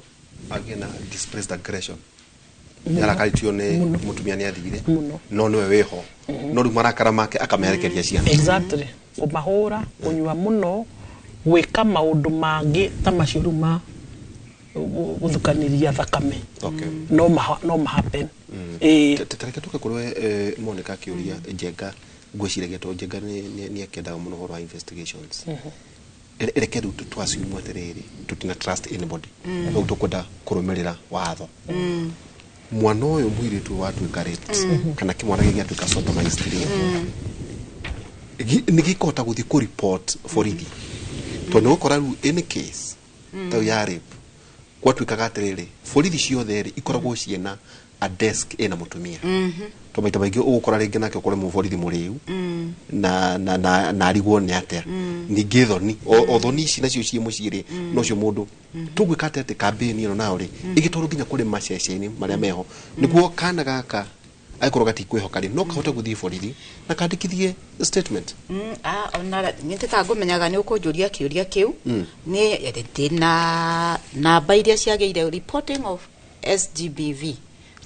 agĩe na displaced aggression. Nĩarakaritio nĩ mũtumia nĩ athire, no nĩwe wĩho, no rĩu marakara make akamerekeria ciana. Exactly, kũmahũra, kũnyua mũno, gwĩka maũndũ mangĩ ta macio rĩu ma gũthukanĩria thakame. No ma happen. Tareke tũke kũrĩ we Monica akĩũria Njenga, ngwĩciragia tondũ Njenga nĩ akĩendaga mũno ũhoro wa investigations. Reke rĩu tũ-assume atĩrĩrĩ, tũtina trust anybody, rĩu tũkwenda kũrũmĩrĩra watho. Mwana ũyũ mũirĩtu watuĩka raped, kana kĩmwana gĩkĩ gĩatuĩka sodomized rĩ, nĩ gĩkũhota gũthiĩ kũ report borithi? Tondũ nĩ ũgũkora rĩu any case ta ya rape gwatuĩkaga atĩrĩrĩ, borithi ciothe rĩ ikoragwo ciĩna a desk ĩna mũtumia. Tondũ maita maingĩ ũgũkora rĩngĩ nake ũkore mũborithi mũrĩu na arigwo nĩ atĩa. Ningĩ thoni, o thoni ici nacio ciĩ mũciĩ rĩ, nocio mũndũ tũgwĩka atĩa atĩ campaign ĩno nayo rĩ ĩgĩtwarwo nginya kũrĩ maceceni marĩa meho, nĩguo kana gaka angĩkorwo gatikwĩhoka rĩ, no kahote gũthiĩ borithi na kandĩkithie statement. Ona nĩ tangũmenyaga nĩ ũkũnjũria kĩũria kĩu. Nĩ ndĩna namba iria ciagĩire reporting of SGBV,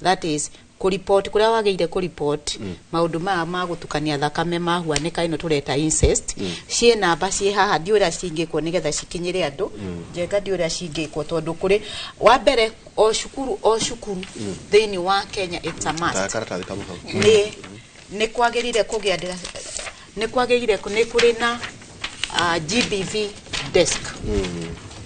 that is kũripoti kũrĩa wagĩire kũripoti maũndũ maya ma gũtukania thakame mahuanĩka ĩno tũreta incest. Ciĩ namba ciĩ haha, ndiũĩ ũrĩa cingĩkwo nĩgetha cikinyĩre andũ. Njenga ndiũĩ ũrĩa cingĩkwo, tondũ kũrĩ wa mbere o cukuru o cukuru thĩinĩ wa Kenya it's a must. Karatathi kamwe hau. Nĩ kwagĩrĩire kũgĩa, nĩ kwagĩrĩire nĩ kũrĩ na GBV desk.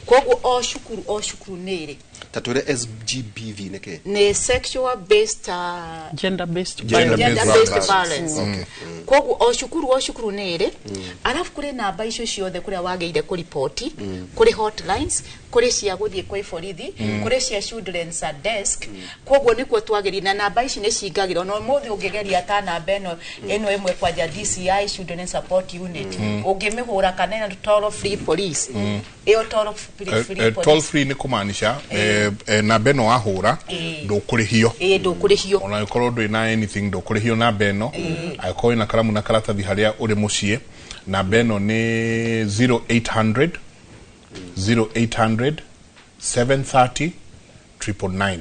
Koguo o cukuru o cukuru nĩ ĩrĩ. Ta twĩre SGBV nĩ kĩ? Nĩ sexual based gender based Gender gender based violence. Koguo o cukuru o cukuru nĩ ĩrĩ. Arabu kũrĩ namba icio ciothe kũrĩa wagĩrĩire kũripoti, kũrĩ hotlines, Kũrĩ cia gũthiĩ kwĩ borithi, kũrĩ cia children's desk. Koguo nĩkuo twagĩrĩire, na namba ici nĩ cingagĩrwo. No ũmũthĩ ũngĩgeria ta namba ĩno ĩmwe kwanja DCI Children Support Unit, ũngĩmĩhũra kana ĩno toll free police, ĩyo toll free, free Toll police. free nĩ kũmaanisha namba ĩno wahũra ndũkũrĩhio. Ĩĩ, ndũkũrĩhio. Ona angĩkorwo ndũrĩ na anything, ndũkũrĩhio namba ĩno. Angĩkorwo wĩna karamu na karatathi harĩa ũrĩ mũciĩ, namba ĩno nĩ 0800 0800 730 999.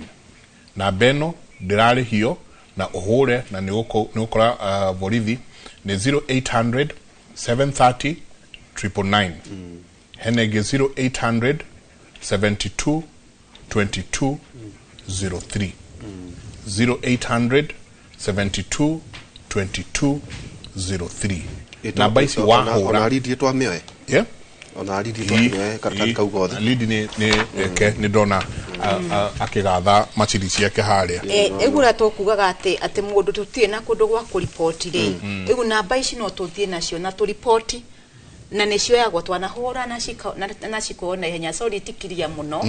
Namba ĩno ndĩrarĩhio na ũhũre na nĩ ũgũkora borithi nĩ 0800 730 999. Hena ĩngĩ 0800 72 22 03, 0800 72 22 03. Namba ici wahũra Ona ridi twamĩoe. Yeah? Ona ridi twamĩoe karatathi kau gothe. Lidi nĩ eke nĩ ndona akĩgatha macini ciake harĩa. Ĩguo ũrĩa tũkugaga atĩ mũndũ tũtirĩ na kũndũ gwa kũriboti rĩ, rĩu namba ici no tũthiĩ nacio na tũriboti na nĩ cioyagwo, twanahũra na cikoywo na ihenya. Sorry, tikiria mũno,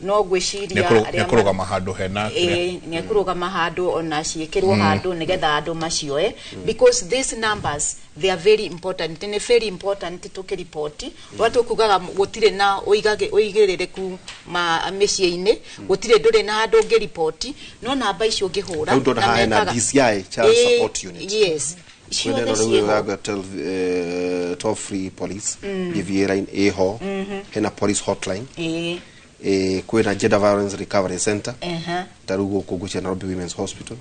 no ngwĩciria arĩa Nĩ kũrũgama handũ hena kĩrĩa. Ĩĩ, nĩ ekũrũgama handũ ona ciĩkĩrwo handũ nĩgetha andũ macioe, because these numbers, they are very important, nĩ very important tũkĩriboti. Ũrĩa tũkugaga gũtirĩ na ũigĩrĩrĩku ma mĩciĩ-inĩ, gũtirĩ, ndũrĩ na handũ ũngĩriboti, no namba icio ũngĩhũra Rĩu ndona na haha hena DCI Child Support Unit. Yes, kwĩna ciothe ĩno rĩu ciĩho. ĩragwa toll free police, DVA line ĩho, hena police hotline, kwĩna Gender Violence Recovery Center, ta rĩu gũkũ ngũcia Nairobi Women's Hospital,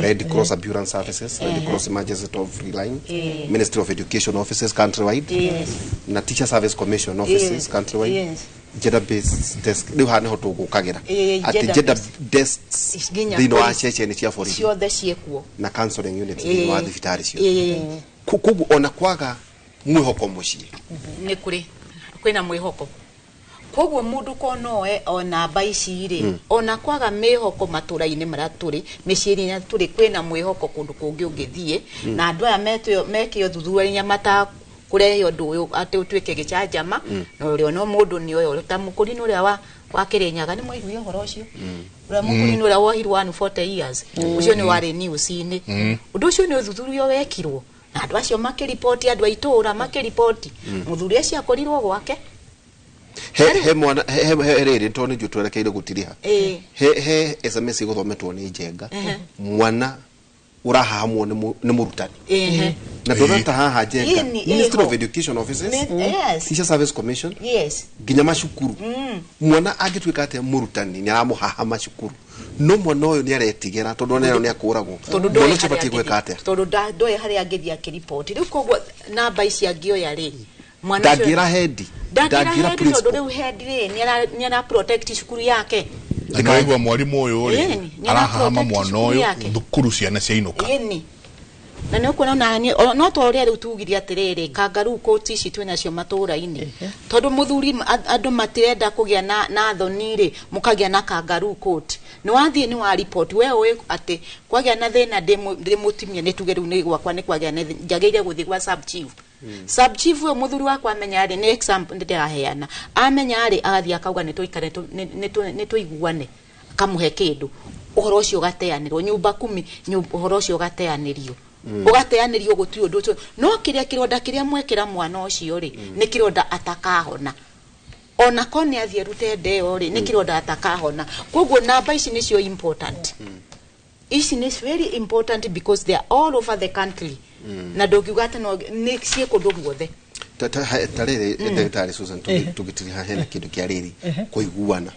Red Cross Ambulance Services, Red Cross Emergency Toll Free Line, Ministry of Education offices countrywide, na Teacher Service Commission offices countrywide, gender based desk. Rĩu haha nĩho tũgũkagĩra atĩ gender gender based. desks Nginya thĩinĩ wa police. ceceni cia borithi Ciothe ciĩkuo. Na counseling units thĩinĩ wa thibitarĩ ciothe. Koguo ona kwaga mwĩhoko mũciĩ, Nĩ kũrĩ, kwĩna mwĩhoko. Koguo mũndũ ko noe o namba ici rĩ, ona kwaga mĩhoko matũra-inĩ marĩa tũrĩ, mĩciĩ-inĩ ĩrĩa tũrĩ, kwĩna mwĩhoko kũndũ kũngĩ ũngĩthiĩ. Na andũ aya meke ũthuthuria mata kũrehe ũndũ ũyũ atĩ ũtuĩke gĩcanjama, na ũrĩa no mũndũ nĩ ũyũ ta mũkũrinũ ũrĩa wa Kĩrĩnyaga, nĩ mwaiguire ũhoro ũcio, ũrĩa mũkũrinũ ũrĩa wohirwo 140 years, ũcio nĩ warĩ news-inĩ. Ũndũ ũcio nĩ ũthuthuria wekirwo na andũ acio makĩriboti, andũ a itũũra makĩriboti, mũthuri ũcio akorirwo gwake. He mwana he rĩrĩ, tondũ nĩ njũĩ twerekeire gũtiriha, he SMS ĩgũthometwo nĩ Njenga, mwana ũrahahamwo nĩ mũrutani, na ndona ta haha Njenga, Ministry of Education offices, Teacher Service Commission, nginya macukuru. Mwana angĩtuĩka atĩa mũrutani nĩ aramũhahama cukuru, no mwana ũyũ nĩ aretigĩra tondũ ona nĩ akũragwo, Tondũ mwana ndoĩ ũcio harĩa abatiĩ gwĩka angĩthiĩ. Atĩa? Tondũ ndoĩ harĩa angĩthiĩ akĩriboti. Rĩu koguo namba ici angĩoya rĩ, mwana ũcio Ndangĩra hendi, ndangĩra ndangĩra hendi, tondũ principal. rĩu hendi rĩ, nĩ ara protect cukuru yake. Na nĩwaigua mwarimũ ũyũ rĩ, Ĩni, nĩ arahahama ara-protect mwana cukuru ũyũ yake. thukuru ciana ciainũka. Ĩni, na nĩ ũkuona ona no ta ũrĩa rĩu tugire atĩrĩrĩ, kangaroo court ici twĩ nacio matũũra-inĩ, tondũ mũthuri andũ matirenda kũgĩa na thoni rĩ, mũkagĩa na kangaroo court. Nĩ wathiĩ, nĩ wa report, we ũĩ atĩ kwagĩa na thĩna, ndĩ mũtumia, nĩ tuge rĩu nĩ gwakwa nĩ kwagĩa na njagĩrĩire gũthiĩ gwa sub chief. Sub chief ũyũ, mũthuri wakwa amenya rĩ, nĩ example ndĩraheana, amenya rĩ, agathiĩ akauga nĩ tũikare nĩ tũiguane, akamũhe kĩndũ, ũhoro ũcio ũgateanĩrwo nyumba kumi, ũhoro ũcio ũgateanĩrio, gũtirĩ ũndũ ũcio. No kĩrĩa kĩronda kĩrĩa mwekĩra mwana ũcio rĩ, nĩ kĩronda atakahona. Ona ko nĩ athiĩ arute ndeo rĩ, nĩ kĩronda atakahona. Koguo namba ici nĩcio important. Ici nĩ very important because they are all over the country, na ndũngiuga atĩ no nĩ ciĩ kũndũ guothe. Ta rĩrĩ, ndagĩtarĩ Susan, tũgĩtiriha, hena kĩndũ kĩa rĩrĩ kũiguana.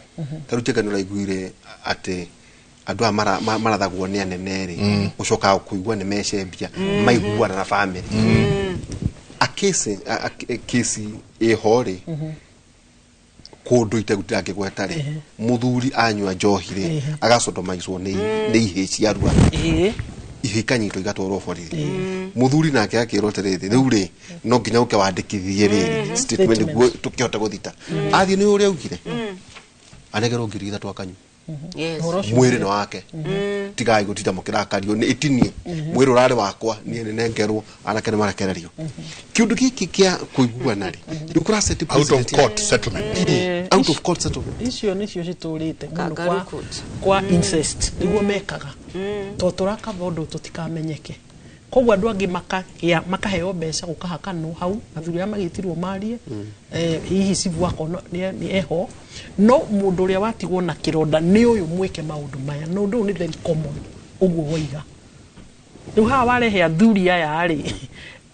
Ta rĩu Njenga, nĩ ũraiguire atĩ andũ aya marathagwo nĩ anene rĩ, ũcokaga kũigua nĩ mecembia maiguana na bamĩrĩ akĩsi kĩsi ĩho rĩ, kũndũ itegũtirangĩgweta rĩ, mũthuri anyua njohi rĩ, agacodomaicwo nĩ ihĩ cia rua, ihĩ ikanyitwo igatwarwo borithi. Mũthuri nake akĩrwo atĩrĩrĩ, rĩu rĩ, no nginya ũke wandĩkithie rĩrĩ statement nĩguo tũkĩhote gũthita. Athiĩ, nĩ ũrĩa augire, anegerwo 3,000 akanyua. Yes. Ũhoro ũcio Mwĩrĩ nĩ wake, tigai gũtinda mũkĩrakario nĩ itinie mwĩrĩ ũrarĩ wakwa, niĩ nĩ nengerwo, anake nĩ marekererio. Kĩũndũ gĩkĩ kĩa kũiguana rĩ, rĩu kũraceti Out of court settlement. Out of court settlement. Icio nĩcio citũrĩte mũno Kangaroo kwa, court. kwa incest nĩguo mekaga to tũrakaba ũndũ tũtikamenyeke, koguo andũ angĩ makagĩa makaheo mbeca gũkahakanwo hau, athuri arĩa magĩtirwo marie, hihi cibu akona nĩ eho, no mũndũ ũrĩa watigwo na kĩronda nĩ ũyũ mwĩke maũndũ maya, na ũndũ ũyũ nĩ very common ũguo woiga. Rĩu haha warehe athuri aya rĩ,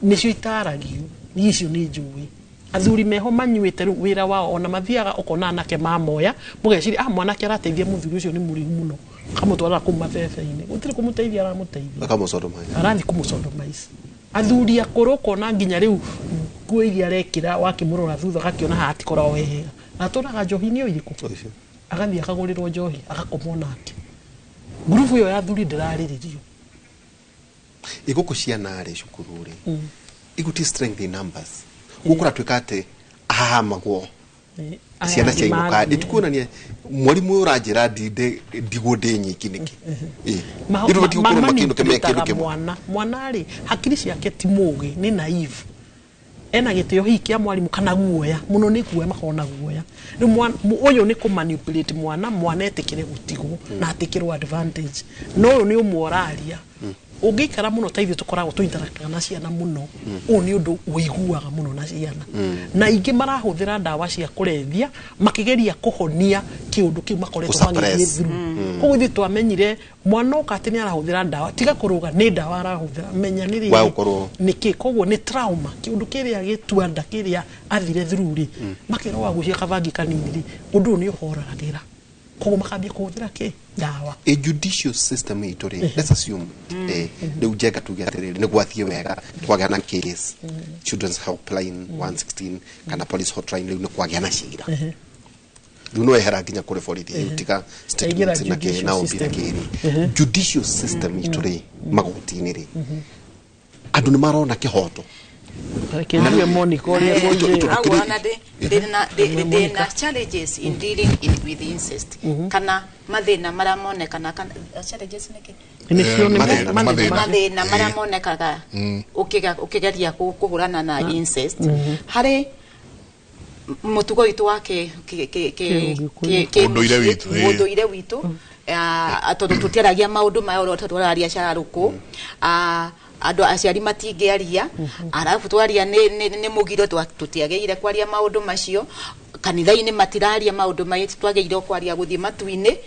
nĩcio itaragio niĩ, icio nĩ njũĩ athuri meho manyuĩte. Rĩu wĩra wao ona mathiaga ũkona anake mamoya, mũgeciria, ah, mwanake arateithia mũthuri ũcio nĩ mũrĩu mũno, akamũtwara kũu mabebe-inĩ, gũtirĩ kũmũteithia aramũteithia. Akamũcodomize. Arathiĩ kũmũcodomize. Athuri akũrũ ũkona nginya rĩu nguo iria arekĩra, wakĩmũrora thutha agakĩona haha hatikoragwo he hega, atũraga njohi-inĩ o irĩkũ. Ũcio. Agathiĩ akagũrĩrwo njohi, agakomwo nake. Ngurubu ĩyo ya athuri ndĩrarĩrĩrio. Igũkũ ciana rĩ, cukuru rĩ, iguti strength in numbers, gũkũ ratuĩka atĩ ahahamagwo. Aya Ciana angĩ ciainũka mathiĩ. Ĩtikuonania mwarimũ ũyũ ũranjĩra ndinde ndigwo ndĩ nyiki nĩkĩ? Ithuĩ tũtigũkorwo makĩinũke me kĩndũ Manipulataga kĩmwe. Mwana rĩ, hakiri ciake ti mũgĩ, nĩ naive, ena gĩtĩo hihi kĩa mwarimũ kana guoya mũno, nĩ guoya makoragwo na guoya. Rĩu ũyũ nĩ kũmanipulate mwana, mwana etĩkĩre gũtigwo na atĩkĩrwo advantage, no ũyũ nĩ ũmwe ũraria ũngĩikara mũno ta ithuĩ tũkoragwo tũinteractaga na ciana mũno. Ũyũ nĩ ũndũ ũiguaga mũno na ciana, na ingĩ marahũthĩra ndawa cia kũrebia makĩgeria kũhonia kĩũndũ kĩu makoretwo Gũsuppress. magĩthiĩ through. Koguo ithuĩ twamenyire mwana oka atĩ nĩ arahũthĩra ndawa, tiga kũrũga nĩ ndawa arahũthĩra, menya nĩ Wa rĩrĩ gũkorwo- nĩkĩ. Koguo nĩ trauma, kĩũndũ kĩrĩa gĩtua nda kĩrĩa athire through rĩ, makerwo wagucia kabangi kanini rĩ, ũndũ ũyũ nĩ ũhoragĩra, koguo makambia kũhũthĩra kĩ ndawa. A judicial system itũ rĩ, let's assume, rĩu Njenga, tuge atĩrĩrĩ, nĩ gwathiĩ wega, twagĩa na case, children's helpline 116 kana police hotline, rĩu nĩ kwagĩa na cira, rĩu no ehera nginya kũrĩ borithi, rĩu tiga statements na kĩ judicial na ombi na system. kĩrĩ judicial system itũ rĩ, magoti-inĩ rĩ, andũ nĩ marona kĩhoto? Reke njigue Monica ũrĩa ekũnjĩra. Hau ona ndĩ na challenges in dealing with incest, kana mathĩna marĩa monekana, kana challenges nĩkĩ? Nĩcio nĩ Mathĩna, mathĩna. Mathĩna. Mathĩna marĩa monekaga ũkĩgeria kũhũrana na incest harĩ mũtugo witũ wa Kĩ-Ũgĩkũyũ. Ũndũire witũ, ĩĩ. Ũndũire witũ. Tondũ tũtiaragia maũndũ maya ũrĩa tũraria cararũkũ. Andũ aciari matingĩaria, arabu twaria nĩ mũgiro, tũtiagĩrĩire kwaria maũndũ macio kanitha-inĩ, matiraria maũndũ maya twagĩrĩirwo kwaria gũthiĩ matu-inĩ.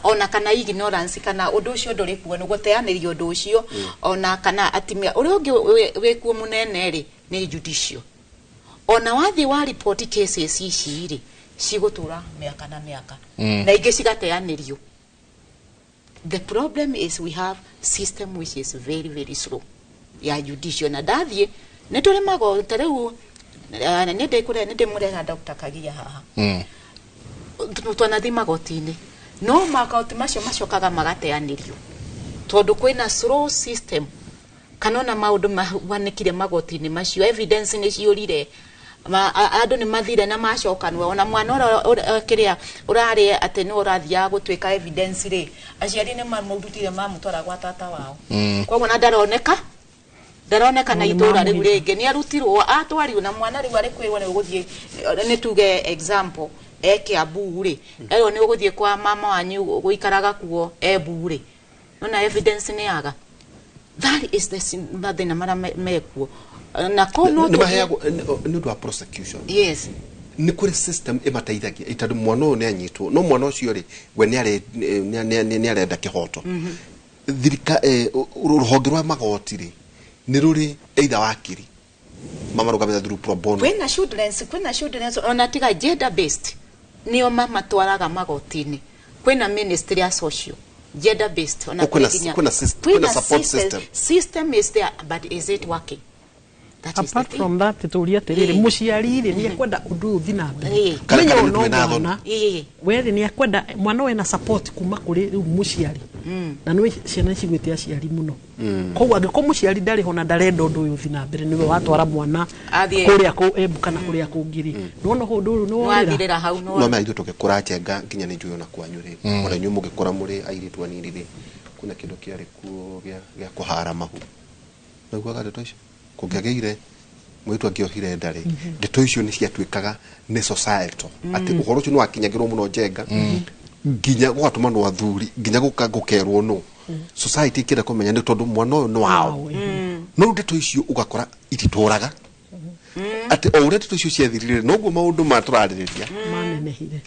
Ona kana ignorance, kana ũndũ ũcio ndũrĩ kuo nĩ gũteanĩria ũndũ ũcio, ona kana atimia ũrĩa ũngĩ wĩkuo mũnene rĩ, nĩ judicial. Ona wathiĩ wa report cases ici rĩ, cigũtũra mĩaka na mĩaka, na ingĩ cigateanĩrio. The problem is we have system which is very very slow ya judicial, na ndathiĩ nĩ tũrĩ mago ta rĩu, nĩ ndĩkũre nĩ ndĩmũreha Dr. Kagia haha. Twanathi magoti-inĩ, no magoti macio macokaga magateanĩrio tondũ kwĩna slow system, kana ona maũndũ mahanĩkire magoti-inĩ macio, evidence nĩ ciũrire. Andũ nĩ mathire na macokanwo, ona mwana ũrĩa kĩrĩa ũrarĩ atĩ nĩ ũrathiaga gũtuĩka evidence rĩ, aciari nĩ mamũrutire mamũtwara gwa tata wao, koguo na ndaroneka na Nĩ itũra rĩu mamũhitha. Rĩngĩ nĩ arutirwo atwarirwo na mwana rĩu arĩ kwĩrwo nĩ ũgũthiĩ, nĩ tuge example e Kiambu rĩ, erwo nĩ ũgũthiĩ kwa mama wanyu gũikaraga kuo Embu rĩ, nona evidence nĩ yaga. That is the mathĩna marĩa mekuo na ko no Nĩ maheagwo nĩ ũndũ wa prosecution? Yes. Nĩ kũrĩ system ĩmateithagia tondũ mwana ũyũ nĩ anyitwo, no mwana ũcio rĩ, we nĩ arenda kĩhoto. Thirika, rũhonge rwa magoti rĩ, nĩ rũrĩ either wakiri mamarũgamĩte through pro bono? Kwĩna children's, ona tiga gender based, nĩo mamatwaraga magoti-inĩ. Kwĩna ministry ya social gender based, ona Oh, kwĩ nginya kwĩna support system. System is there, but is it working? That is the Apart thing. from that, tũrie atĩrĩrĩ, mũciari rĩ nĩ ekwenda ũndũ ũyũ ũthiĩ na mbere? Kana- Menya kana ona nĩ twĩna mwana werĩ nĩ ekwenda mwana wena support kuma kũrĩ rĩu mũciari, na nĩ ciana ciguĩte aciari mũno. Koguo angĩkorwo mũciari ndarĩ ho na ndarenda ũndũ ũyũ ũthiĩ na mbere, nĩwe watwara mwana Athiĩ- kũrĩa kũ Embu kana kũrĩa kũngĩ rĩ, nĩwona ũndũ ũyũ nĩ worĩra. Nĩwathirĩra hau. No menya ithuĩ tũgĩkũra, njenga nginya nĩ njũĩ ona kwanyu rĩ, ona inyuĩ mũgĩkũra mũrĩ airĩtu anini rĩ, kwĩna kĩndũ kĩarĩ kuo gĩa kũhara mahu. Naiguaga ndeto icio kũngĩagĩire mũirĩtu angĩohire nda rĩ, ndeto icio nĩ ciatuĩkaga nĩ societal, atĩ ũhoro ũcio nĩ wakinyagĩrwo mũno, njenga, nginya gũgatũmanwo athuri, nginya gũka gũkerwo no society ĩkĩenda kũmenya nĩ tondũ mwana ũyũ nĩ wao. Wao, ĩĩ. No rĩu ndeto icio ũgakora ititũraga, atĩ o ũrĩa ndeto icio ciathirire noguo maũndũ ma tũrarĩrĩria Manenehire.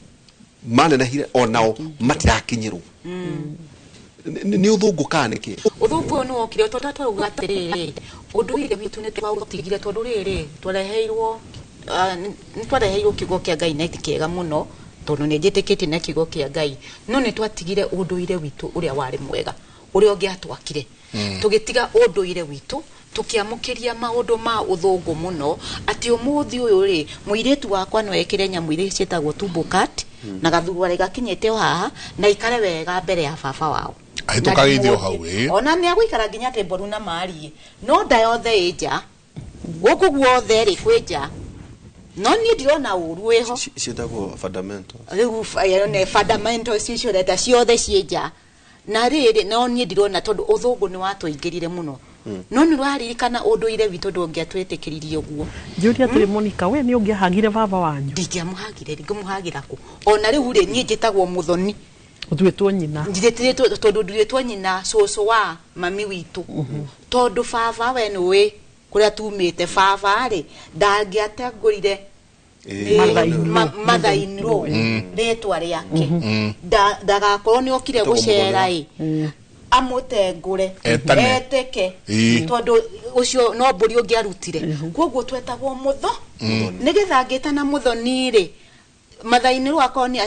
Manenehire, onao matirakinyĩrwo. Nĩ ũthũngũ kana nĩkĩ? Ũthũngũ ũyũ nĩ wokire tondũ twauga atĩrĩrĩ, ũndũire witũ nĩ twaũtigire, tondũ rĩrĩ twareheirwo nĩ twareheirwo kiugo kĩa Ngai na ti kĩega mũno, tondũ nĩ njĩtĩkĩtie na kiugo kĩa Ngai, no nĩ twatigire ũndũire witũ ũrĩa warĩ mwega, ũrĩa ũngĩatwakire. Tũgĩtiga ũndũire witũ, tũkĩamũkĩria maũndũ ma ũthũngũ mũno, atĩ ũmũthĩ ũyũ rĩ, mũirĩtu wakwa no ekĩre nyamũ iria ciĩtagwo tumbo cut na gathuruarĩ gakinyĩte o haha na ikare wega mbere ya baba wao. Ahĩtũkagĩire o hau, ĩĩ. Ona nĩ agũikara nginya table na marie, no nda yothe ĩ nja gũkũ guothe rĩ kwĩ nja, no niĩ ndirona ũru wĩho. Ciĩtagwo fundamentals. Rĩu nĩ fundamentals icio ũreta ciothe ciĩ nja na rĩrĩ, no niĩ ndirona, tondũ ũthũngũ nĩ watũingĩrire mũno, no nĩ ũraririkana ũndũire witũ ndũngĩatwĩtĩkĩririe ũguo. Njũria atĩrĩ, Monica, we nĩ ũngĩahagire baba wanyu? Ndingĩamũhagire, ngũmũhagĩra kũ? Ona rĩu rĩ, niĩ njĩtagwo Mũthoni. Ũtuĩtwo nyina. Njĩtĩtwo tondũ nduĩtwo nyina cũcũ wa mami witũ, tondũ baba we nĩũĩ kũrĩa tumĩte, baba rĩ ndangĩatengũrire. Mother-in-law. Mother-in-law rĩtwa rĩake. Ndagakorwo nĩ okire Tagwo gũcera ĩ amũtengũre. Etane. Eteke. Tondũ ũcio no mbũri ũngĩarutire, koguo twetagwo mũtho, nĩgetha ngĩtana Mũthoni rĩ, mathainĩ rũ akorwo nĩ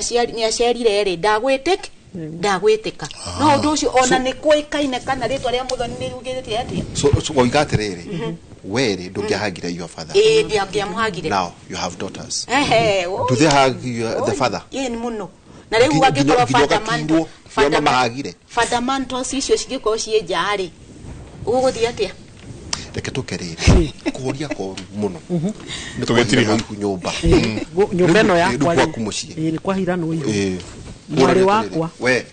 acerire rĩ, ndagwĩtĩka no ũndũ ũcio ona nĩ kũĩkaine kana rĩtwa rĩa Mũthoni nĩ riugĩte atĩa. So wauga atĩrĩrĩ, we rĩ ndũngĩahagire your father? Ĩĩ, ndingĩamũhagire. Now you have daughters. Ehe. Do they hug the father? Ĩĩ, nĩ mũno, na rĩu Nginya angĩkorwo ũgakirwo nĩo mamahagire? Fundamentals icio cingĩkorwo ciĩ nja rĩ, ũgũgũthiĩ atĩa? Reke tũke rĩrĩ kũhoria koru mũno nĩ Tũgĩtiriha. kwahiranwo ihu nyũmba. Nyũmba ĩno Rĩu yakwa rĩ, gwaku mũciĩ. Ĩĩ, nĩ kwahiranwo ihu. Ĩĩ. Mwarĩ wakwa. We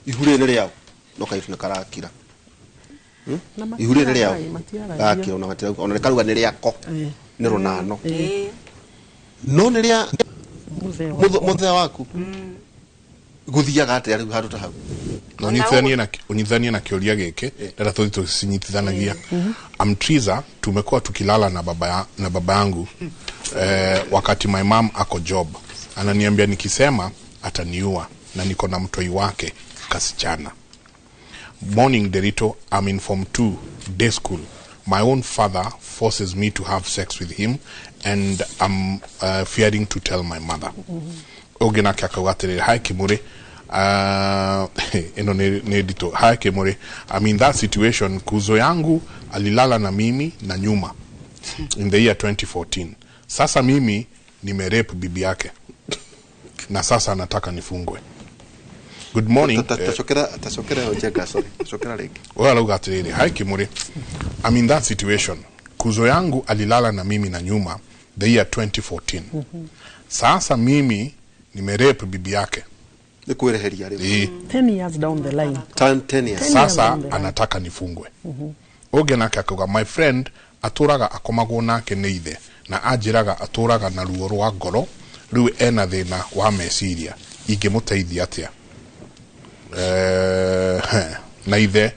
ihu rĩrĩ nĩ rĩao, no kairĩtu nĩ karakira. Na Ihu rĩrĩ nĩ rĩao. matiaragia. Gakira ona gatirauga, ona nĩ karuga nĩ rĩako. Nĩ rũnano. No nĩ rĩa Mũthee wakwa. Mũthee waku. Gũthiaga atĩa rĩu handũ ta hau? Na ũnyitithanie na kĩũria gĩkĩ ndenda tũthiĩ tũcinyitithanagia. Amtriza, tumekuwa tukilala na baba yangu wakati my mom ako job. Ananiambia nikisema ataniua na niko na mtoi wake kasichana. Morning Derito, I'm in form 2 day school. My own father forces me to have sex with him and I'm fearing to tell my mother. Ũngĩ nake akauga atĩrĩrĩ, hi Kimuri, ĩno nĩ nditũ. Hi Kimuri, I'm in that situation. Kuzo yangu alilala na mimi na nyuma in the year 2014. Sasa mimi nimerape bibi yake na sasa anataka nifungwe. Good morning. Tacokera ĩyo njenga, sorry, tacokera rĩngĩ. Wewe arauga atĩrĩrĩ, hi Kimuri, I'm in that situation. Kuzo yangu alilala na mimi na nyuma the year 2014. Sasa mimi nimerape bibi yake. Nĩ kwĩreheria rĩu. Ĩĩ. 10 years down the line. 10 years. Sasa down the line. anataka nifungwe. Ũngĩ nake akauga, my friend atũraga akomagwo nake nĩ ithe na anjĩraga atũraga na ruo rwa ngoro, rĩu ena thĩna wa meciria, ingĩmũteithia atĩa? Na ithe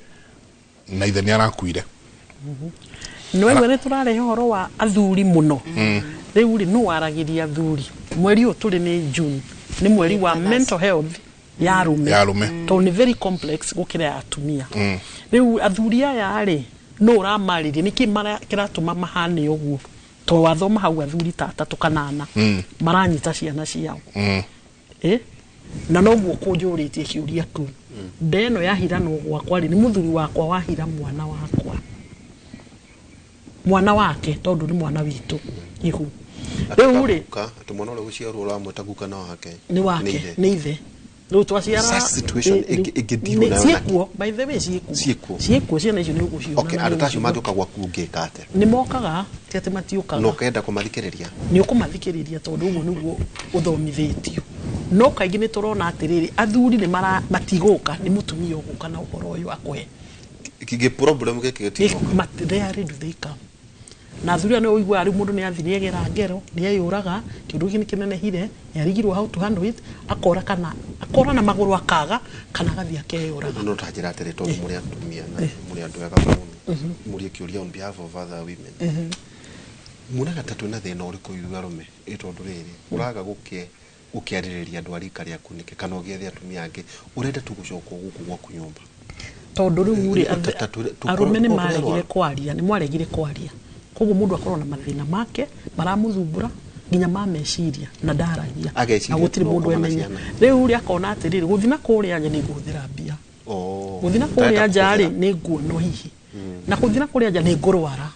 nĩ arakuire. Nĩwaigua nĩ tũrarehe ũhoro wa athuri mũno. Rĩu rĩ, nũ waragĩria athuri? Mweri ũyũ tũrĩ nĩ June, nĩ mweri wa mental health ya arũme. Ya arũme. Tondũ nĩ very complex gũkĩra ya atumia. Rĩu athuri aya rĩ, nũ ũramarĩria? Nĩkĩ kĩratũma mahane ũguo? To wathoma hau athuri ta atatũ kana ana maranyita ciana ciao. Na noguo kũnjũrĩtie kĩũria kĩu, nda ĩno yahiranwo gwakwa rĩ, nĩ mũthuri wakwa wahira mwana wakwa. Mwana wake tondũ nĩ mwana witũ ihu rĩu rĩ. Atĩ mwana ũrĩa gũciarwo ũramwĩta guka no wake? Nĩ wake. Nĩ ithe. Nĩ ithe. Rĩu twaciara. Such situation ĩngĩdeal nayo na- Ciĩkuo, by the way, ciĩkuo. Ciĩkuo. Ciĩkuo, ciana icio nĩ ũgũciona. Okay, Na andũ nĩ ta acio ũgũciona. mangĩũka gwaku ũngĩka atĩa? Nĩ mokaga, ti atĩ matiũkaga. Na ũkenda kũmathikĩrĩria? Nĩ ũkũmathikĩrĩria tondũ ũguo nĩguo ũthomithĩtio, no kaingĩ nĩ tũrona atĩrĩrĩ, athuri nĩ mara matigũka, nĩ mũtumia ũgũka na ũhoro ũyũ akũhe. Gĩ problem gĩkĩ gĩtigoka. Rarely do they come. Na athuri aya nĩ ũiguaga rĩu mũndũ nĩ athi nĩ egera ngero, nĩ eyũraga, kĩũndũ gĩkĩ nĩ kĩnenehire, nĩ arigirwo how to handle it, akora kana akora na magũrũ akaga kana agathiĩ akeyũraga. No tanjĩra atĩrĩ, tondũ mũrĩ atumia na mũrĩ andũ ega mũno, mũrie kĩũria on behalf of other women: muonaga ta twĩna thĩna ũrĩkũ ithuĩ arũme? Ĩ tondũ rĩrĩ ũraga gũkĩarĩrĩria andũ a rika rĩaku nĩkĩ, kana ũgĩethe atumia angĩ, ũrenda tu gũcoka gũkũ gwaku nyũmba? Tondũ rĩu rĩ, arũme nĩ tũkorwo maregire tũrĩ kwaria, nĩ mwaregire kwaria, koguo mũndũ akorwo na mathĩna make maramũthumbũra nginya ma meciria na ndaragia. Ageciria Na gũtirĩ no mũndũ ũkoma na emenya. ciana. Rĩu rĩ, akona atĩrĩrĩ, gũthiĩ na kũrĩa nja nĩ ngũhũthĩra mbia, Oh, gũthiĩ na ndarenda kũrĩa nja rĩ, kũhũthĩra. nĩ nguono hihi, na gũthiĩ na kũrĩa nja nĩ ngũrwara,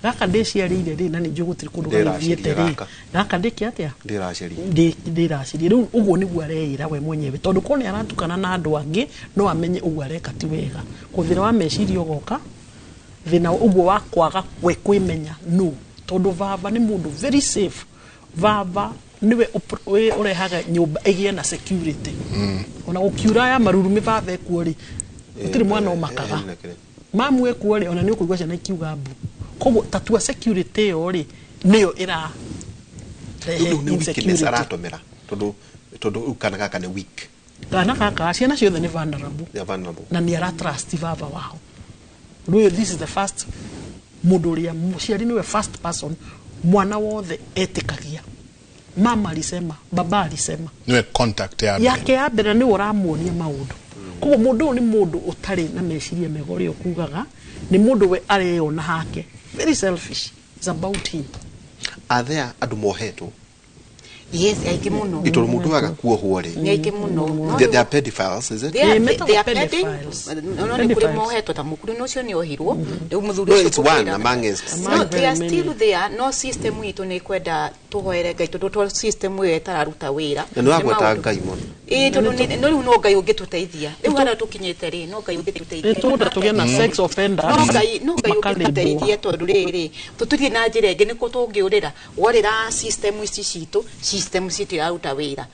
gaka ndĩciarĩire rĩ, na nĩ njũĩ gũtirĩ kũndũ Ndĩraciria gagĩthiĩte rĩ. gaka. Gaka ndĩke atĩa? Ndĩraceria. Ndĩraciria rĩu ũguo nĩguo areĩra we mwenyewe, tondũ korwo nĩ aratukana na andũ angĩ no amenye ũguo areka ti wega. Ko thĩna wa meciria ũgoka, thĩna ũguo wa kwaga we kwĩmenya no tondũ baba nĩ mũndũ very safe. Baba nĩwe ũrehaga nyũmba ĩgĩe na security. Ona gũkiura ya marurumĩ, baba ekuo rĩ, gũtirĩ mwana ũmakaga. Mamu ekuo rĩ, ona nĩ ũkũigua ciana ikiuga mbu. Koguo tatua security ĩyo rĩ, nĩyo ĩra rehe Rĩu nĩ weakness insecurity. Aratũmĩra tondũ rĩu kana gaka nĩ weak. Kana gaka, ciana ciothe nĩ vulnerable. They are vulnerable. Na nĩ ara trust baba wao. Rĩu this is the first mũndũ ũrĩa mũciari nĩwe first person mwana wothe etĩkagia. Mama alisema, baba alisema. Niwe contact ya mbere. Yake ya mbere, nĩwe ũramuonia maũndũ. Koguo mũndũ ũyũ nĩ mũndũ ũtarĩ na meciria mega, ũrĩa ũkugaga nĩ mũndũ we areyona hake, very selfish. It's about him. Are there andũ mohetwo? Yes, aingĩ mũno. Ĩ tondũ mũndũ waga kuohwo rĩ, Nĩ aingĩ mũno. they are pedophiles, is it? They are, Eh, metagwo they are pedding. pedophiles. No, no, nĩ kũrĩ Pedophiles. mohetwo ta mũkuru ũcio nĩ ohirwo rĩu mũthuri No, ũcio it's one kũmwĩra- amongst No, they are Very still many. there. No system itũ nĩ kwenda tũhoere Ngai, tondũ to system ĩyo ĩtararuta wĩra. Na nĩ wagweta Nĩ maũndũ- Ngai mũno. Ĩĩ, tondũ no rĩu no Ngai ũngĩtũteithia. Rĩu harĩa tũkinyĩte rĩ, no Ngai ũngĩtũteithia. Nĩ tũkwenda tũgĩe na sex offenders. No Ngai makalĩmbwo. ũngĩtũteithia, tondũ rĩrĩ tũtirĩ na njĩra ĩngĩ nĩkũ tũngĩũrĩra. Worĩra system ici citũ, system citiraruta wĩra.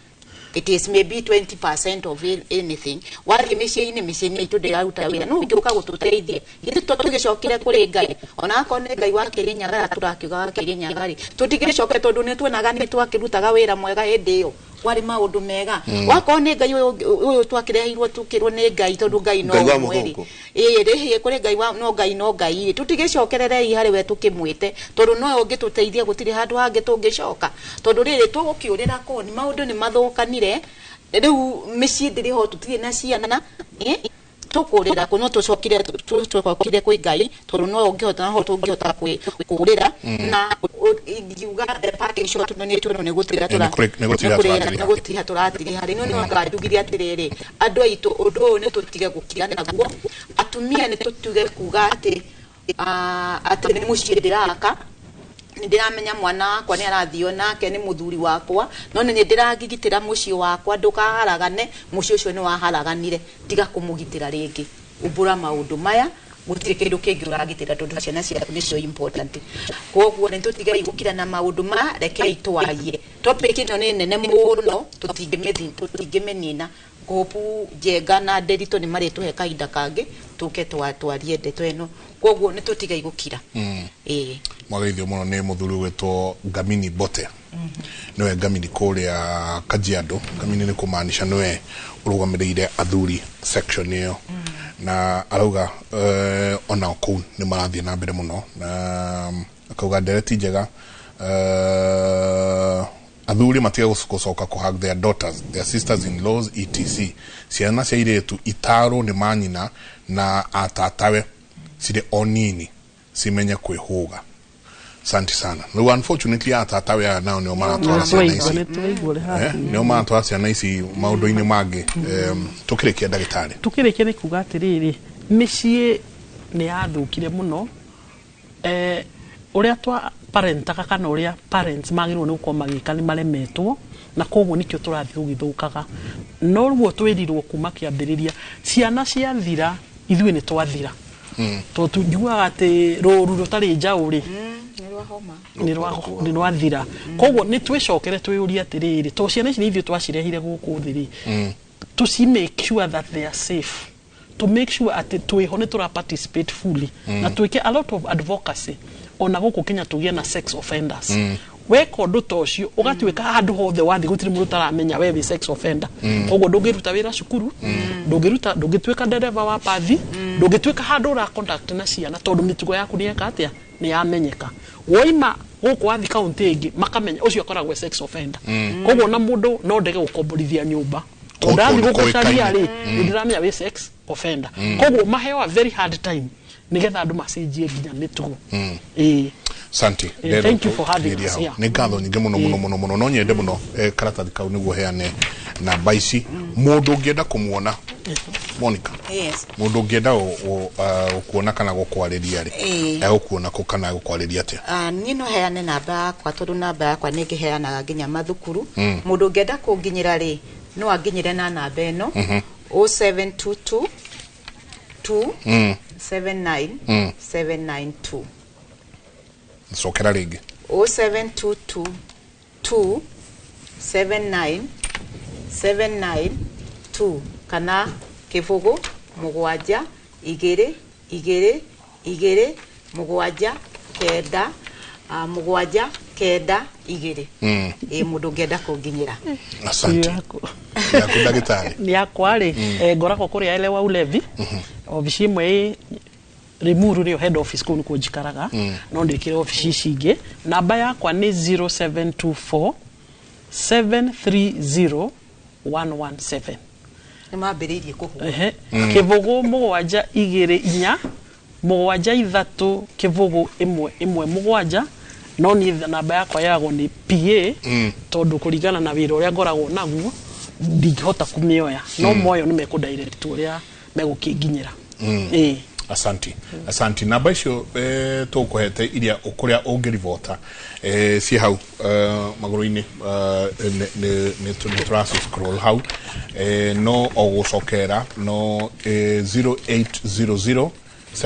It is maybe 20% of anything. Wathiĩ mĩciĩ-inĩ, mĩciĩ-inĩ itũ ndĩraruta wĩra. No ũngĩũka gũtũteithia, githĩ to tũgĩcokire kũrĩ Ngai? Ona akorwo nĩ Ngai wa Kĩrĩnyaga, tũrakiuga wa Kĩrĩnyaga rĩ, tũtigĩcoke, tondũ nĩ tuonaga nĩ twakĩrutaga wĩra mwega hĩndĩ ĩyo, kwarĩ maũndũ mega. Wakorwo nĩ Ngai ũyũ ũyũ twakĩreheirwo, tukĩrwo nĩ Ngai, tondũ Ngai no Ngai wa ũmwe rĩ. mũthũngũ. Ĩĩ rĩhĩ kũrĩ Ngai wa no Ngai, no Ngai rĩ, tũtigĩcokererei harĩ we tũkĩmwĩte, tondũ nowe ũngĩtũteithia. Gũtirĩ handũ hangĩ tũngĩcoka, tondũ rĩrĩ tũgũkĩũrĩra kũ? Nĩ maũndũ nĩ mathũkanire rĩu, mĩciĩ ndĩrĩ ho, tũtirĩ na ciana, eh? Tũkũrĩra kũ? No tũcokire, tũcokire kwĩ Ngai, tondũ no ũngĩhota, no tũngĩhota kũrĩra na ingiuga the parting shot nĩ tuono nĩ gũtira. Nĩ nĩ gũtira tũratiriha. Nĩ gũtiriha tũratiriha rĩ. No nĩ ngandugire atĩrĩrĩ, andũ aitũ, ũndũ ũyũ nĩ tũtige gũkira naguo. Atumia nĩ tũtige kuga atĩ atĩ nĩ mũciĩ ndĩraka, nĩ ndĩramenya mwana wakwa nĩ arathio nake nĩ mũthuri wakwa, no nĩ ndĩragitĩra mũciĩ wakwa ndũkaharagane. Mũciĩ ũcio nĩ waharaganire, tiga kũmũgitĩra rĩngĩ. Umbũra maũndũ maya, gũtirĩ kĩndũ kĩngĩ ũragitĩra, tondũ ciana ciaku nĩcio important. Koguo nĩ tũtigei gũkira na maũndũ ma, rekei twarie. Topic ĩno nĩ nene mũno, tũtingĩmĩnina. Ngũpu Njenga na Nderitũ nĩ marĩtũhe kahinda kangĩ tũke twarie ndeto ĩno. Koguo nĩ tũtigei gũkira, ĩĩ. Mwageithio mũno nĩ mũthuri ũgwĩtwo Ngamini Bote, nĩwe Ngamini kũrĩa Kajiado. Ngamini nĩ kũmaanisha nĩwe ũrũgamĩrĩire athuri section ĩyo, na arauga onao kũu nĩ marathiĩ na mbere mũno, na akauga ndereti njega, athuri matige gũcoka kũ hug their daughters, their sisters in laws etc. Ciana cia irĩtu itarwo nĩ manyina na atatawe cirĩ o nini, cimenye kwĩhũga. Asante sana. Rĩu unfortunately atatawe aya nao nĩo maratwara ciana ici. Nĩ twaigua rĩ haha. Nĩo maratwara ciana ici maũndũ-inĩ mangĩ. Tũkĩrĩkia, ndagĩtarĩ. Tukĩrĩkia nĩ kuga atĩrĩrĩ, mĩciĩ nĩ yathũkire mũno. Ũrĩa twa parentaga kana ũrĩa parents magĩrĩirwo nĩ gũkorwo magĩka nĩ maremetwo, na koguo nĩkĩo tũrathiĩ tũgĩthũkaga. No ruo twĩrirwo kuma kĩambĩrĩria, ciana ciathira ithuĩ nĩ twathira, tondũ njiguaga atĩ rũru rũtarĩ njaũ rĩ, Nĩ rwa homa. Nĩ rwathira. Koguo nĩ twĩcokere twĩyũrie atĩrĩrĩ, to ciana ici nĩ ithuĩ twacirehire gũkũ thĩ rĩ, tũci make sure that they are safe, to make sure atĩ twĩho nĩ tũra participate fully na twĩke a lot of advocacy. Ona gũkũ Kenya tũgĩe na sex offenders. Weka ũndũ ta ũcio, ũgatuĩka handũ hothe wathiĩ gũtirĩ mũndũ ũtaramenya we wĩ sex offender. Koguo ndũngĩruta wĩra cukuru, ndũngĩruta, ndũngĩtuĩka ndereba wa bathi, ndũngĩtuĩka handũ ũra contact na ciana, tondũ mĩtugo yaku nĩ yeka atĩa, nĩ yamenyeka. Woima gũkũ wathi kaunti ĩngĩ, makamenya ũcio akoragwo e sex offender. Koguo na mũndũ no ndege gũkomborithia nyũmba, tondũ ndathiĩ gũgũcaria rĩ, nĩ ndĩramenya wĩ sex offender. Koguo maheo a very hard time nĩgetha andũ macenjie nginya mĩtugo. Ĩĩ. Santi. Thank you for having us here. Nĩ ngatho nyingĩ mũno mũno mũno mũno. No nyende mũno karatathi kau nĩguo heane namba ici mũndũ ũngĩenda kũmuona Monica. Yes. Mũndũ ũngĩenda gũkuona kana gũkwarĩria rĩ, egũkuona kũ kana egũkwarĩria atĩa? Ah, niĩ no heane namba yakwa, tondũ namba yakwa nĩ ngĩheanaga nginya mathukuru. Mũndũ ũngĩenda kũnginyĩra rĩ, no anginyĩre na namba ĩno, 0722 2 79 792. Cokera rĩngĩ. 0722 2 79 792 kana 0 7 2 2 2 7 9 7 9 2. Ĩ, mũndũ ũngĩenda kũnginyĩra. Asante. Yaku. Yaku, ndagĩtarĩ. Nĩ yakwa rĩ, ngoragwo kũrĩa Elewa Ulevi, obici ĩmwe ĩ Limuru, nĩyo head office, kũu nĩkuo njikaraga, no ndĩkĩre obici ici ingĩ. Namba yakwa nĩ 0724 730 117. Nĩ mambĩrĩirie kũhũra. Ehe. 0 7 2 4 7 3 0 1 1 7. No niĩ namba yakwa yagwo nĩ PA, tondũ kũringana na wĩra ũrĩa ngoragwo naguo ndingĩhota kũmĩoya, no moyo nĩ mekũ direct ũrĩa megũkĩnginyĩra. Ĩĩ. Asanti, asanti. Namba icio tũkũhete iria kũrĩa ũngĩribota ciĩ hau magũrũ-inĩ, nĩ tũraci scroll hau, no o gũcokera no 0800 730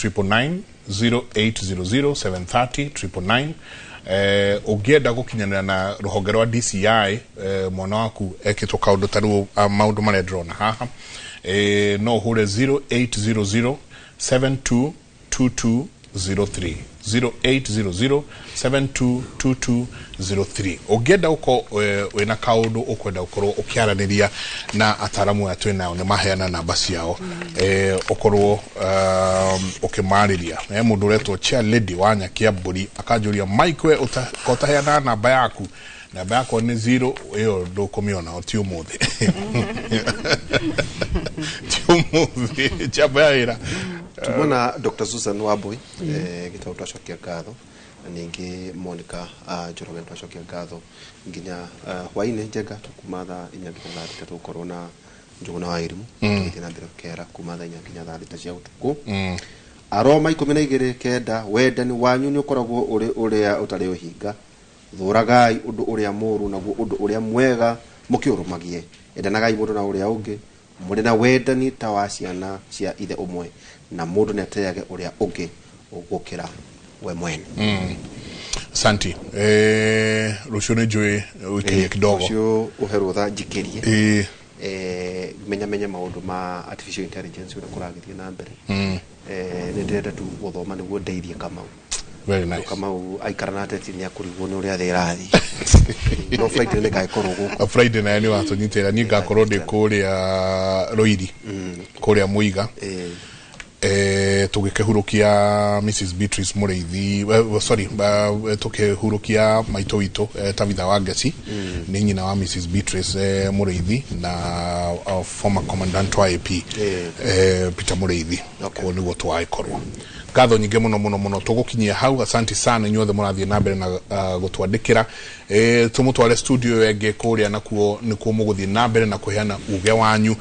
999, 0800 730 999. Ũngĩenda gũkinyanĩra na rũhonge rwa DCI, mwana waku ekĩtwo kaũndũ ta rĩu, maũndũ marĩa ndĩrona haha, no ũhũre 0800 722203, 0800 722203. Ũngĩenda gũkorwo wĩna kaũndũ ũkwenda gũkorwo ũkĩaranĩria na ataramu aya twĩ nao, nĩ maheana namba ciao, ũkorwo ũkĩmarĩria. Mũndũ ũretwo chair lady wa Nyakia Mbũri akanjũria, "Mike, we ko ũtaheanaga namba yaku?" Namba yakwa nĩ zero ĩyo ndũkũmĩona, ti ũmũthĩ, ti ũmũthĩ njamba ya wĩra. Tuma na Dr. Susan Wambui, gĩtagwo twacokia ngatho, na ningĩ Monica Njoroge, twacokia ngatho nginya hwainĩ. Njenga kuma thaa 4 nginya thaa 6 tũgũkorwo na Njũgũna wa Irimũ, tũgĩthiĩ na mbere gũkera kuma thaa 4 nginya thaa 6 cia ũtukũ. Aroma 12:9, wendani wanyu nĩ ũkoragwo ũrĩ ũrĩa ũtarĩ ũhinga, thũragai ũndũ ũrĩa mũũru, naguo ũndũ ũrĩa mwega mũkĩũrũmagie. Endanagai mũndũ na ũrĩa ũngĩ mũrĩ na wendani ta wa ciana cia ithe ũmwe, na mũndũ nĩ ateage ũrĩa ũngĩ gũkĩra we mwene. Santi. Rũciũ nĩ njũĩ ũikĩrie kidogo. Ũcio ũhe rũtha njikĩrie. Menya menye maũndũ ma artificial intelligence, ũrĩa kũragĩthiĩ na mbere. Nĩ ndĩrenda tu gũthoma nĩguo ndeithie Kamau. Very nice. Kamau aikara na ateti nĩ akũrigwo nĩ ũrĩa thĩ ĩrathiĩ, no Friday nĩ ngagĩkorwo gũkũ. Friday nayo nĩ watũnyitĩra, niĩ ngakorwo ndĩ kũrĩa Rũiri, kũrĩa Mũiga, tũgĩkĩhurũkia Mrs Beatrice Mũrĩithi, sorry, tũkĩhurũkia maitũ witũ, Tabitha Wangeci, nĩ nyina wa Mrs Beatrice Mũrĩithi na former commandant wa AP, Peter Mũrĩithi. Kũu nĩguo tũgagĩkorwo. Ngatho nyingĩ mũno mũno mũno, tũgũkinyia hau. Asanti sana inyuothe mũrathiĩ na mbere na gũtwandĩkĩra. Tũmũtware studio ĩyo ĩngĩ kũrĩa, nakuo nĩkuo mũgũthiĩ na mbere na kũheana uge wanyu.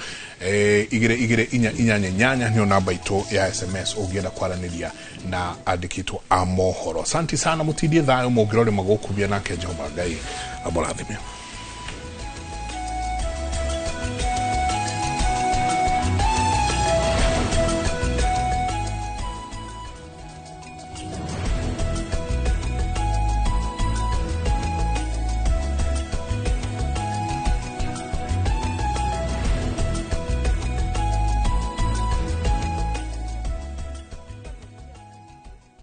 2 2 4 8 8 nĩyo namba itũ ya SMS ũngĩenda kwaranĩria na andĩkĩtwo a mohoro. Asanti sana, mũtindie thayũ, mũngĩrore magũkubia nake Jehova Ngai amũrathime.